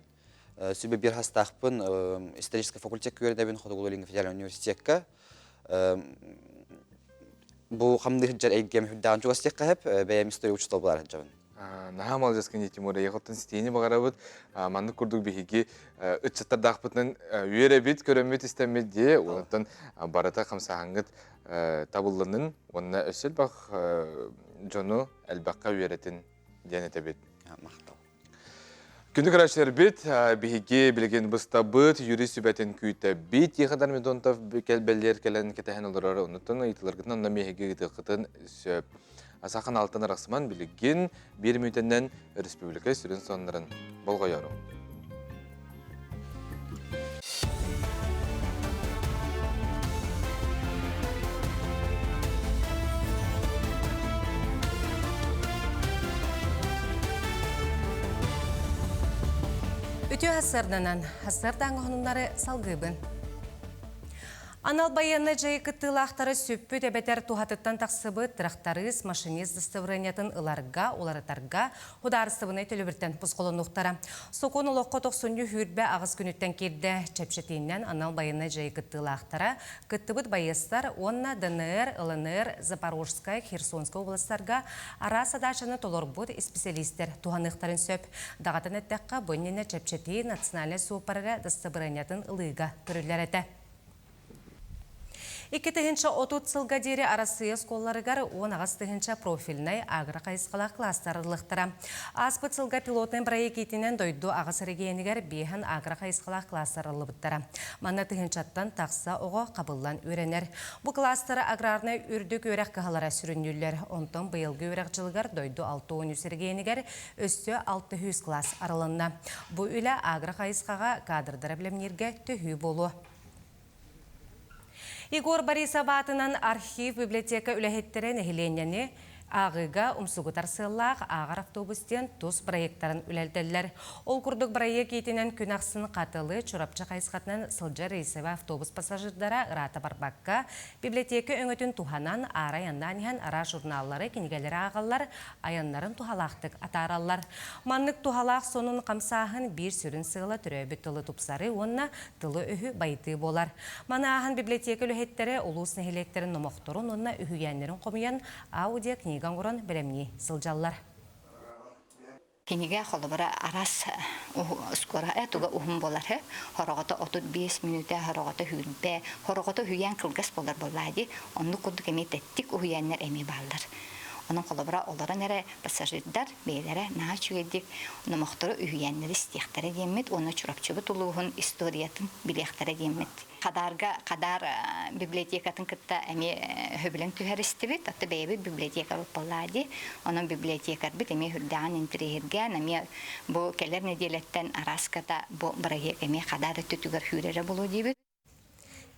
Сүбэ биир хастаахпын историческай факультекка үөрэнэбин Хотугулуу-Илиҥҥи федеральнай университекка. Бу хамныы сылдьар эйгэм үрдээҕин чугас диэххэ сөп, бэйэм история учуутал буолар сылдьабын. Наһаа маладьыаскын Тимур, эйиэхиттэн ситиини баҕарабыт. Маннык курдук биһиги ыччаттардаахпытынан үөрэбит, көрөммүт, истэммит дии. Онтон барыта хамсааһыҥҥыт табыллынын уонна өссө элбэх дьону элбэххэ үөрэтин диэн этэбит. Махтал. Күндү көрөөччүлэрбит, биһиги билигин быстабыт, юрист сүбэтин күүтэбит. Тихон Дормидонтов кэлбэллиэр кэлэн кэтэһэн олорор, оннуттан ыйытыларгытын онно миэһиги ыытыаххытын сөп. Сахан алтан арахсыман билигин биир мүнүүтэнэн республика сүрүн соннарын болҕойору. Үтүө сарсыарданан, сарсыардааҥы сонуннары салгыыбын. Анал байыаннай дьайыы кыттыылаахтара сүппүт эбэтэр туһатыттан тахсыбыт тырахтарыыс, машинист дастабырыанньатын ыларга, уларытарга судаарыстыбынай төлөбүртэн босхолонуохтара. Сокуон олоххо тохсунньу 28 күнүттэн киирдэ. Чэпчэтиинэн анал байыаннай дьайыы кыттыылаахтара кыттыбыт байыастар уонна ДНР, ЛНР, Запорожскай, Херсонскай областарга араас садаачаны толорбут исписэлиистэр туһаныахтарын сөп. Даҕатан эттэххэ, бу иннинэ чэпчэтии национальнай суоппарга дастабырыанньатын ылыыга көрүллэр этэ. 2030 сылга диэри Арассыыйа оскуолаларыгар 18 тыһыынча профильнай агро-хайысхалаах класстар арыллыахтара. Ааспыт сылга пилотнай бырайыак иитинэн дойду аҕыс эрэгийиэнигэр биэһэн агро-хайысхалаах класстар арыллыбыттара. Манна тыһыынчаттан тахса оҕо хабыллан үөрэнэр. Бу класстары аграрнай үрдүк үөрэх кыһалара сүрүннүүллэр. Онтон быйылгы үөрэх дьылыгар дойду 63 эрэгийиэнигэр өссө 600 класс арылынна. Бу үлэ агро-хайысхаҕа кадрдары бэлэмнииргэ төһүү буолуо. Егор Борисов аатынан архив библиотека үлэһиттэрэ нэһилиэнньэни ааҕыыга умсугутар сыаллаах ааҕар автобус диэн тус проектарын үлэлэтэллэр. Ол курдук бырайыак иитинэн күн ахсын Хатылы, Чурапчы хайысхатынан сылдьар рейсовай автобус пассажирдара ыраата барбакка, библиотека өҥөтүн туһанан аара айаннаан иһэн араас журналлары, кинигэлэри ааҕаллар, айаннарын туһалаахтык атаараллар. Маннык туһалаах сонун хамсааһын биир сүрүн сыала төрөөбүт тылы тупсарыы уонна тылы-өһү байытыы буолар. Маны ааһан библиотека үлэһиттэрэ улуус нэһилиэктэрин номохторун уонна үһүйээннэрин хомуйан аудиокнига оҥорон бэлэмнии сылдьаллар. Кинигэ холобура араас скоро туга уһун буолар хороҕото 35 мүнүүтэ, хороҕото сүүрбэ, хороҕото үһүйээн кылгас буолар буоллаа дии. Оннук курдук эмиэ тэттик уһуйааннар эмиэ бааллар. Онон холобура олорон эрэ пассажирдар бэйэлэрэ наһаа үчүгэйдик номохтору үһүйээннэри истиэхтэрэ диэммит уонна Чурапчыбыт улууһун историятын билиэхтэрэ диэммит. Хадаарга Хадаар библиотекатын кытта эмиэ сөбүлэҥ түһэристибит. Оттон бэйэбит библиотекабыт буоллаа дии. Онон библиотекарбыт эмиэ сүрдээҕин интэриэһиргээн, эмиэ бу кэлэр нэдиэлэттэн арааската бу бырайыак эмиэ Хадаар өттүтүгэр сүүрэрэ буолуо диибит.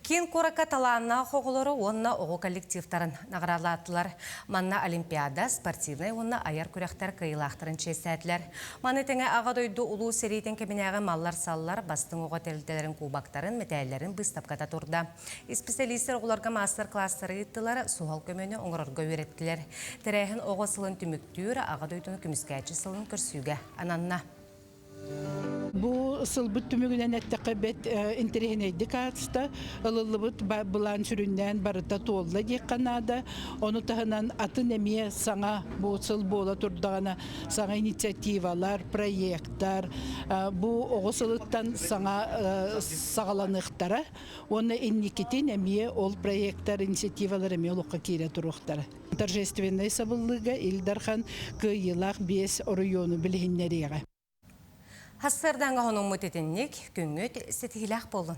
Киин куоракка талааннаах оҕолору уонна оҕо коллективтарын наҕараалаатылар. Манна Олимпиада, спортивнай уонна айар күрэхтэр кыайыылаахтарын чиэстээтилэр. Маны тэҥэ Аҕа дойду Улуу сэриитин кэминээҕи маллар-саллар бастыҥ оҕо тэрилтэлэрин кубоктарын, мэтээллэрин быыстапката турда. Исписэлиистэр оҕолорго маастар-кылаастары ыыттылар, суһал көмөнү оҥорорго үөрэттилэр. Тэрээһин оҕо сылын түмүктүүр, Аҕа дойдуну көмүскээччи сылын көрсүүгэ ананна. Бу сылбыт түмүгүнэн эттэххэ бэт интэриэһинэйдик ааста. Ылыллыбыт былаан сүрүннээн барыта туолла диэххэ наада. Ону таһынан атын эмиэ саҥа бу сыл буола турдаҕына саҥа инициативалар, проектар бу оҕо сылыттан саҥа саҕаланыахтара. Уонна инникитин эмиэ ол проектар, инициативалар эмиэ олоххо киирэ туруохтара. Торжественнай сабыллыыга Ил Дархан кыайыылаах биэс оройуону билиһиннэриэҕэ. Сарсыардааҥҥы хонуммут итинник, күҥҥүт ситиһиилээх буоллун.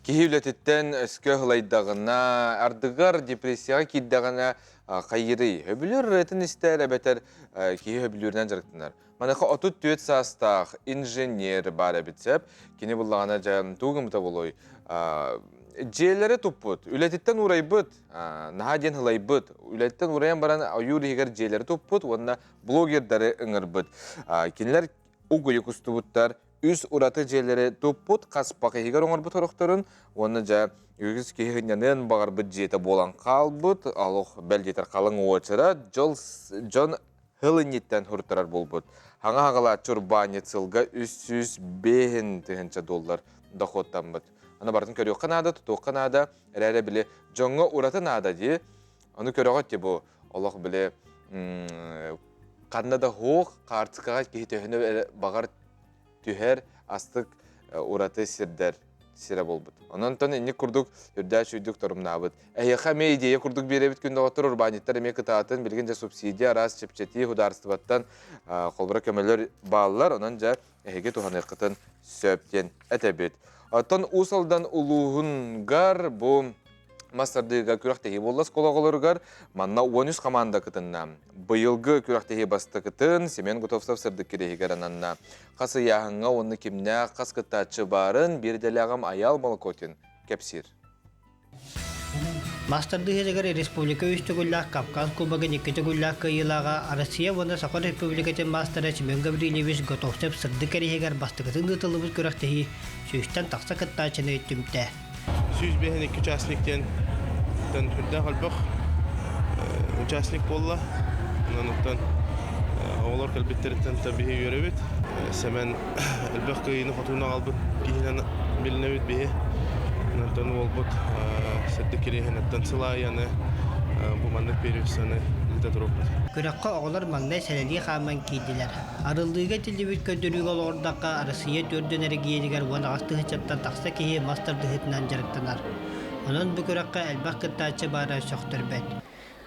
Киһи үлэтиттэн өскө ылайдаҕына, ардыгар депрессияҕа киирдэҕинэ хайыырый? Өбүлүр ырыатын истэр эбэтэр киһи өбүлүүрүнэн дьарыктанар. Маныаха 34 саастаах инженер баар эбит сөп. Кини буллаҕына дьэ тугу гыммыта буолуой? Дьиэлэри туппут, үлэтиттэн уурайбыт, наһаа диэн ылайбыт. Үлэттэн уурайан баран ойуур иһигэр дьиэлэри туппут уонна блогердары ыҥырбыт. Кинилэр угуйук устубуттар, үс ураты дьиэлэри туппут, хаспах иһигэр оҥорбут орохторун уонна дьэ үгүс киһи сынньаныан баҕарбыт дьиэтэ буолан хаалбыт. Олох бэл диэтэр халыҥ уочарат, дьол дьон Һыл инниттэн һуртарар буолбут. Хаҥа хаҕалааччы урбаанньыт сылга 305 тыһыынча доллар дохуоттаммыт. Аны барытын көрүөххэ наада, тутуохха наада, эрээри били дьоҥҥо ураты наада дии. Ону көрөҕүт ти бу олох били ханна да хуох хаартыскаҕа киһи төһөнү баҕар түһэр астык ураты сирдэр сирэ буолбут. Онон инник курдук үрдээх сүйдүк торумнаабыт. Эһиэхэ эмиэ идея курдук биэрэбит күн доҕоттор урбаанньыттар эмиэ кытаатын билигин дьэ субсидия араас чэпчэтии судаарыстыбаттан холбура көмөлөр бааллар. Онон дьэ эһиги туһаныаххытын сөп диэн этэбит. Оттон Уус Алдан улууһунгар бу мас тардыыга күрэхтэһии буолла оскуола оҕолоругар. Манна 13 хамаанда кытынна. Быйылгы күрэхтэһии бастакытын Семен Готовцев сырдык кириэһигэр ананна. Хас ыйааһыҥҥа уонна кимнээх хас кыттааччы баарын биир идэлээҕим Айаал Молокотин кэпсиир. Мас тардыһыытыгар республика үс төгүллээх Кавказ Кубогын икки төгүллээх кыайыылааҕа Россия уонна Саха Республикатын маастара Семен Гаврильевич Готовцев сырдык кэриэһигэр бастакытын ыытыллыбыт күрэхтэһии сүүстэн тахса кыттааччыны түмтэ. 152 участник диэн үрдээх элбэх участник буолла. Онон оҕолор кэлбиттэриттэн биһи үөрэбит. Сэмэн элбэх кыайыыны хотууну аҕалбыт киһинэн билинэбит биһи. Онтон уолбут сырдык кириэһинэттэн сыл аайы аны бу маннык перевесаны ыыта туруохпут. Күрэххэ оҕолор маҥнай сэлэлии хааман киирдилэр. Арыллыыга этиллибит көрдөрүүгэ олоҕурдахха, Арассыыйа төрдүн эрэгийиэнигэр 18 тыһыынчаттан тахса киһи мас тардыһыытынан дьарыктанар. Онон бу күрэххэ элбэх кыттааччы баара сөхтөрбөт.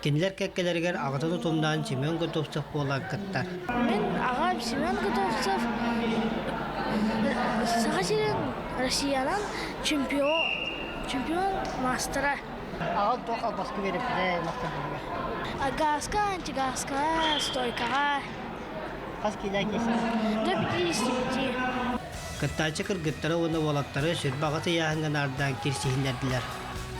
Кинилэр кэккэлэригэр аҕатын утумнаан Семен Готовцев буолан кыттар. Мин аҕам Семен Готовцев Саха сирин Россиянан чемпион, чемпион маастара. Аҕам туох албаска үөрэппитэ махтанарга? Газка, антигазка, стойкаҕа. Хас киилэ киирсэр? До 55. Кыттааччы кыргыттары уонна уолаттары сүрбэ аҕыс ыйааһыҥҥа наардаан киирсиһиннэрдилэр.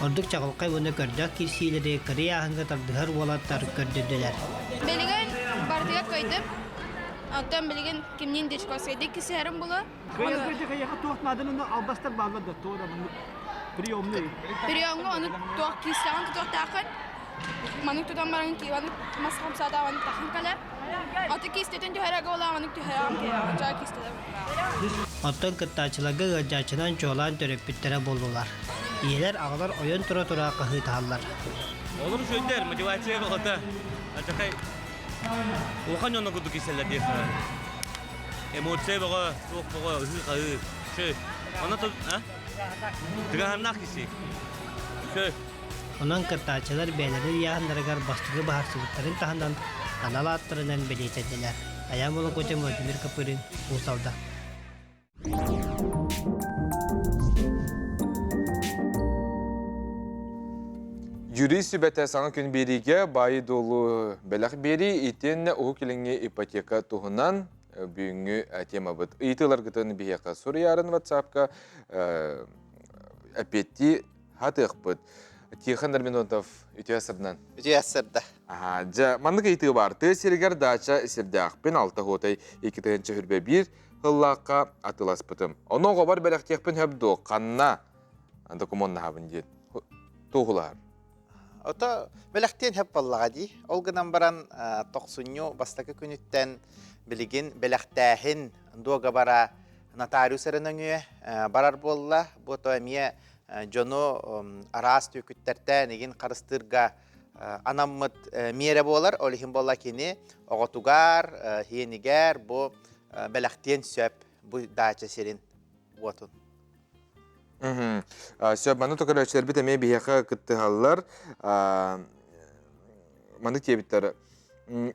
Ордук чаҕылхай уонна көрдөөх киирсиилэри кыра ыйааһыҥҥа тардыһар уолаттар көрдөрдүлэр. Билигин барытыгар кыайдым. Оттон билигин кимниин Дичковскайдык кисиһэрим булу. Кыайарга туох нааданы албастар бааллар да туора приемный. Приемҥа ону туох киирсэҕин тутуохтааххын. Маннык тутан баран кииваны мас хамсаата маннык тахан кэлэр. Аты киистэтин түһэрэ буолаа маннык түһэрэҕин киһиэхэ чаа киистэлэр Оттон кыттааччыларга ыалдьааччынан чуолаан төрөппүттэрэ буоллулар. Ийэлэр, аҕалар ойон тура-тура хаһыытаһаллар. Олор үчүгэйдэр, мотивация бөҕөтө. Ачакай улахан дьонно курдук киирсэллэр диэх Эмоция бөҕө, туох бөҕө, ыһыы-хаһыы. Шö. Онно а? Тыгаһаннаах киси. Шö. Онон кыттааччылар бэйэлэрин ыйааһыннарыгар бастакы быһаарсыбыттарын таһынан анал ааттарынан бэлиэтэннилэр. Айаан Волокотин, Владимир Копырин, Уус Алдан. Юрист сүбэтэ саҥа күн биэриигэ баайы-дуолу бэлэх биэрии итиэннэ Уһук Илиҥҥи ипотека туһунан бүгүҥҥү темабыт. Ыйытыыларгытын биһиэхэ суруйарын WhatsApp-ка эппиэттии хатыахпыт. Тихон Дарминотов үтүө сырдынан. Үтүө сырда. Аха, дьэ, маннык ыйытыы бар. Тыа сиригэр даача сирдээхпин алта хуотай 2 41 сыллаахха атыыласпытым. Ону оҕобор бэлэхтиэхпин сөп дуо? Ханна докумуоннаһабын диэн туоһулаһар. Ото бэлэхтиэн сөп буоллаҕа дии. Ол гынан баран тохсунньу бастакы күнүттэн билигин бэлэхтээһин дуогабара нотариус эрэ нөҥүө барар буолла. Бу то эмиэ дьону араас түөкүттэртэн игин харыстыырга анаммыт миэрэ буолар. Ол иһин буолла кини оҕотугар, хиэнигэр бу бэлэхтиэн сөп бу даача сирин уотун. Сөп, маны көрөөччүлэрбит эмиэ биһиэхэ кыттыһаллар. Маны диэбиттэр.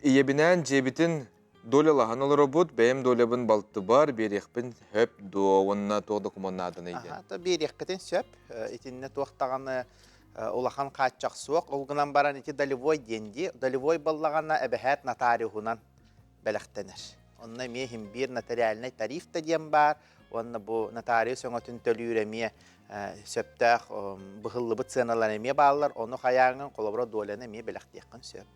Ийэбинээн дьиэбитин долялаһан олоробут, бэйэм долябын балтыбар биэриэхпин сөп дуо уонна туох докумуон нааданый диэн. Аха, биэриэххитин сөп. Итиннэ туох даҕаны улахан хааччах суох. Ол гынан баран ити долевой диэн дии. Долевой буоллаҕына эбэһээт нотариуһунан бэлэхтэнэр. Онно эмиэ иһин биир нотариальнай тариф да диэн баар. Уонна бу нотариус өҥөтүн төлүүр эмиэ сөптөөх быһыллыбыт сыаналар эмиэ бааллар. Ону хайааҥҥын холобура доляны эмиэ бэлэхтиэххин сөп.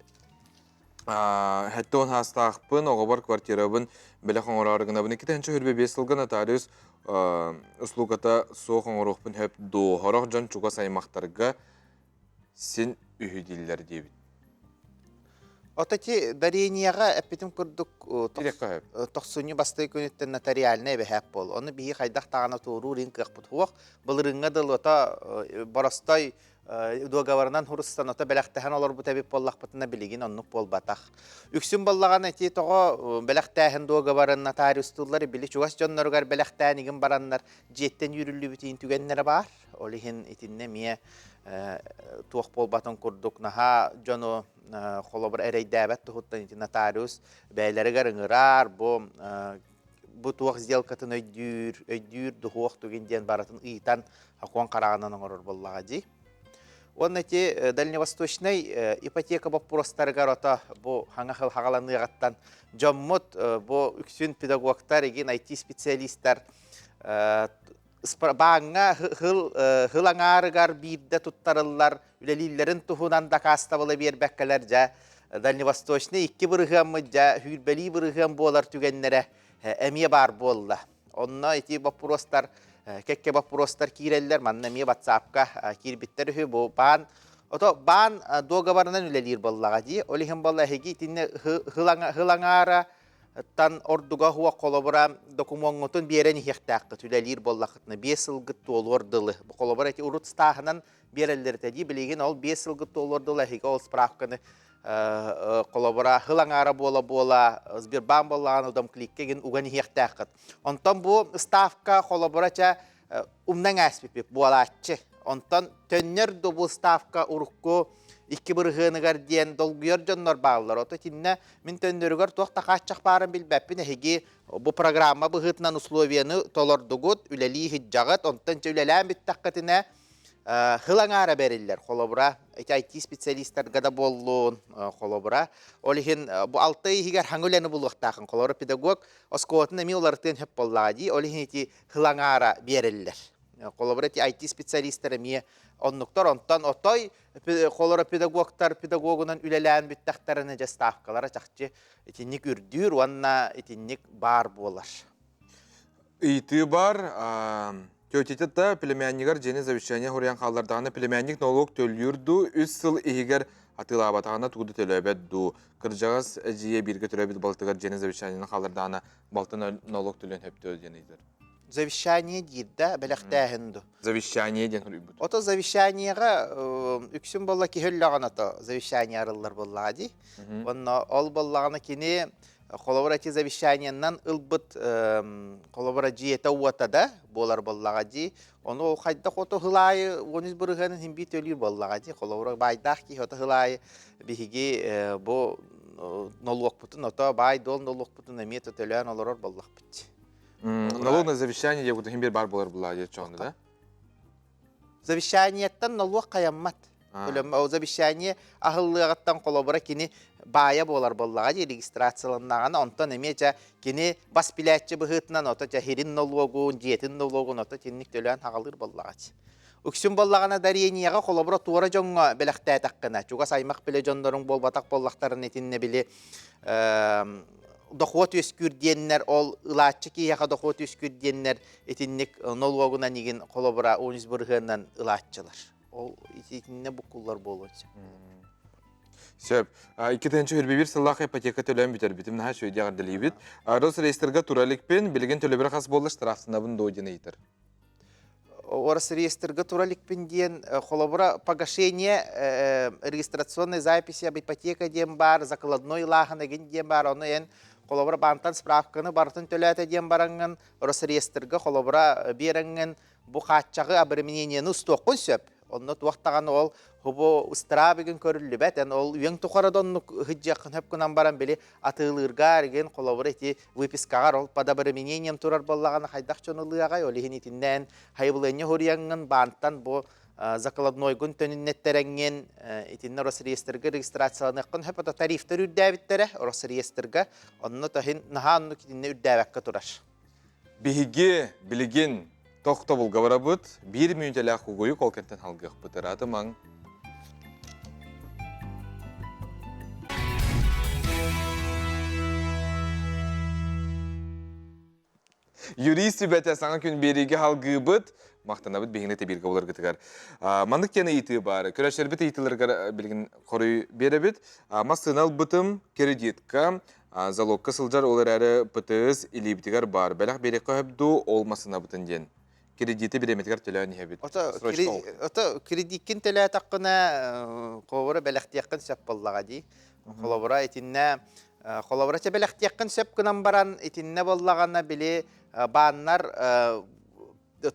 70 саастаахпын, оҕобор квартирабын бэлэх оҥороору гынабын. 2025 сылга нотариус услугата суох оҥоруохпун сөп дуо? Сорох дьон чугас аймахтарга син үһү дииллэр диэбит. Ото ити даренияҕа эппитим курдук тохсунньу бастакы күнүттэн нотариальнай эбэһээп буол. Ону биһи хайдах даҕаны туоруур иһин кыахпыт суох. Былырыыҥҥа дылы ото боростой дуогабарынан хурустан ото бэлэхтэһэн олорбут эбит буоллахпытына билигин оннук буолбатах. Үксүн буоллаҕына ити тоҕо бэлэхтээһин дуогабарын нотариустууллар били чугас дьонноругар бэлэхтээн игин бараннар дьиэттэн үүрүллүбүтүн түгэннэрэ баар. Ол иһин итиннэ эмиэ туох буолбатын курдук наһаа дьону холобур эрэйдээбэт туһуттан ити нотариус бэйэлэригэр ыҥырар бу бу туох сделкатын өйдүүр, өйдүүр дуһуох тугин диэн барытын ыйытан сокуон хараҕынан оҥорор буоллаҕа дии. Уонна ити дальневосточнай ипотека боппуруостарыгар ото бу хаҥа хыл хаҕаланыаҕыттан дьоммут бу үксүн педагогтар, игин IT-специалистар. Бааҥҥа хыл аҥаарыгар биирдэ туттарыллар үлэлииллэрин туһунан дакаастабылы биэрбэккэлэр дьэ Дальневосточный икки бырыһыаммыт дьэ сүүрбэлии бырыһыан буолар түгэннэрэ эмиэ баар буолла. Онно ити боппуруостар кэккэ боппуруостар киирэллэр. Манна эмиэ WhatsApp-ка киирбиттэр үһү. Бу баан Ото баан дуогабарынан үлэлиир буоллаҕа дии. Ол иһин буолла эһиги итиннэ хыл аҥаара тан ордуга хуох холобура докумуоҥҥутун биэрэн иһиэхтээххит үлэлиир буоллаххытына биэс сылгыт туолуор дылы. Бу холобура ити урут стааһынан биэрэллэр этэ дии. Билигин ол биэс сылгыт туолуор дылы эһиги ол справканы холобура хыл аҥаара буола-буола Сбербанк буоллаҕына удомкликка игин уган иһиэхтээххит. Онтон бу ставка холобура чэ умнан ааспиппит буолааччы. Онтон төннөр да бу ставка урукку икки бырыһыаныгар диэн долгуйар дьоннор бааллар. Ото итиннэ мин төннөрүгэр туох да хааччах баарын билбэппин. Эһиги бу программа быһыытынан условияны толордугут, үлэлии сылдьаҕыт. Онтон чэ үлэлээн бүттэххитинэ Хыл аҥаара бэриллэр, холобура, ити IT-специалистарга да буоллун, холобура. Ол иһин бу алта иһигэр хаҥы үлэни булуохтаахын. Холобура, педагог оскуолатын эмиэ уларытыан сөп буоллаҕа дии. Ол иһин ити хыл аҥаара биэрэллэр. Холобура, ити IT-специалистар эмиэ оннуктар. Онтон отой холоро педагогтар педагогунан үлэлээн бүттэхтэринэ дьэ ставкалара чахчы итинник үрдүүр уонна итинник баар буолар. Ыйытыы бар, тетята да племяннигар дьиэни завещание хоруйан хааллардаҕына племянник нолуок төлүүр дуу, үс сыл иһигэр атыылаабатаҕына тугу да төлөөбөт дуу. Кырдьаҕас эдьиийэ бииргэ төрөөбүт балтыгар дьиэни завещаниены хааллардаҕына балта нолуок төлүөн сөптөө диэн ыйытар. Завещание диир да, бэлэхтээһин дуу? Завещание диэн хоруйбут. Ото завещаниеҕа үксүн буолла киһи өллөҕүнэ ото завещание арыллар буоллаҕа дии. Онно ол буоллаҕына кини Холобура ити завещаниеннан ылбыт холобура дьиэтэ-уота да буолар буоллаҕа дии. Ону ол хайдах ото хылаайы 13 бырыһыанын иһин биир төлүүр буоллаҕа дии. Холобура баайдаах киһи ото хылаайы биһиги бу нолуокпутун ото баай-дуол нолуокпутун эмиэ төлөөн олорор буоллахпыт. Налог на завещание диэбит иһин биир баар буолар буоллаҕа дии чоҕуну да? Завещаниеттан нолуок хайаммат. Ол завещание аһыллыаҕыттан холобура кини баайа буолар буоллаҕа дии регистрацияланнаҕына онтон эмиэ дьэ кини бас билээччи быһыытынан ото дьэ хирин нолуогун, дьиэтин нолуогун ото тинник төлөөн хаҕалыыр буоллаҕа дии. Үксүн буоллаҕына дарениеҕа холобура туора дьоҥҥо бэлэхтээтэххинэ чугас аймах билэ дьонноруҥ буолбатах буоллахтарына итиннэ били дохуот үөскүүр диэннэр ол ылааччы киһиэхэ дохуот үөскүүр диэннэр итинник нолуогунан игин холобура 13 бырыһыанынан ылааччылар. Ол итиннэ буккуллар буолуон сөп. Сөп. 2021 сыллаах ипотека төлөөн бүтэрбитим наһаа үчүгэй эҕэрдэлиибит. Росреестрга тура иликпин, билигин төлөбүр хас буолла штрафтанабын дуо диэн ыйытар. Росреестрга тура иликпин диэн холобура погашение регистрационной записи об ипотека диэн баар, закладной ылааһын эгин диэн баар, ону эн холобура баантан справканы барытын төлөөтө диэн бараҥҥын Росреестрга холобура биэрэҥҥин бу хааччаҕы обременениены устуоххун сөп. Онно туох даҕаны ол хубу ыстыраап игин көрүллүбэт. Эн ол үйэҥ тухары да оннук ыһыддьыаххын хөп гынан баран били атыылыырга игин холобура ити выпискаҕар ол под обременением турар буоллаҕына хайдах дьон ылыаҕай? Ол иһин итиннээн хайыбылыанньа хуруйаҥҥын баантан бу закладнойгун төнүннэттэрэҥҥин итиннэ Росреестрга регистрацияланыаххын сөп ото тарифтар үрдээбиттэрэ Росреестрга онно таһын наһаа оннук итиннэ үрдээбэккэ турар. Биһиги билигин тохтобулга барабыт, биир мүнүүтэлээх угуйук ол кэнтэн халгыахпыт. Ыраатымаҥ. Юрист сүбэтэ саҥа күн биэриигэ халгыыбыт. Махтанабыт биһигини тэбииргэ буларгытыгар. Маннык диэн ыйытыы баар. Көрөөччүлэрбит ыйытыыларыгар билигин хоруй биэрэбит. Массыына ылбытым кредитка, залогка сылдьар ол эрээри ПТС илиибитигэр баар. Бэлэх биэриэххэ сөп дуу, ол массыынабытын диэн. Кредити бириэмэтигэр төлөөн иһэбит. Ото кредиккин төлөөтөххүнэ, холобура бэлэхтиэххин сөп буоллаҕа дии. Холобура итиннэ холобура чэ бэлэхтиэххин сөп гынан баран итиннэ буоллаҕына били бааннар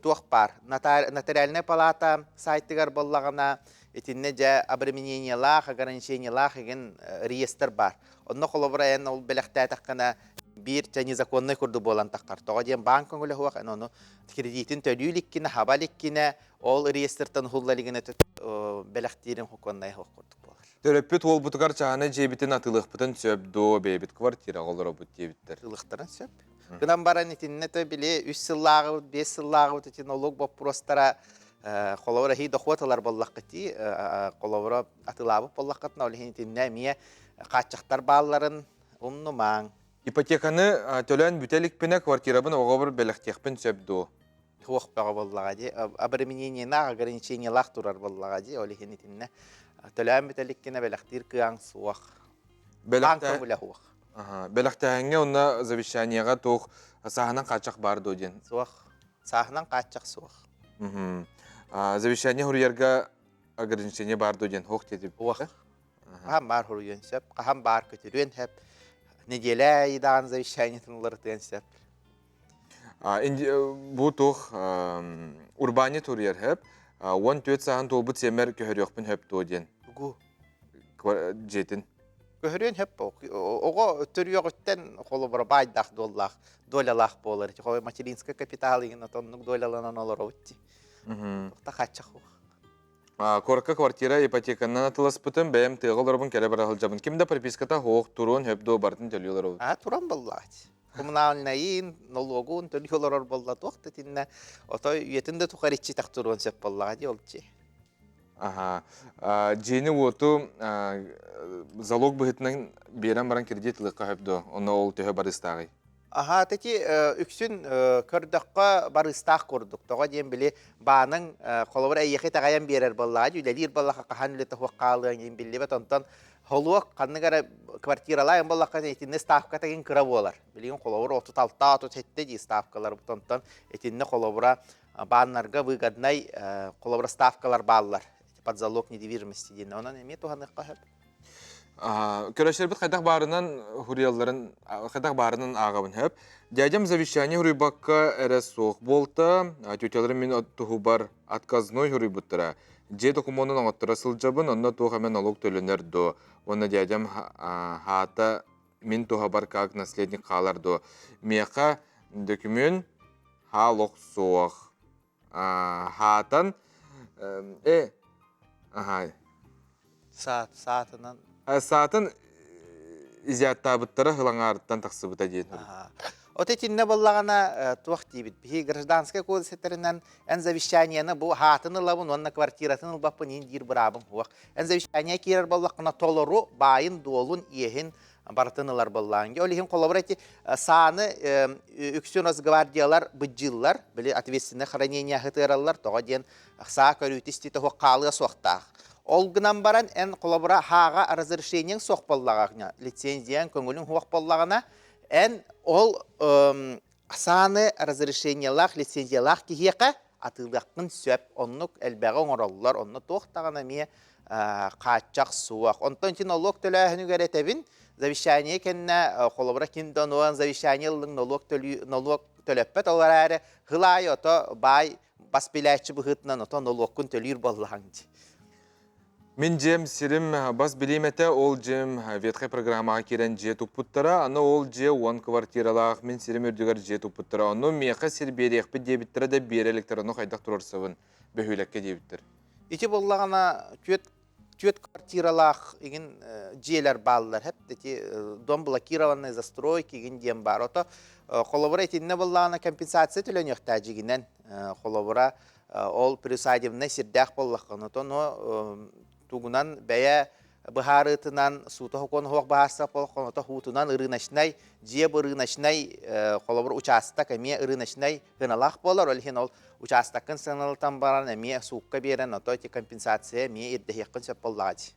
туох баар нотариальная палата сайтыгар буоллаҕына итиннэ дьэ обременениелаах ограничениелаах игин реестр баар онно холобура эн ол бэлэхтээтэххинэ биир чэ незаконнай курдук буолан таххар тоҕо диэн баан көҥүлэ суох эн ону кредитин төлүү иликкинэ хаба иликкинэ ол реестртэн уһулла илигинэ бэлэхтиирин хокуоннай суох курдук буолар Төрөппүт уолбутугар чааһынай дьиэбитин атыылыахпытын сөп дуо, бэйэбит квартираҕа олоробут диэбиттэр. Ылыахтарын сөп. Гынан баран итиннэ то били үс сыллааҕыбыт, биэс сыллааҕыбыт ити налог боппуруостара холобура хи дохуот ылар буоллаххыти, холобура атылаабыт буоллаххытына, ол иһин итиннэ эмиэ хааччахтар баалларын умнумаҥ. Ипотеканы төлөөн бүтэ иликпинэ квартирабын оҕобор бэлэхтиэхпин сөп дуо? Туох бөҕө буоллаҕа дии, обременениелаах, ограничениелаах турар буоллаҕа дии, ол иһин итиннэ төлөөн бүтэ иликкинэ бэлэхтиир кыаҕыҥ суох. Баан көҥүлэ суох. Бэлэхтээһиҥҥэ уонна завещаниеҕа туох сааһынан хааччах баар дуо диэн? Суох. Сааһынан хааччах суох. Завещание суруйарга ограничение баар дуо диэн суох диэтим. Суох. Хаһан баар суруйуон сөп, хаһан баар көтүрүөн сөп. Неделя айдаан завещаниетын уларытыан сөп. Бу туох урбаанньыт суруйар сөп. 14 сааһын туолбут сиэмэр көһөрүөхпүн сөп дуо диэн. Тугу? Дьиэтин. Көһөрүөн сөп. Оҕо төрүөҕүттэн холобура баайдаах дуоллаах, долялаах буолар. Холобура материнскай капитал иһин отоннук доляланан олоробут дии. Туохта хааччах суох. Куоракка квартира ипотеканан атыласпытым, бэйэм тыаҕа олоробун кэлэ бара сылдьабын. Ким да прописката суох, туруон сөп дуо, барытын төлүү олоробут. А, туран буоллаҕа. Коммунальнайын, нолуогун төлүү олорор буолла туох да итиннэ отой үйэтин да тухары иччитэх туруон сөп буоллаҕа дии ол дьиэ. Аха. Дьиэни-уоту залог быһыытынан биэрэн баран кредит ылыахха сөп дуо? Онно ол төһө барыыстааҕый? Аха, таки үксүн көрдөххө барыыстаах курдук. Тоҕо диэн били бааныҥ холобур эйиэхэ итэҕэйэн биэрэр буоллаҕа, үлэлиир буоллахха хаһан үлэтэ суох хаалыаҥ диэн биллибэт. Онтон холуок ханнык эрэ квартиралаан буоллахха итиннэ ставка тагин кыра буолар. Билигин холобур 36 37 дии ставкалар онтон итиннэ холобура бааннарга выгоднай холобура ставкалар бааллар. Под залог недвижимости диэн. Онон эмиэ туһаныахха сөп. Көрөсөрбүт хайдах баарынан хуруйалларын хайдах баарынан ааҕабын хөп. Дядям завещание хуруйбакка эрэ суох буолта. Тетяларым мин туһубар отказной хуруйбуттара. Дьиэ докумуонун оҥотторо сылдьабын, онно туох эмэ налог төлөнөр дуо? Уонна дядям хаата мин туһабар как наследник хаалар дуо? Миэхэ дөкүмүөн хаалох суох. Хаатан э аха Саат, саатынан. Саатын изяттаабыттара хылаҥаарыттан тахсыбыта диэн. От итиннэ буоллаҕына туох диибит? Биһи гражданскай кодекс этэринэн эн завещаниены бу хаатын ылабын уонна квартиратын ылбаппын иин диир быраабым суох. Эн завещание киирэр буоллаххына толору баайын-дуолун, иэһин барытын ылар буоллаҕыҥ. Ол иһин холобура ити сааны үксүн росгвардиялар быдьыыллар, били ответственное хранение ыһытыараллар, тоҕо диэн саа көрүүтэ истиитэ суох хаалыа суохтаах. Ол гынан баран эн холобура хааҕа разрешениеҥ суох буоллаҕына, лицензияҥ көҥүлүҥ суох буоллаҕына, эн ол сааны разрешениелаах, лицензиялаах киһиэхэ атыылыаххын сөп. Оннук элбэҕи оҥороллор. Онно туох даҕаны эмиэ хааччах суох. Онтон ити нолуок төлөөһүнүгэр этэбин, завещание кэннэ холобура ким да онуон завещание ыллыҥ нолуок төлүү нолуок төлөппөт ол эрээри хыл аайы ото баай бас билээччи быһыытынан ото нолуоккун төлүүр буоллаҕыҥ дии. Мин дьиэм сирим бас билиим этэ, ол дьиэм ветхай программаҕа киирэн дьиэ туппуттара, аны ол дьиэ 10 квартиралаах, мин сирим үрдүгэр дьиэ туппуттара, ону миэхэ сир биэриэхпит диэбиттэрэ да биэрэ иликтэр, ону хайдах туруорсабын, бөһүөлэккэ диэбиттэр. Ити буоллаҕына түөрт түөрт квартиралаах игин дьиэлэр бааллар хэп ити дом блокированной застройки игин диэн баар. Ото холобура итиннэ буоллаҕына компенсация төлөнүөхтээх дьигинэн холобура ол приусадебнай сирдээх буоллаххына, ону тугунан бэйэ быһаарыытынан суута сокуон суох быһаарсар буоллаххына, хуутунан ырыыначнай дьиэ бу ырыыначнай холобур учаастак эмиэ ырыыначнай сыаналаах буолар, ол иһин ол учаастаккын сыаналатан баран эмиэ суукка биэрэн, ото ити компенсация эмиэ ирдэһиэххин сөп буоллаҕа дии.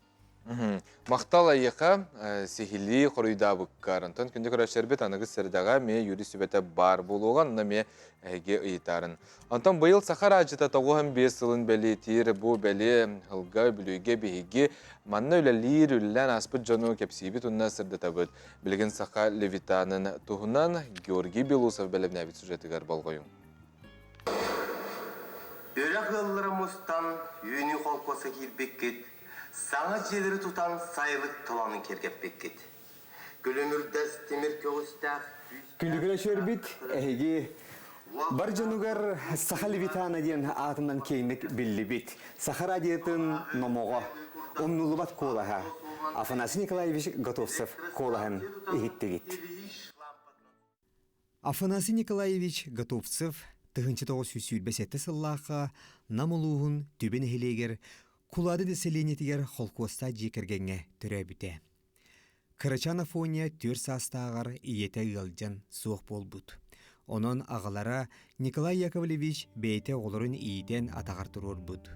Махтал эйиэхэ сиһилии хоруйдаабыккар. Онтон күндү көрөөччүлэрбит аныгы сэрдэҕэ эмиэ юрист сүбэтэ баар буолуоҕа, онно эмиэ эһиги ыйытарын. Онтон быйыл Саха араадьыта 95 сылын бэлиэтиир бу бэлиэ сылга Бүлүүгэ биһиги манна үлэлиир, үлэлээн ааспыт дьону кэпсиибит уонна сырдатабыт. Билигин Саха Левитанын туһунан Георгий Белоусов бэлэмнээбит сюжетыгар болҕойуҥ. Үрэх ыаллара мустан Үүнүү холкуоска киирбиккит, саҥа дьиэлэри тутан сайылык толоонун киэргэппиккит. Күлүмүрдэс тимир көҕүстээх Күндүгүрэ сүөрбүт эһиги бар дьонугар Саха Левитана диэн аатынан киэҥник биллибит Саха радиотын номоҕо, умнуллубат куолаһа Афанасий Николаевич Готовцев куолаһын иһиттигит. Афанасий Николаевич Готовцев 1927 сыллаахха Нам улууһун Түбэ нэһилиэгэр Кулаады дэсэлиэнньэтигэр холкуостаах дьиэ кэргэҥҥэ төрөөбүтэ. Кырачаан Афоня түөрт саастааҕар ийэтэ ыалдьан суох буолбут. Онон аҕалара Николай Яковлевич бэйэтэ оҕолорун иитэн атаҕар туруорбут.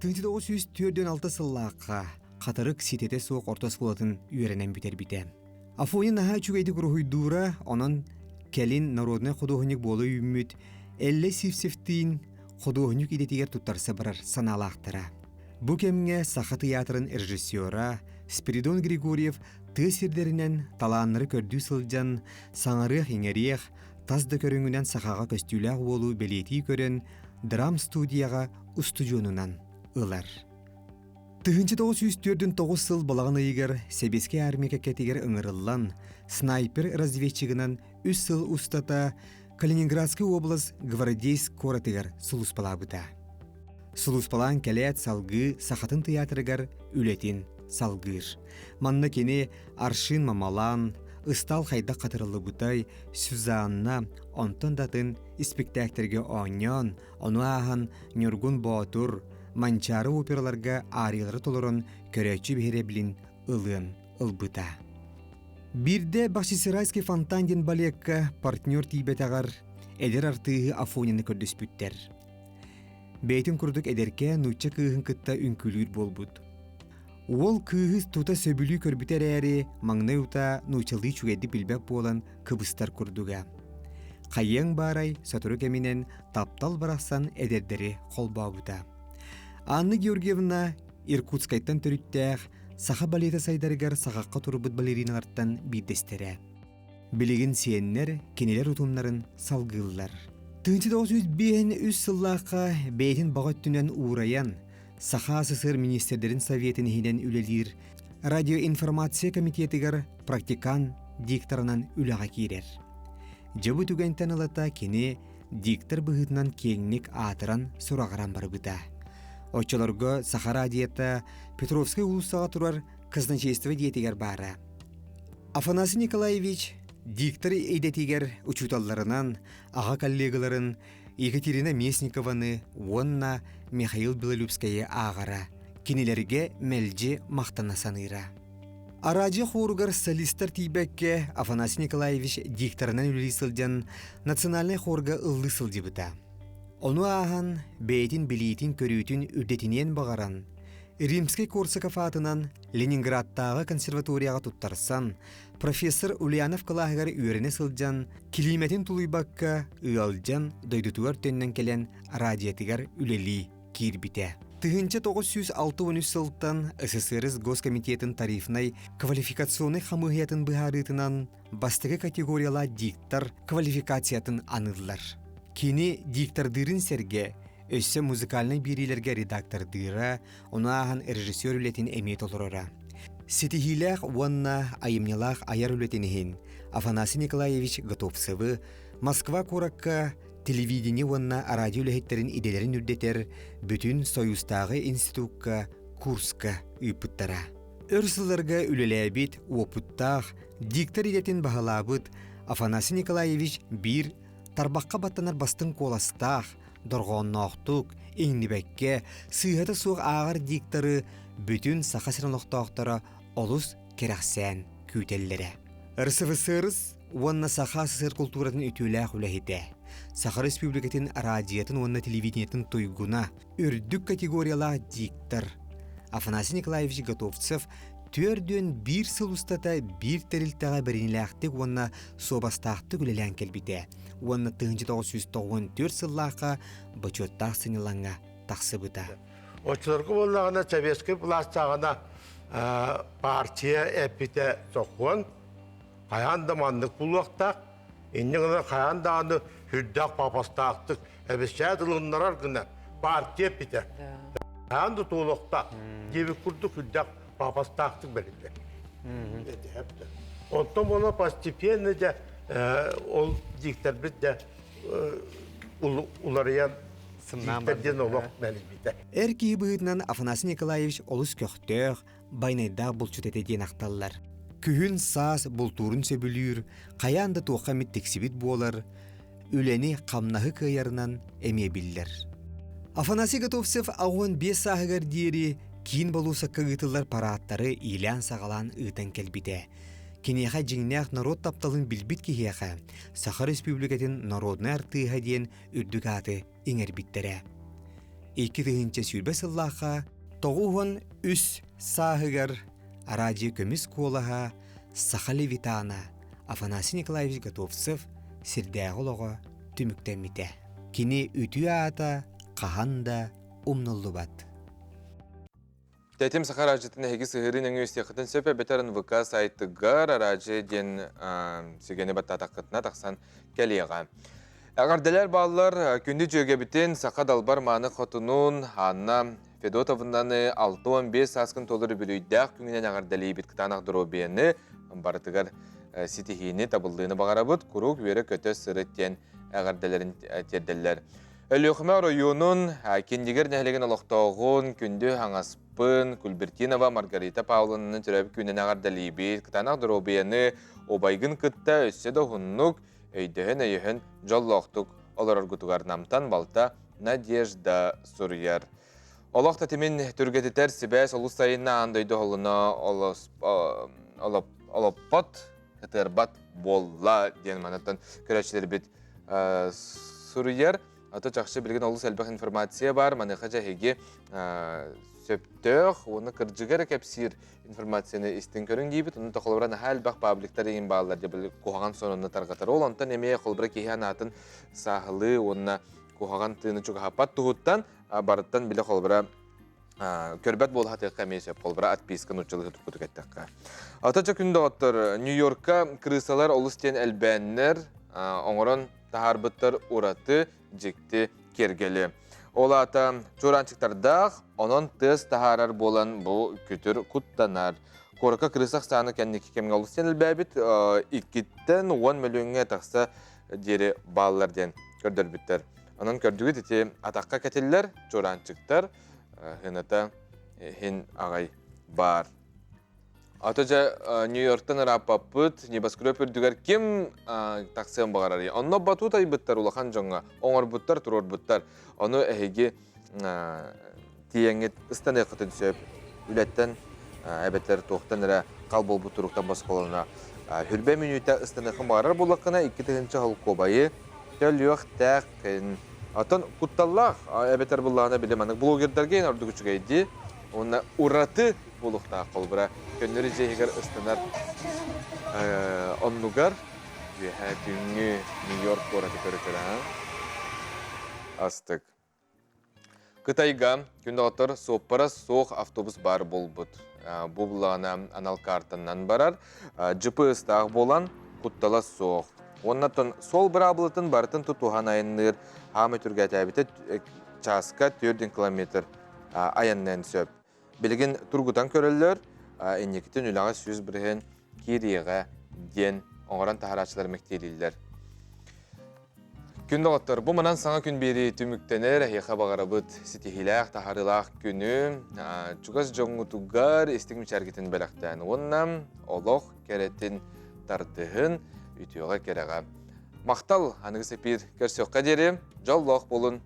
1946 сыллаахха Хатырык ситэтэ суох орто оскуолатын үөрэнэн бүтэрбитэ. Афоня наһаа үчүгэйдик уруһуйдуура, онон кэлин народнай худуоһунньук буола үүммүт Эллэ Сивцевтиин худуоһунньук идэтигэр туттарса барар санаалаахтара. Бу кэмҥэ Саха тыйаатырын режиссера Спиридон Григорьев тыа сирдэринэн талааннары көрдүү сылдьан саҥарыах-иҥэриэх, тас да көрүҥүнэн сахаҕа көстүүлээх уолу бэлиэтии көрөн драм-студияҕа устудьуонунан ылар. 1949 сыл балаҕан ыйыгар Сэбиэскэй армия кэккэтигэр ыҥырыллан, снайпер-разведчигынан үс сыл устата Калининградскай уобалас Гвардейск куоратыгар сулууспалаабыта. Сулууспалаан кэлээт салгыы Сахатын тыйаатырыгар үлэтин салгыыр. Манна кини Аршин Мамалан, Ыстаал хайдах хатырыллыбытай, Сюзанна, онтон да атын испиктээктэргэ оонньоон, ону ааһан Ньургун Боотур, Манчаары операларга аариялары толорон көрөөччү биһирэбилин ылыан ылбыта. Биирдэ Бахчисарайский фонтан диэн балекка партнер тиийбэтэҕэр эдэр артыыһы Афонины көрдөспүттэр. Бэйэтин курдук эдэркээн нуучча кыыһын кытта үҥкүүлүүр буолбут. Уол кыыһы тута сөбүлүү көрбүтэ эрээри, маҥнай утаа нууччалыы үчүгэйдик билбэт буолан кыбыстар курдуга. Хайыаҥ баарай сотору кэминэн таптал барахсан эдэрдэри холбообута. Анна Георгиевна Иркутскайтан төрүттээх саха балета сайдарыгар саҕахха турбут балериналартан биирдэстэрэ. Билигин сиэннэр кинилэр утумнарын салгыыллар. 1905 сыллаахха бэйэтин баҕа өттүнэн уурайан, Саха СССР министрдэрин советын иһинэн үлэлиир радиоинформация комитетыгар практикант дикторынан үлэҕэ киирэр. Дьэ бу түгэнтэн ылата кини диктор быһыытынан киэҥник аатыран-сураҕыран барбыта. Оччолорго Саха радиота Петровскай уулуссаҕа турар казначейство дьиэтигэр баара. Афанасий Николаевич диктор идэтигэр учууталларынан аҕа коллегаларын Екатерина Местникованы уонна Михаил Белолюбскайы ааҕара, кинилэргэ мэлдьи махтана саныыра. Араадьыйа хуоругар солистар тиийбэккэ Афанасий Николаевич дикторынан үлэлии сылдьан национальнай хуорга ыллыы сылдьыбыта. Ону ааһан бэйэтин билиитин-көрүүтүн үрдэтиниэн баҕаран, Римскэй-Корсаков аатынан Ленинградтааҕы консерваторияҕа туттарсан, профессор Ульянов кылааһыгар үөрэнэ сылдьан, килиимэтин тулуйбакка ыалдьан дойдутугар төннөн кэлэн радиотыгар үлэлии киирбитэ. 1963 сылтан СССР Госкомитетын тарифнай квалификационнай хамыыһыйатын быһаарыытынан бастакы категориялаах диктор квалификациятын аныыллар. Кини диктордыырын сэргэ өссө музыкальнай биэриилэргэ редактордыыра, ону ааһан режиссер үлэтин эмиэ толороро. Ситиһиилээх уонна айымньылаах айар үлэтин иһин Афанасий Николаевич Готовцевы Москва куоракка телевидение уонна радио үлэһиттэрин идэлэрин үрдэтэр бүтүн Союзтааҕы институкка курска ыыппыттара. Өр сылларга үлэлээбит, уопуттаах, диктор идэтин баһылаабыт Афанасий Николаевич биир тарбахха баттанар бастыҥ куоластаах, дорҕоонноохтук, иҥнибэккэ, сыыһата суох ааҕар дикторы бүтүн Саха сирин олохтоохторо олус кэрэхсээн күүтэллэрэ. РСФСР уонна Саха СССР култууратын үтүөлээх үлэһитэ, Саха Республикатын араадьыйатын уонна телевидениетын туйгуна, үрдүк категориялаах диктор Афанасий Николаевич Готовцев 41 сыл устата биир тэрилтэҕэ бэриниилээхтик уонна суобастаахтык үлэлээн кэлбитэ уонна 1994 сыллаахха бочуоттаах сынньалаҥҥа тахсыбыта. Оччолорго буоллаҕына советскай былаастааҕына партия эппитэ сокуон хайаан да маннык булуохтаах, инньэ гынан хайаан даҕаны сүрдээх пафостаахтык эбисээт ылыннарар гына партия эппитэ. Хайаан да туолуохтаах диэбит курдук сүрдээх пафостаахтык бэриллэр. Онтон буола постепенно дьэ ол диктэрбит дьэ уларыйан диктор диэн олох мэлийбитэ. Эр киһи быһыытынан Афанасий Николаевич олус көхтөөх, байнайдаах булчут этэ диэн ахталлар. Күһүн саас бултуурун сөбүлүүр, хайаан да туохха эмит тиксибит буолар, үлэни хамнаһы кыайарынан эмиэ биллэр. Афанасий Готовцев 85 сааһыгар диэри киин болуосакка ыытыллар парааттары иилээн-саҕалаан ыытан кэлбитэ. Киниэхэ дьиҥнээх норуот тапталын билбит киһиэхэ Саха Республикатын народнай артыыһа диэн үрдүк ааты иҥэрбиттэрэ. 2020 сыллаахха 93 сааһыгар араадьыйа көмүс куолаһа Саха Левитана Афанасий Николаевич Готовцев сирдээҕи олоҕо түмүктэммитэ. Кини үтүө аата хаһан да умнуллубат. Тэтим саха араадьытын эһиги сыһыырыы нөҥүө истиэххитин сөп эбэтэр НВК сайтыгар араадьыйа диэн сигэни баттаатаххытына тахсан кэлиэҕэ. Эҕэрдэлэр бааллар күндү дьүөгэбитин саха далбар мааны хотунун Анна Федотовнаны 65 сааскын толору үбүлүйдээх күҥүнэн эҕэрдэлиибит кытаанах доруобуйаны барытыгар ситиһиини, табыллыыны баҕарабыт, куруук үөрэ-көтө сырыт диэн эҕэрдэлэрин тиэрдэллэр. Өлүөхүмэ оройуонун Киндигир нэһилигин олохтооҕун күндү хаҥаспын Кульбертинова Маргарита Павловнаны төрөөбүт күнүнэн эҕэрдэлиибит. Кытаанах доруобуйаны убайгын кытта өссө да уһуннук өйдөһөн-өйөһөн дьоллоохтук олороргутугар Намтан балта Надежда суруйар. Олох тэтимин түргэтитэр сибээс олус сайынна аан дойду холуна олоппот, ытыарбат буолла диэн манаттан көрөөччүлэрбит суруйар. Ато чахчы билигин олус элбэх информация бар. Маныаха дьэ эһиги сөптөөх уонна кырдьыга эрэ кэпсиир информацияны истин көрүҥ диибит. Онон холобура наһаа элбэх пабликтар иһин бааллар дьэ куһаҕан сонуну тарҕатар. Ол онтон эмиэ холобура киһи анаатын сааһылыы уонна куһаҕан тыыны чугаһаппат туһуттан барыттан билэ холобура көрбөт буола сатыахха эмиэ сөп. Холобура отписка нууччалыы туркутук эттэххэ. Ата күн доҕоттор Нью-Йоркка крысалар олус диэн элбээннэр оҥорон таһаарбыттар ураты дьикти киэргэли. Ол аата чуораанчыктардаах, онон тыас таһаарар буолан бу күтүр куттанар. Куоракка крыса ахсаана кэнники кэмҥэ олус диэн элбээбит, иккиттэн уон мөлүйүөҥҥэ тахса диэри бааллар диэн көрдөрбүттэр. Онон көрдүгүт ити атахха кэтиллэр чуораанчыктар хыната иһин аҕай баар. Ата дьэ Нью-Йорктан ырааппаппыт, небоскреб үрдүгэр ким тахсыан баҕарарый? Онно батут айбыттар улахан дьоҥҥо, оҥорбуттар, туруорбуттар. Ону эһиги тиийэҥҥит ыстаныаххытын сөп. Үлэттэн эбэтэр туохтан эрэ хал буолбут туруктан босхолоно. Хүрбэ мүнүүтэ ыстаныаххын баҕарар буоллаххына, 2000 холкуобайы төлүөхтээххин. Оттон кутталлаах эбэтэр буллаҕына били маннык блогердарга эн ордук үчүгэйдии уонна ураты буолуохтаах холобура көннөрү дьиэ иһигэр ыстанар оннугар үөһээ түүҥҥү Нью-Йорк куораты көрө-көрө астык. Кытайга күн доҕоттор суоппара суох автобус баар буолбут. Бу буллаҕына анал картанан барар. GPS-таах буолан куттала суох. Уоннаттан суол быраабылатын барытын тутуһан айанныыр хаамы түргэтээбитэ чааска 4 километр айанныан сөп. Билигин тургутан көрөллөр, инникитин үлэҕэ 100% киириэҕэ диэн оҥорон таһарааччылар мэктиэлииллэр. Күн доҕоттор, бу манан саҥа күн биэрии түмүктэнэр, эһиэхэ баҕарабыт ситиһиилээх, таһаарыылаах күнү, чугас дьоҥҥутугар истиҥ мичээргитин бэлэхтээн уонна олох кэрэтин тардыһын, үтүөҕэ-кэрэҕэ. Махтал, аныгы эпир көрсүөххэ диэри, дьоллоох буолун!